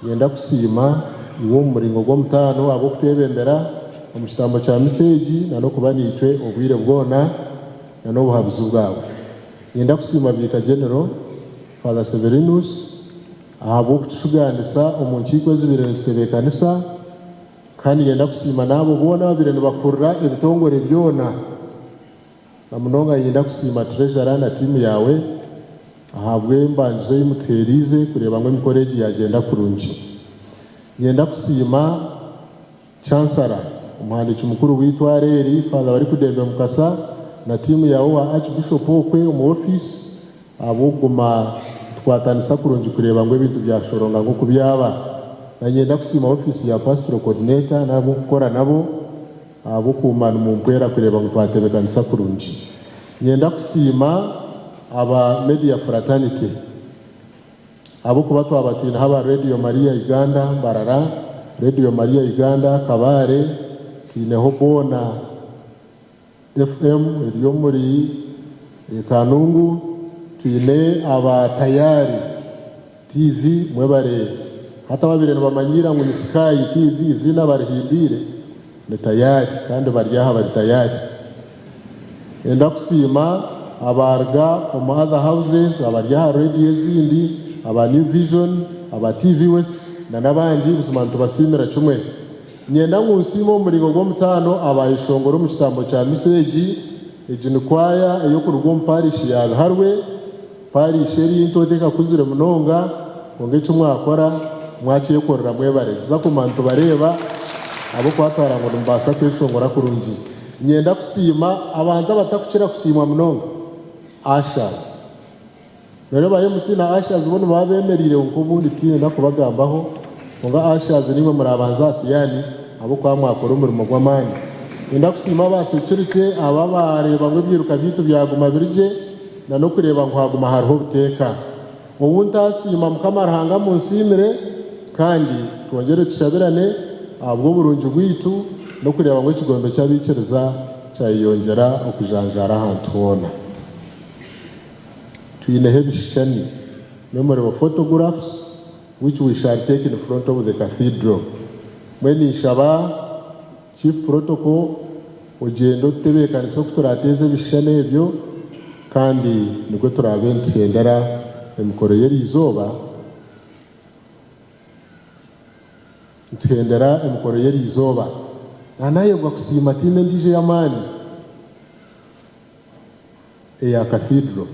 ngenda kusiima iwe omu muringo gw'omutaano ahabw'okutwebembera omu kitambo kya misa egi na n'okuba niitwe obwire bwona na n'obuhabuzi bwawe. Ngenda kusiima Vicar General Father Severinus ahabw'okutushugaanisa omu nkiiko ezibire nizitebeekanisa, kandi ngenda kusiima n'abo boona ababire nibakurira ebitongore byona. Na munonga ngenda kusiima Treasurer na tiimu yawe ahabw'embangizo ei mutuheeriize kureeba ngu emikoro egi yagyenda kurungi. Ngenda kusiima Chancellor, omuhandiiki mukuru w'eitwaro eri, Father Barikudembe Mukasa na tiimu yawe wa Archbishop okwe omu office ahabw'okuguma tukwatanisa kurungi kureeba ngu ebintu byashoronga nk'oku byaba. Na ngenda kusiima office ya Pastoral Coordinator n'ab'okukora nabo ahabw'okuuma nimumpwera kureeba ngu twatebeekanisa kurungi. Ngenda kusiima aba Media Fraternity ahabw'okuba twaba twineho aba Radio Maria Uganda Mbarara, Radio Maria Uganda Kabare, twineho boona FM eri omuri Kanungu, twine aba Tayari TV mwebare, hata babire nibamanyira ngu ni Sky TV izina barihindwire ni Tayari, kandi bari aha bari tayari. Enda kusiima abaruga omu other houses, abari aha radio ezindi, aba New Vision, aba TV West na n'abandi, buzima nitubasiimira kimwe. Nyenda ngu nsiime omu muringo gw'omutaano abayeshongora omu kitambo kya misa egi. Egi ni kwaya ey'okuruga omu parish ya Biharwe, parish eri ntoto ekakuzire munonga, kwonka eki mwakora mwakyekorera mwebare. Tuza kumanya nitubareeba ahabw'okubatwara ngu nimubaasa kweshongora kurungi. Nyenda kusiima abantu abatakukira kusiimwa munonga, ushers. Rero ba MC na ushers bo nibaba bemereire nk'obundi tinyenda kubagambaho, kwonka ushers nimwe murabanza asiyani ahabw'okuba mwakora omurimo gw'amaani. Nyenda kusiima aba security aba bareeba ngu ebyiruka byaitu byaguma biri gye. na n'okureeba ngu haguma hariho obuteeka. Ou ntaasiima Mukama Ruhanga amunsiimire kandi twongyere tushabirane ahabw'oburungi bwaitu n'okureeba ngu ekigombe ky'abaikiriza kyayeyongyera okujanjaara ahantu hoona. Twineho ebishushani, memorable photographs, which we shall take in front of the cathedral. Mbwenu ninshaba Chief Protocol ogyende otutebeekanise oku turaateeze ebishushani ebyo kandi nibwo turaabe nituhendera emikoro y'eriizooba nituhendera emikoro y'eriizooba. Naanayebwa kusiima tiimu endiijo ey'amaani eya Cathedral.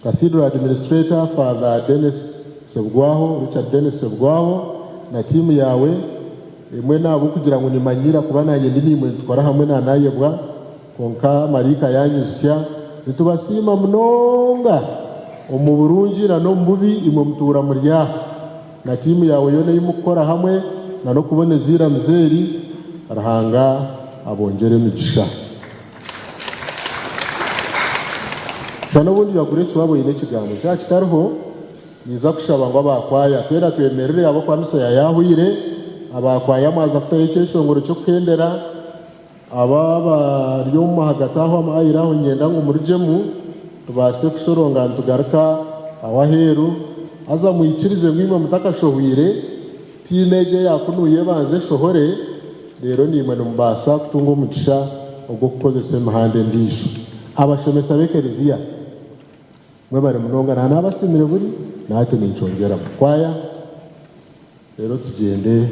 Cathedral Administrator Father Denis Sebugwaho, Richard Denis Sebugwaho na tiimu yaawe emwe n'ahabw'okugira ngu nimanyiira kuba naanye ndi naimwe nitukora hamwe naanayebwa kwonka maraika yaanyijutsya. Nitubasiima munonga omu burungi na n'omu bubi imwe mutuura muri aha na tiimu yaawe yoona ei mukukora hamwe na n'okuboneza eiramizo eri. Ruhanga abongyere emigisha. Shana obundi Your Grace waaba oine ekigambo. Kyaba kitariho, ninza kushaba ngu aba kwaya twena twemerere ahabw'okuba misa yaahweire. Aba kwaya mwaza kutaho ekyeshongoro ky'okuhendera. Abo abari omu ahagati aho omu aisle aho niinyenda ngu murugyemu tubaase kushoronga nitugaruka aho aheeru. Haza mwikirize ngu imwe mutakashohweire, tiimu egyo eya kunuya ebanze eshohore, reero naimwe nimubaasa kutunga omugisha ogw'okukozesa emihanda endiijo. Abashomesa b'ekereziya mwebare munonga. Na naabasiimire buri, na hati ninkyongyeramu. Kwaya, reero tugyende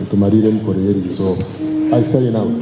nitumariira emikoro y'eri izooba. I sign out.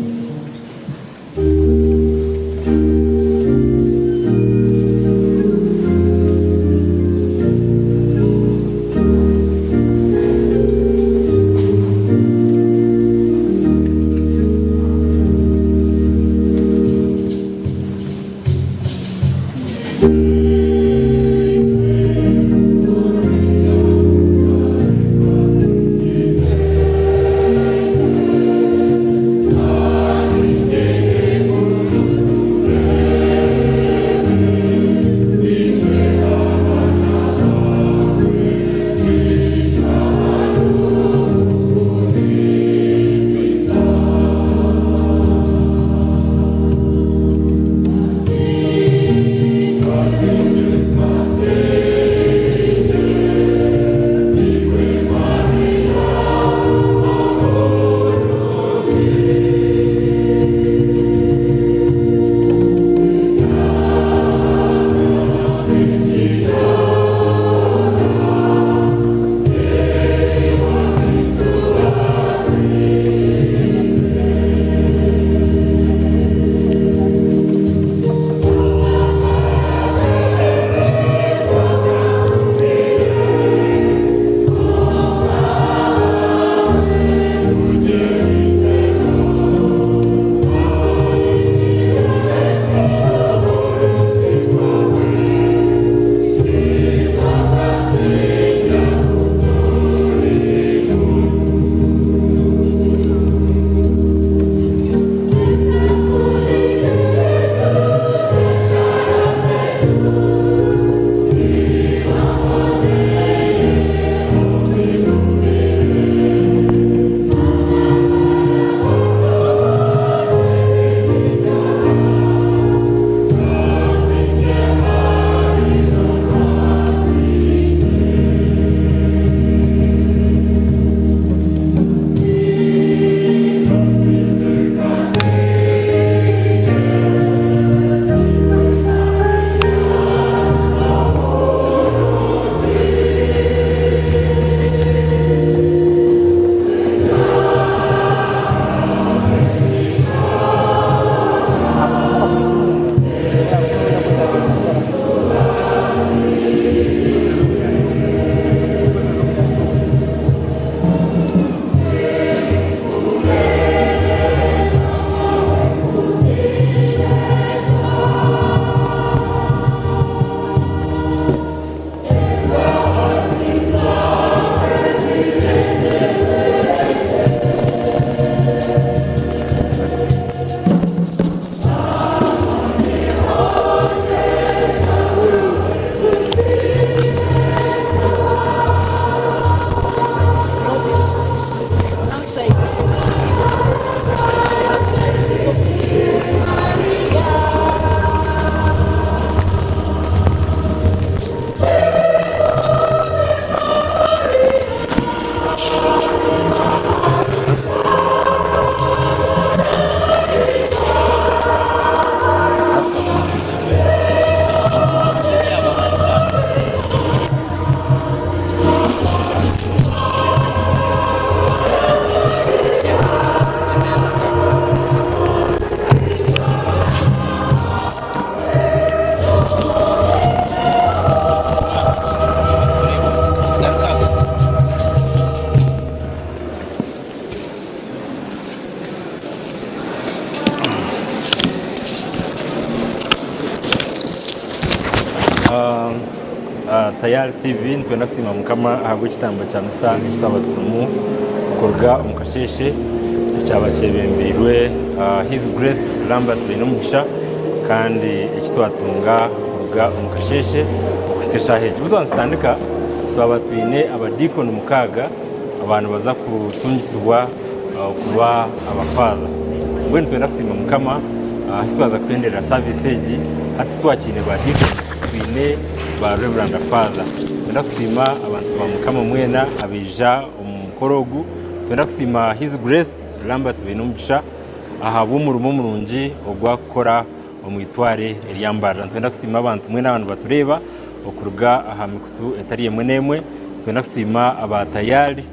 Tayari TV nitwenda kusiima Mukama ahabw'ekitambo kya misa eki twaba turimu kuruga omu kasheeshe ekyaba kyebembeirwe His Grace Lambert Bainomugisha kandi eki twatunga kuruga omu kasheeshe okuhika eshaaha egi. Obu twaba nitutandika twaba twine abadiikoni mukaaga abaaba nibaza kutungisibwa kuba abafaatha. Mbwenu nitwenda kusiima Mukama ahu twaza kuhenderera saviisi egi hati titwakiine ba deacons twine ba Reveranda Father. Nitwenda kusiima abantu ba Mukama mwena abaija omu mukoro ogu. Nitwenda kusiima His Grace Lambert Bainomugisha ahabw'omurimo murungi ogu arikukora omu itware erya Mbarara. Nitwenda kusiima abantu mwena abaaba nibatureeba okuruga aha mikutu etari emwe n'emwe. Nitwenda kusiima aba Tayari.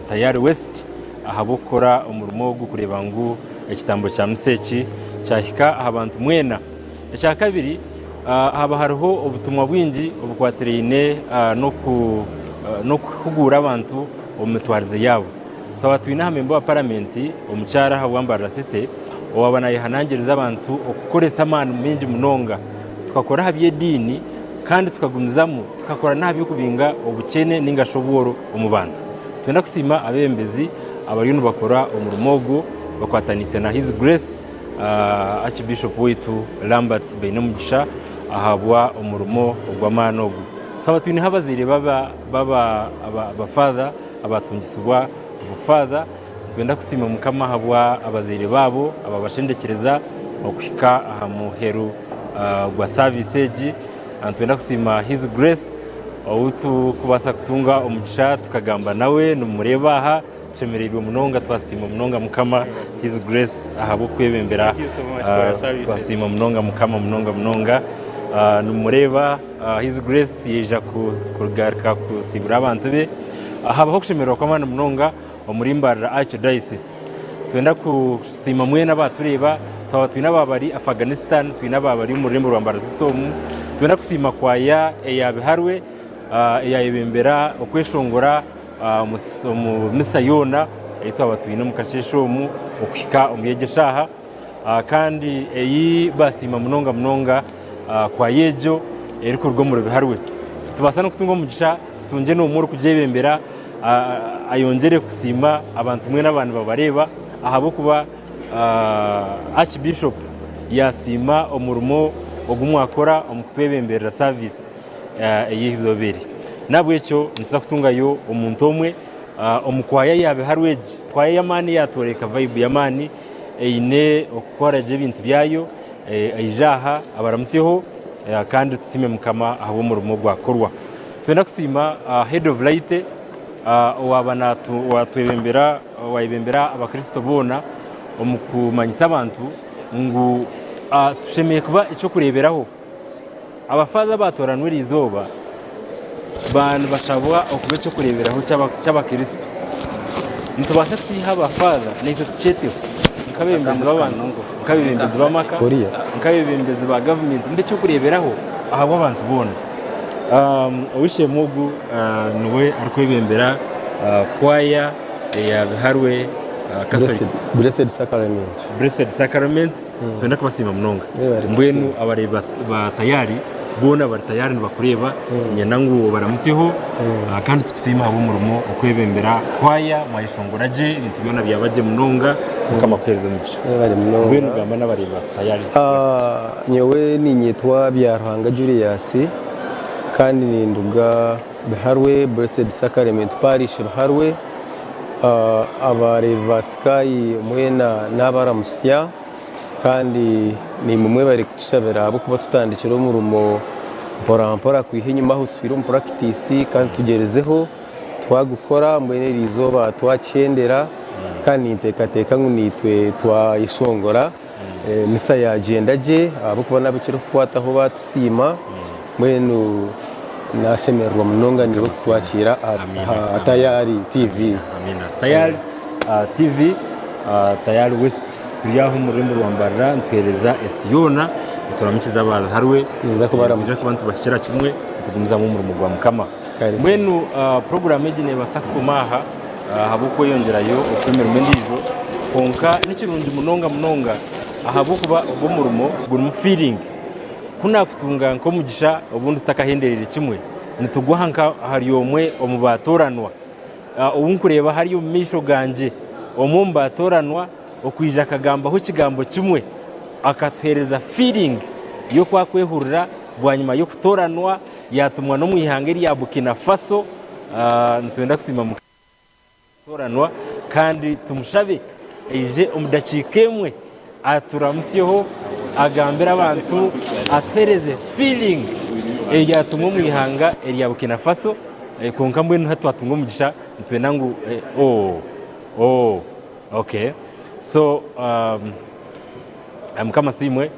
Tayari West ahabw'okukora omurimo ogu kureeba ngu ekitambo kya misa eki kyahika aha bantu mwena. Ekyakabiri, haaba hariho obutumwa bwingi obukwatiraine n'okuhuguura abantu omu mitwarize yaabo. Twaba twine aha memba wa paramenti omukyara aha bwa Mbarara City owaaba nayehanangiriza abantu okukoresa amaani maingi munonga tukakora aha by'ediini kandi tukagumizamu tukakora n'aha by'okubinga obukyene nainga shi obworo omu bantu. Nitwenda kusiima abeebembezi abariyo nibakora omurimo ogu bakwataniise na His Grace Archbishop waitu Lambert Bainomugisha ahabwa omurimo ogw'amaani ogu. Twaba twineho abazaire b'aba Father abatungisibwa obufaatha, nitwenda kusiima Mukama ahabwa abazaire baabo ababashendekyereza okuhika aha muheru gwa saviisi egi. Nitwenda kusiima His Grace ou turikubaasa kutunga omugisha tukagamba nawe, nimumureeba aha, tushemereirwe munonga twasiima munonga Mukama His Grace ahabw'okwebembera, twasiima munonga Mukama munonga munonga. Nimumureeba His Grace yaija kugaruka kusiibura abantu be. Habaho okushemererwa kw'amaani munonga omuri Mbarara Archdiocese. Nitwenda kusiima mwena abaatureeba, twaba twine aba bari Afghanistan, twine aba bari omu rurembo rwa Mbarara City omu. Nitwenda kusiima kwaya eya Biharwe eyayebembera okweshongora omu misa yoona ei twaba twine omu kasheeshe omu okuhika omuri egi eshaaha. Kandi ei baasiima munonga munonga kwaya egyo erikuruga omuri Biharwe. Nitubaasa n'okutunga omugisha tutungye n'omwe orikugyebembera ayongyere kusiima abantu mwena abaaba nibabareeba ahabw'okuba Archbishop yaasiima omurimo ogu mwakora omu kutwebemberera saviisi ey'eizooba eri. N'ahabw'ekyo nituza kutungayo omuntu omwe omu kwaya ya Biharwe egi, kwaya y'amaani eyaatworeka vibe y'amaani eine okukora gye ebintu byayo, aije aha abaramutseho kandi tusiime Mukama ahabw'omurimo ogwakorwa. Nitwenda kusiima Head of Laity owaaba natwebembera owayebembera abakristo boona omu kumanyisa abantu ngu tushemereire kuba eky'okureeberaho. Abafaaza abaatoranwa eri izooba baaba nibashabwa okuba eky'okureeberaho ky'Abakristo. Nitubaasa kutiiha abafaaza naitwe tukyeteho nk'abeebembezi b'abantu, nk'abeebembezi b'amaka, nk'abeebembezi ba gavumenti mbe eky'okureeberaho ahabw'abantu boona. Ow'eishe-emwe ogu niwe arikwebembera kwaya eya Biharwe Catholic. Blessed Sacrament. Blessed Sacrament. Nitwenda kubasiima munonga. Mbwenu abareebi ba Tayari boona bari tayari nibakureeba, niinyenda ngu obaramutseho kandi tukusiime ahabw'omurimo okwebembera kwaya, mwayeshongora gye, ebintu byona byaba gye munonga, Mukama akuheereze omugisha. Mbwenu gamba n'abareebi ba Tayari West. Nyowe niinyetwa Byaruhanga Julius kandi ninduga Biharwe Blessed Sacrament Parish Biharwe. Abareebi ba Sky mwena nabaramutsya kandi naimwe mwebare kutushabira ahabw'okuba tutandikire omurimo mpora mpora kwiha enyima ahu tutwire omu purakitisi kandi tugyerizeho twagukora mbwenu eri izooba twakihendera kandi ninteekateeka ngu naitwe twayeshongora misa yagyenda gye ahabw'okuba n'abu ekirikukwataho baatusiima mbwenu nashemererwa munonga niiwe kutwakiira aha Tayari TV. Amiina. Tayari TV, Tayari West turi aha omu rurembo rwa Mbarara nituheereza ensi yoona nituramukiza ababiharwe nitwija kuba nitubahikira kimwe nitugumizamu omurimo gwa Mukama. Mbwenu puroguraamu egi neebaasa kukoma aha ahabw'okweyongyerayo okw'emirimo endiijo kwonka nikirungi munonga munonga ahabw'okuba ogu omurimo gurimu feeling. Ku naakutunga nk'omugisha obundi tutakahendereire kimwe, nitugwa nka ahari omwe omu baatooranwa ou nkureeba hariya omu maisho gangye, omwe omu baatooranwa okwija akagambaho ekigambo kimwe akatuheereza feeling y'oku akwehurira bwanyima y'okutooranwa yaatumwa n'omu ihanga erya Burkina Faso. Nitwenda kusiima Mukama ahabw'okutooranwa kandi tumushabe aije omu dakiika emwe aturamutsyeho agambire abantu atuheereze feeling eryatumwa omu ihanga erya Burkina Faso kwonka mbwenu hati twatunga omugisha nitwenda ngu ooh ooh okay so um, Mukama asiimwe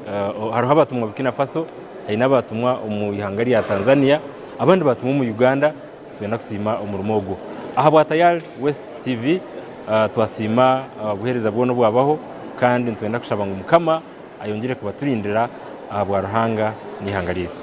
hariho abatumwa Burkina Faso haine abatumwa omu ihanga rya Tanzania abandi batumwa omu Uganda Nitwenda kusiima omurimo ogwo. Ahabwa Tayari West TV, twasiima obuheereza bwona obwabaho kandi nitwenda kushaba ngu Mukama ayongyere kubaturindira ahabwa Ruhanga n'eihanga ryaitu.